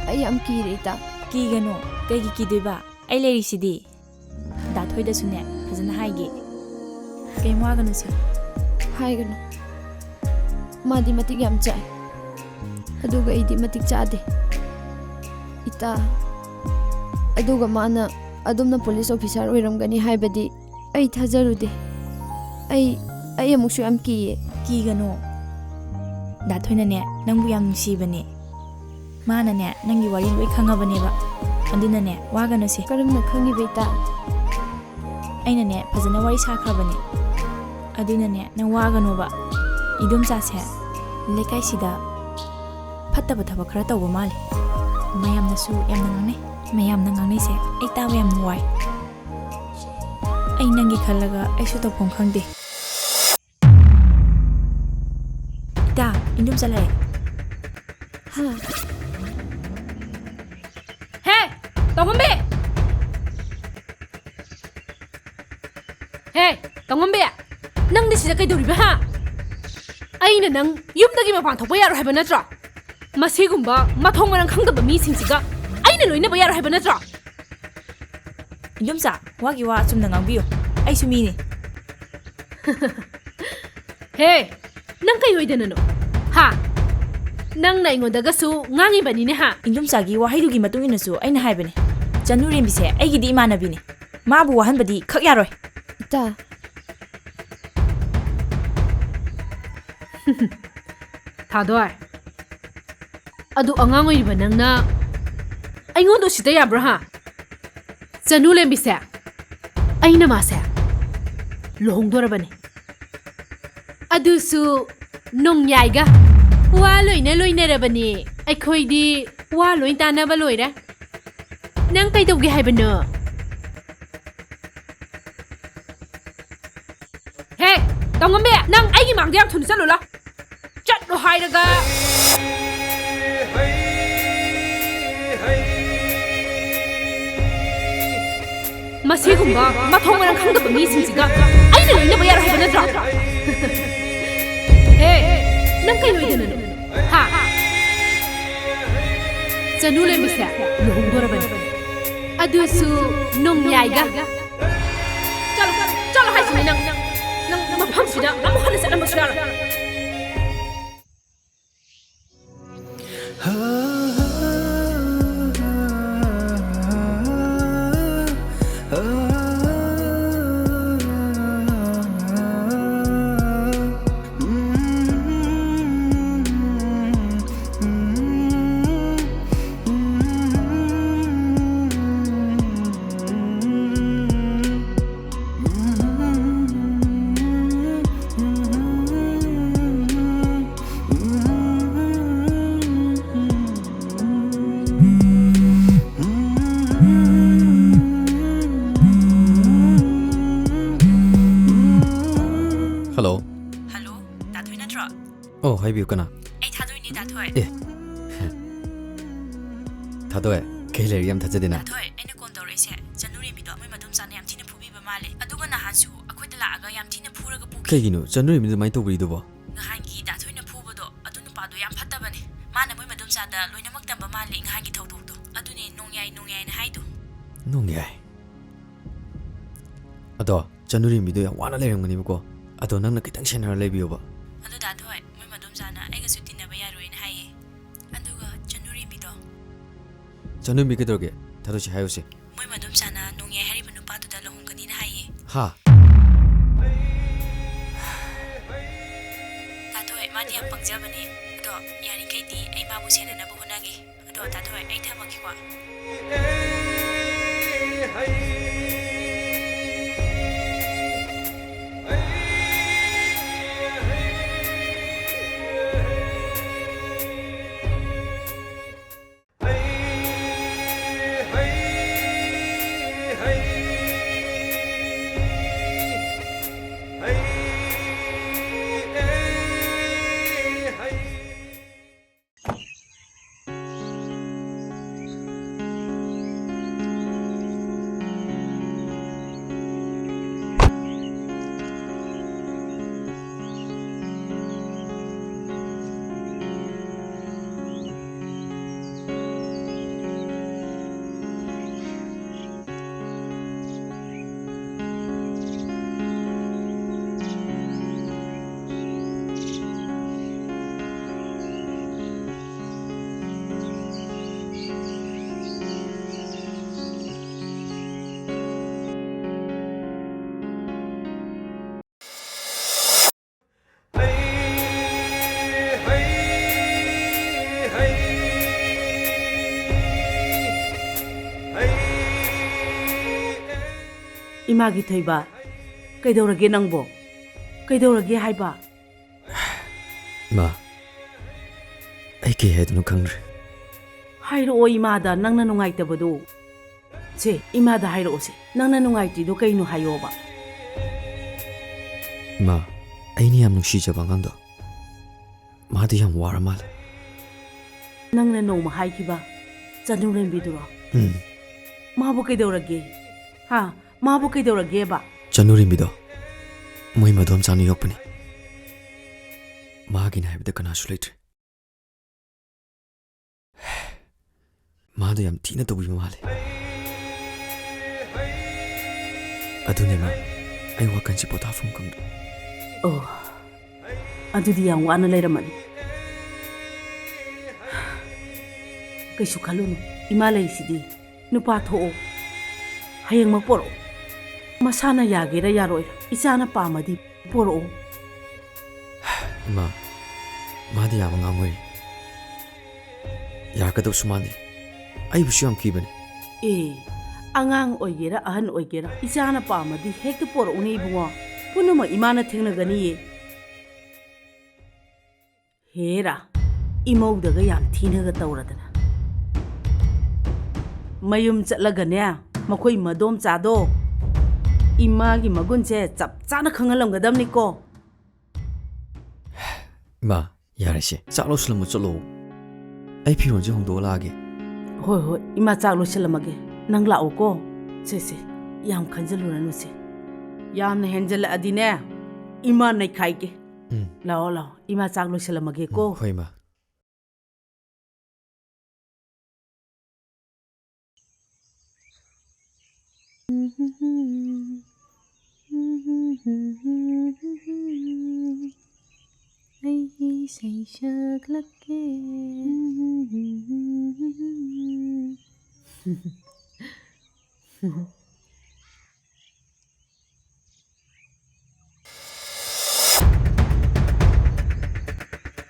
ꯑꯩ ꯌꯥꯝ ꯀꯤꯔꯦ ꯏꯇꯥ꯫ ꯀꯤꯒꯅꯣ, ꯀꯩꯒꯤ ꯀꯤꯗꯣꯏꯕ? ꯑꯩ ꯂꯩꯔꯤꯁꯤꯗꯤ꯫ ꯗꯥ ꯊꯣꯏꯗꯁꯨꯅꯦ ꯐꯖꯅ ꯍꯥꯏꯒꯦ꯫ ꯀꯩꯝ ꯋꯥꯒꯅꯨꯁꯦ꯫ ꯍꯥꯏꯒꯅꯨ꯫ ꯃꯥꯗꯤ ꯃꯇꯤꯛ ꯌꯥꯝ ꯆꯥꯏ꯫ ꯑꯗꯨꯒ ꯑꯩꯗꯤ ꯃꯇꯤꯛ ꯆꯥꯗꯦ꯫ ꯏꯇꯥ, ꯑꯗꯨꯒ ꯃꯥꯅ ꯑꯗꯨꯝꯅ ꯄꯨꯂꯤꯁ ꯑꯣꯐꯤꯁꯥꯔ ꯑꯣꯏꯔꯝꯒꯅꯤ ꯍꯥꯏꯕꯗꯤ ꯑꯩ ꯊꯥꯖꯔꯨꯗꯦ꯫ ꯑꯩ, ꯑꯩ ꯑꯃꯨꯛꯁꯨ ꯌꯥꯝ ꯀꯤꯌꯦ꯫ ꯀꯤꯒꯅꯣ꯫ ꯗꯥ ꯊꯣꯏꯅꯅꯦ ꯅꯪꯕꯨ ꯌꯥꯝ ꯅꯨꯡꯁꯤꯕꯅꯦ꯫ ꯃꯥꯅꯅꯦ ꯅꯪꯒꯤ ꯋꯥꯔꯤ ꯂꯣꯏ ꯈꯪꯉꯕꯅꯦꯕ꯫ ꯑꯗꯨꯅꯅꯦ ꯋꯥꯒꯅꯨꯁꯦ꯫ ꯀꯔꯝꯅ ꯈꯪꯉꯤꯕ ꯏꯇꯥ? ꯑꯩꯅꯅꯦ ꯐꯖꯅ ꯋꯥꯔꯤ ꯁꯥꯈ꯭ꯔꯕꯅꯦ꯫ ꯑꯗꯨꯅꯅꯦ ꯅꯪ ꯋꯥꯒꯅꯣꯕ꯫ ꯏꯗꯣꯝꯆꯥꯁꯦ ꯂꯩꯀꯥꯏꯁꯤꯗ ꯐꯠꯇꯕ ꯊꯕꯛ ꯈꯔ ꯇꯧꯕ ꯃꯥꯜꯂꯦ꯫ ꯃꯌꯥꯝꯅꯁꯨ ꯌꯥꯝꯅ ꯉꯥꯡꯅꯩ꯫ ꯃꯌꯥꯝꯅ ꯉꯥꯡꯅꯩꯁꯦ ꯑꯩ ꯇꯥꯕ ꯌꯥꯝ ꯋꯥꯏ꯫ ꯑꯩ ꯅꯪꯒꯤ ꯈꯜꯂꯒ ꯑꯩꯁꯨ ꯇꯧꯐꯝ ꯈꯪꯗꯦ꯫ ꯏꯇꯥ, ꯏꯟꯗꯣꯝꯆꯥ ꯂꯥꯛꯑꯦ꯫ ꯍꯥ? ꯍꯦ, ꯇꯣꯡꯉꯝꯕꯤ! ꯍꯦ, ꯇꯣꯡꯉꯝꯕꯤ! ꯅꯪꯗꯤ ꯁꯤꯗ ꯀꯩꯗꯧꯔꯤꯕ, ꯍꯥ? ꯑꯩꯅ ꯅꯪ ꯌꯨꯝꯗꯒꯤ ꯃꯄꯥꯟ ꯊꯣꯛꯄ ꯌꯥꯔꯣꯏ ꯍꯥꯏꯕ ꯅꯠꯇ꯭ꯔꯣ? ꯃꯁꯤꯒꯨꯝꯕ ꯃꯊꯣꯡ ꯃꯔꯝ ꯈꯪꯗꯕ ꯃꯤꯁꯤꯡꯁꯤꯒ ꯑꯩꯅ ꯂꯣꯏꯅꯕ ꯌꯥꯔꯣꯏ ꯍꯥꯏꯕ ꯅꯠꯇ꯭ꯔꯣ? ꯏꯟꯗꯣꯝꯆꯥ, ꯋꯥꯒꯤ ꯋꯥ ꯑꯆꯨꯝꯅ ꯉꯥꯡꯕꯤꯌꯨ꯫ ꯑꯩꯁꯨ ꯃꯤꯅꯤ꯫ ꯍꯦ, ꯅꯪ ꯀꯩ ꯑꯣꯏꯗꯅꯅꯣ? ꯍꯥ? ꯅꯪꯅ ꯑꯩꯉꯣꯟꯗꯒꯁꯨ ꯉꯥꯡꯉꯤꯕꯅꯤꯅꯦ, ꯍꯥ? ꯏꯟꯗꯣꯝꯆꯥꯒꯤ ꯋꯥꯍꯩꯗꯨꯒꯤ ꯃꯇꯨꯡ ꯏꯟꯅꯁꯨ ꯑꯩꯅ ꯍꯥꯏꯕꯅꯦ꯫ ꯆꯅꯨ ꯔꯦꯝꯕꯤꯁꯦ ꯑꯩꯒꯤꯗꯤ ꯏꯃꯥꯟꯅꯕꯤꯅꯦ꯫ ꯃꯥꯕꯨ ꯋꯥꯍꯟꯕꯗꯤ ꯈꯛ ꯌꯥꯔꯣꯏ꯫ ꯏꯇꯥ꯫ ꯊꯥꯗꯣꯏ꯫ ꯑꯗꯨ ꯑꯉꯥꯡ ꯑꯣꯏꯔꯤꯕ ꯅꯪꯅ ꯑꯩꯉꯣꯟꯗ ꯎꯁꯤꯠꯇ ꯌꯥꯕ꯭ꯔꯥ, ꯍꯥ? ꯆꯅꯨ ꯂꯦꯝꯕꯤꯁꯦ, ꯑꯩꯅ ꯃꯥꯁꯦ ꯂꯨꯍꯣꯡꯗꯣꯔꯕꯅꯤ꯫ ꯑꯗꯨꯁꯨ ꯅꯣꯡꯌꯥꯏꯒ꯫ ꯋꯥ ꯂꯣꯏꯅ ꯂꯣꯏꯅꯔꯕꯅꯤ꯫ ꯑꯩꯈꯣꯏꯗꯤ ꯋꯥ ꯂꯣꯏ ꯇꯥꯅꯕ ꯂꯣꯏꯔꯦ꯫ ꯅꯪ ꯀꯩꯗꯧꯒꯦ ꯍꯥꯏꯕꯅꯣ? ꯍꯦ, ꯇꯧꯉꯝꯕꯤ, ꯅꯪ ꯑꯩꯒꯤ ꯃꯥꯡꯗ ꯌꯥꯝ ꯊꯨꯅ ꯆꯠꯂꯨ ꯂꯥꯎ꯫ ꯆꯠꯂꯣ ꯍꯥꯏꯔꯒ꯫ ꯃꯁꯤꯒꯨꯝꯕ ꯃꯊꯣꯡ ꯃꯔꯝ ꯈꯪꯗꯕ ꯃꯤꯁꯤꯡꯁꯤꯒ ꯑꯩꯅ ꯂꯣꯏꯅꯕ ꯌꯥꯔꯣꯏ ꯍꯥꯏꯕ ꯅꯠꯇ꯭ꯔꯣ? ꯍꯦ, ꯅꯪ ꯀꯩ ꯑꯣꯏꯗꯅꯅꯣ? ꯍꯥ? ꯆꯅꯨ ꯂꯦꯝꯕꯤꯁꯦ ꯂꯨꯍꯣꯡꯗꯣꯔꯕꯅꯤ꯫ ꯑꯗꯨꯁꯨ ꯅꯣꯡꯌꯥꯏꯒ꯫ ꯆꯠꯂꯣ, ꯆꯠꯂꯣ ꯍꯥꯏꯁꯤꯅꯤ ꯅꯪ꯫ ꯅꯪ ꯃꯐꯝꯁꯤꯗ ꯑꯃꯨꯛ ꯍꯟꯅ ꯆꯠꯂꯝꯕꯁꯨ ꯌꯥꯔꯣꯏ꯫ ꯑꯣ, ꯍꯥꯏꯕꯤꯌꯨ, ꯀꯅꯥ? ꯑꯩ ꯊꯥꯗꯣꯏꯅꯦ, ꯗꯥ ꯊꯣꯏ꯫ ꯑꯦ꯫ ꯊꯥꯗꯣꯏ, ꯀꯩ ꯂꯩꯔꯦ? ꯌꯥꯝ ꯊꯥꯖꯗꯦꯅ꯫ ꯗꯥ ꯊꯣꯏ, ꯑꯩꯅ call ꯇꯧꯔꯛꯏꯁꯦ ꯆꯅꯨꯔꯦꯝꯕꯤꯗꯣ ꯃꯣꯏ ꯃꯗꯣꯝꯆꯥꯅ ꯌꯥꯝ ꯊꯤꯅ ꯐꯨꯕꯤꯕ ꯃꯥꯜꯂꯦ꯫ ꯑꯗꯨꯒ ꯅꯍꯥꯟꯁꯨ ꯑꯩꯈꯣꯏꯗ ꯂꯥꯛꯑꯒ ꯌꯥꯝ ꯊꯤꯅ ꯐꯨꯔꯒ ꯄꯨꯈꯤ꯫ ꯀꯩꯒꯤꯅꯣ ꯆꯅꯨꯔꯦꯝꯕꯤꯗꯣ ꯑꯗꯨꯃꯥꯏꯅ ꯇꯧꯕꯤꯔꯤꯗꯨꯕꯣ? ꯅꯍꯥꯟꯒꯤ ꯗꯥ ꯊꯣꯏꯅ ꯐꯨꯕꯗꯣ ꯑꯗꯨ ꯅꯨꯄꯥꯗꯣ ꯌꯥꯝ ꯐꯠꯇꯕꯅꯦ꯫ ꯃꯥꯅ ꯃꯣꯏ ꯃꯗꯣꯝꯆꯥꯗ ꯂꯣꯏꯅꯃꯛ ꯇꯝꯕ ꯃꯥꯜꯂꯦ ꯅꯍꯥꯟꯒꯤ ꯊꯧꯗꯣꯛꯇꯣ꯫ ꯑꯗꯨꯅꯦ ꯅꯣꯡꯌꯥꯏ, ꯅꯣꯡꯌꯥꯏꯅ ꯍꯥꯏꯗꯣ꯫ ꯅꯣꯡꯌꯥꯏ? ꯑꯗꯣ ꯆꯅꯨꯔꯦꯝꯕꯤꯗꯣ ꯌꯥꯝ ꯋꯥꯅ ꯂꯩꯔꯝꯒꯅꯤꯕꯀꯣ꯫ ꯑꯗꯣ ꯅꯪꯅ ꯈꯤꯇꯪ ꯁꯦꯟꯅꯔ ꯂꯩꯕꯤꯌꯣꯕ꯫ ꯑꯗꯣ ꯗꯥ ꯊꯣꯏ, ꯃꯣꯏ ꯃꯗꯣꯝꯆꯥꯅ ꯑꯩꯒꯁꯨ ꯇꯤꯟꯅꯕ ꯌꯥꯔꯣꯏꯅ ꯍꯥꯏꯌꯦ꯫ ꯑꯗꯨꯒ ꯆꯅꯨꯔꯦꯝꯕꯤꯗꯣ꯫ ꯆꯅꯨꯔꯦꯝꯕꯤ ꯀꯩꯗꯧꯔꯒꯦ? ꯊꯥꯗꯣꯏꯁꯤ ꯍꯥꯏꯌꯨꯁꯦ꯫ ꯃꯣꯏ ꯃꯗꯣꯝꯆꯥꯅ ꯅꯣꯡꯌꯥꯏ ꯍꯥꯏꯔꯤꯕ ꯅꯨꯄꯥꯗꯨꯗ ꯂꯨꯍꯣꯡꯒꯅꯤꯅ ꯍꯥꯏꯌꯦ꯫ ꯍꯥ? ꯗꯥ ꯊꯣꯏ, ꯃꯥꯗꯤ ꯌꯥꯝ ꯄꯪꯖꯕꯅꯦ꯫ ꯑꯗꯣ ꯌꯥꯔꯤꯈꯩꯗꯤ ꯑꯩ ꯃꯥꯕꯨ ꯁꯦꯟꯅꯅꯕ ꯍꯣꯠꯅꯒꯦ꯫ ꯑꯗꯣ ꯗꯥ ꯊꯣꯏ, ꯑꯩ ꯊꯝꯃꯒꯦꯀꯣ꯫ ꯏꯃꯥꯒꯤ ꯊꯣꯏꯕ, ꯀꯩꯗꯧꯔꯒꯦ ꯅꯪꯕꯣ? ꯀꯩꯗꯧꯔꯒꯦ ꯍꯥꯏꯕ? ꯏꯃꯥ, ꯑꯩ ꯀꯩ ꯍꯥꯏꯗꯣꯏꯅꯣ ꯈꯪꯗ꯭ꯔꯦ꯫ ꯍꯥꯏꯔꯛꯑꯣ ꯏꯃꯥꯗ, ꯅꯪꯅ ꯅꯨꯡꯉꯥꯏꯇꯕꯗꯣ꯫ ꯁꯦ, ꯏꯃꯥꯗ ꯍꯥꯏꯔꯛꯑꯣꯁꯦ, ꯅꯪꯅ ꯅꯨꯡꯉꯥꯏꯇ꯭ꯔꯤꯗꯣ ꯀꯩꯅꯣ ꯍꯥꯏꯌꯣꯕ꯫ ꯏꯃꯥ, ꯑꯩꯅ ꯌꯥꯝ ꯅꯨꯡꯁꯤꯖꯕ ꯑꯉꯥꯡꯗꯣ ꯃꯥꯗꯤ ꯌꯥꯝ ꯋꯥꯔ ꯃꯥꯜꯂꯦ꯫ ꯅꯪꯅ ꯅꯣꯡꯃ ꯍꯥꯏꯈꯤꯕ ꯆꯅꯨꯔꯦꯝꯕꯤꯗꯨꯔꯣ? ꯎꯝ꯫ ꯃꯥꯕꯨ ꯀꯩꯗꯧꯔꯒꯦ? ꯍꯥ? ꯃꯥꯕꯨ ꯀꯩꯗꯧꯔꯒꯦꯕ? ꯆꯅꯨꯔꯦꯝꯕꯤꯗꯣ ꯃꯣꯏ ꯃꯗꯣꯝꯆꯥꯅ ꯌꯣꯛꯄꯅꯤ꯫ ꯃꯥꯒꯤꯅꯤ ꯍꯥꯏꯕꯗ ꯀꯅꯥꯁꯨ ꯂꯩꯇ꯭ꯔꯦ꯫ ꯃꯥꯗꯣ ꯌꯥꯝ ꯊꯤꯅ ꯇꯧꯕꯤꯕ ꯃꯥꯜꯂꯦ꯫ ꯑꯗꯨꯅꯦ ꯃꯥ, ꯑꯩ ꯋꯥꯈꯜꯁꯦ ꯄꯣꯊꯥꯐꯝ ꯈꯪꯗ꯭ꯔꯦ꯫ ꯑꯣ, ꯑꯗꯨꯗꯤ ꯌꯥꯝ ꯋꯥꯅ ꯂꯩꯔꯝꯃꯅꯤ꯫ ꯀꯩꯁꯨ ꯈꯜꯂꯨꯅꯨ, ꯏꯃꯥ ꯂꯩꯁꯤꯗꯤ꯫ ꯅꯨꯄꯥ ꯊꯣꯛꯑꯣ, ꯍꯌꯦꯡꯃꯛ ꯄꯣꯔꯛꯑꯣ꯫ ꯃꯁꯥꯅ ꯌꯥꯒꯦꯔꯥ ꯌꯥꯔꯣꯏꯔꯥ, ꯏꯆꯥꯅ ꯄꯥꯝꯃꯗꯤ ꯄꯣꯔꯛꯑꯣ꯫ ꯏꯃꯥ, ꯃꯥꯗꯤ ꯌꯥꯝ ꯑꯉꯥꯡ ꯑꯣꯏꯔꯤ꯫ ꯌꯥꯔꯛꯀꯗꯕꯁꯨ ꯃꯥꯟꯗꯦ꯫ ꯑꯩꯕꯨꯁꯨ ꯌꯥꯝ ꯀꯤꯕꯅꯦ꯫ ꯑꯦ, ꯑꯉꯥꯡ ꯑꯣꯏꯒꯦꯔꯥ ꯑꯍꯟ ꯑꯣꯏꯒꯦꯔꯥ, ꯏꯆꯥꯅ ꯄꯥꯝꯃꯗꯤ ꯍꯦꯛꯇ ꯄꯣꯔꯛꯎꯅꯦ ꯏꯕꯨꯡꯉꯣ꯫ ꯄꯨꯝꯅꯃꯛ ꯏꯃꯥꯅ ꯊꯦꯡꯅꯒꯅꯤꯌꯦ꯫ ꯍꯦꯔꯥ, ꯏꯃꯧꯗꯒ ꯌꯥꯝ ꯊꯤꯅꯒ ꯇꯧꯔꯗꯅ꯫ ꯃꯌꯨꯝ ꯆꯠꯂꯒꯅꯦ, ꯃꯈꯣꯏ ꯃꯗꯣꯝꯆꯥꯗꯣ ꯏꯃꯥꯒꯤ ꯃꯒꯨꯟꯁꯦ ꯆꯞ ꯆꯥꯅ ꯈꯪꯍꯜꯂꯝꯒꯗꯕꯅꯤꯀꯣ꯫ ꯏꯃꯥ, ꯌꯥꯔꯦꯁꯦ, ꯆꯥꯛ ꯂꯣꯏꯁꯤꯜꯂꯝꯃꯣ ꯆꯠꯂꯣ꯫ ꯑꯩ ꯐꯤꯔꯣꯜꯁꯦ ꯍꯣꯡꯗꯣꯛꯑ ꯂꯥꯛꯑꯒꯦ꯫ ꯍꯣꯏ, ꯍꯣꯏ, ꯏꯃꯥ ꯆꯥꯛ ꯂꯣꯏꯁꯤꯜꯂꯝꯃꯒꯦ꯫ ꯅꯪ ꯂꯥꯛꯑꯣꯀꯣ꯫ ꯁꯦ, ꯁꯦ, ꯌꯥꯝ ꯈꯟꯖꯜꯂꯨꯔꯅꯨꯁꯦ꯫ ꯌꯥꯝꯅ ꯍꯦꯟꯖꯜꯂꯛꯑꯗꯤꯅꯦ, ꯏꯃꯥ ꯅꯩꯈꯥꯏꯒꯦ꯫ ꯎꯝ꯫ ꯂꯥꯛꯑꯣ, ꯂꯥꯛꯑꯣ꯫ ꯏꯃꯥ ꯆꯥꯛ ꯂꯣꯏꯁꯤꯜꯂꯝꯃꯒꯦꯀꯣ꯫ ꯎꯝ, ꯍꯣꯏ, ꯏꯃꯥ꯫ ꯑꯩ ꯏꯁꯩ ꯁꯛꯂꯛꯀꯦ꯫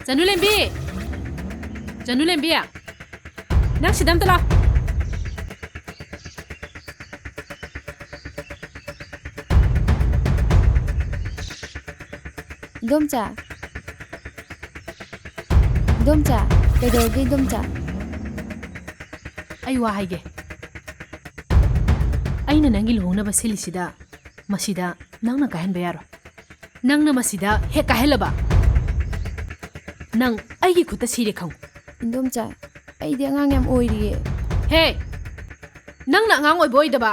ꯆꯅꯨꯂꯦꯝꯕꯤ! ꯆꯅꯨꯂꯦꯝꯕꯤ! ꯅꯪ ꯁꯤꯗ ꯑꯝꯇ ꯂꯥꯎ꯫ ꯏꯗꯣꯝꯆꯥ꯫ ꯏꯗꯣꯝꯆꯥ, ꯀꯩꯗꯧꯔꯒꯦ ꯏꯗꯣꯝꯆꯥ? ꯑꯩ ꯋꯥ ꯍꯥꯏꯒꯦ꯫ ꯑꯩꯅ ꯅꯪꯒꯤ ꯂꯨꯍꯣꯡꯅꯕ ꯁꯤꯜꯂꯤꯁꯤꯗ, ꯃꯁꯤꯗ ꯅꯪꯅ ꯀꯥꯏꯍꯟꯕ ꯌꯥꯔꯣꯏ꯫ ꯅꯪꯅ ꯃꯁꯤꯗ ꯍꯦꯛ ꯀꯥꯏꯍꯜꯂꯕ, ꯅꯪ ꯑꯩꯒꯤ ꯈꯨꯠꯇ ꯁꯤꯔꯦ ꯈꯪꯉꯨ꯫ ꯏꯟꯗꯣꯝꯆꯥ, ꯑꯩꯗꯤ ꯑꯉꯥꯡ ꯌꯥꯝ ꯑꯣꯏꯔꯤꯌꯦ꯫ ꯍꯦ! ꯅꯪꯅ ꯑꯉꯥꯡ ꯑꯣꯏꯕ ꯑꯣꯏꯗꯕ,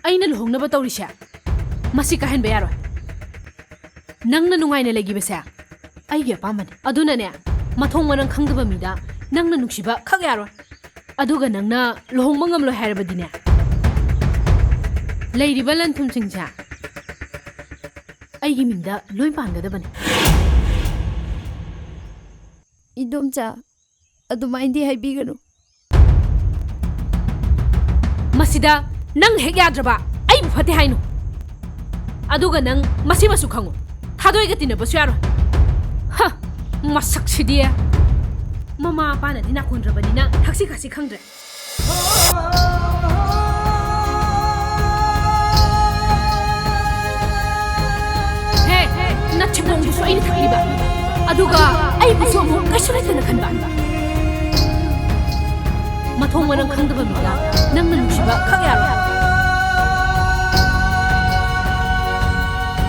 ꯑꯩꯅ ꯂꯨꯍꯣꯡꯅꯕ ꯇꯧꯔꯤꯁꯦ, ꯃꯁꯤ ꯀꯥꯏꯍꯟꯕ ꯌꯥꯔꯣꯏ꯫ ꯅꯪꯅ ꯅꯨꯡꯉꯥꯏꯅ ꯂꯩꯈꯤꯕꯁꯦ ꯑꯩꯒꯤ ꯑꯄꯥꯝꯕꯅꯤ꯫ ꯑꯗꯨꯅꯅꯦ, ꯃꯊꯣꯡ ꯃꯔꯝ ꯈꯪꯗꯕ ꯃꯤꯗ ꯅꯪꯅ ꯅꯨꯡꯁꯤꯕ ꯈꯛ ꯌꯥꯔꯣꯏ꯫ ꯑꯗꯨꯒ ꯅꯪꯅ ꯂꯨꯍꯣꯡꯕ ꯉꯝꯂꯣꯏ ꯍꯥꯏꯔꯕꯗꯤꯅꯦ, ꯂꯩꯔꯤꯕ ꯂꯟ ꯊꯨꯝꯁꯤꯡꯁꯦ ꯑꯩꯒꯤ ꯃꯤꯡꯗ ꯂꯣꯏ ꯄꯥꯟꯒꯗꯕꯅꯦ꯫ ꯏꯗꯣꯝꯆꯥ, ꯑꯗꯨꯃꯥꯏꯅꯗꯤ ꯍꯥꯏꯕꯤꯒꯅꯨ꯫ ꯃꯁꯤꯗ ꯅꯪ ꯍꯦꯛ ꯌꯥꯗ꯭ꯔꯕ ꯑꯩꯕꯨ ꯐꯠꯇꯦ ꯍꯥꯏꯅꯨ꯫ ꯑꯗꯨꯒ ꯅꯪ ꯃꯁꯤꯃꯁꯨ ꯈꯪꯉꯨ, ꯊꯥꯗꯣꯏꯒ ꯇꯤꯟꯅꯕꯁꯨ ꯌꯥꯔꯣꯏ꯫ ꯍ! ꯃꯁꯛꯁꯤꯗꯤ꯫ ꯃꯃꯥ ꯃꯄꯥꯅꯗꯤ ꯅꯥꯀꯣꯟꯗ꯭ꯔꯕꯅꯤꯅ ꯊꯛꯁꯤ ꯈꯥꯁꯤ ꯈꯪꯗ꯭ꯔꯦ꯫ ꯍꯦ, ꯅꯠꯁꯤꯕꯣꯡꯗꯨꯁꯨ ꯑꯩꯅ ꯊꯛꯂꯤꯕ, ꯑꯗꯨꯒ ꯑꯩꯕꯨꯁꯨ ꯑꯃꯨꯛ ꯀꯩꯁꯨ ꯂꯩꯇꯅ ꯈꯟꯕ꯫ ꯃꯊꯣꯡ ꯃꯔꯝ ꯈꯪꯗꯕ ꯃꯤꯗ ꯅꯪꯅ ꯅꯨꯡꯁꯤꯕ ꯈꯛ ꯌꯥꯔꯣꯏ꯫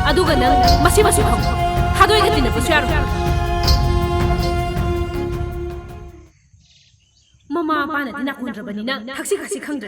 ꯑꯗꯨꯒ ꯅꯪ ꯃꯁꯤꯃꯁꯨ ꯈꯪꯉꯨ, ꯊꯥꯗꯣꯏꯒ ꯇꯤꯟꯅꯕꯁꯨ ꯌꯥꯔꯣꯏ꯫ ꯃꯃꯥ ꯃꯄꯥꯅꯗꯤ ꯅꯥꯀꯣꯟꯗ꯭ꯔꯕꯅꯤꯅ ꯊꯛꯁꯤ ꯈꯥꯁꯤ ꯈꯪꯗ꯭ꯔꯦ꯫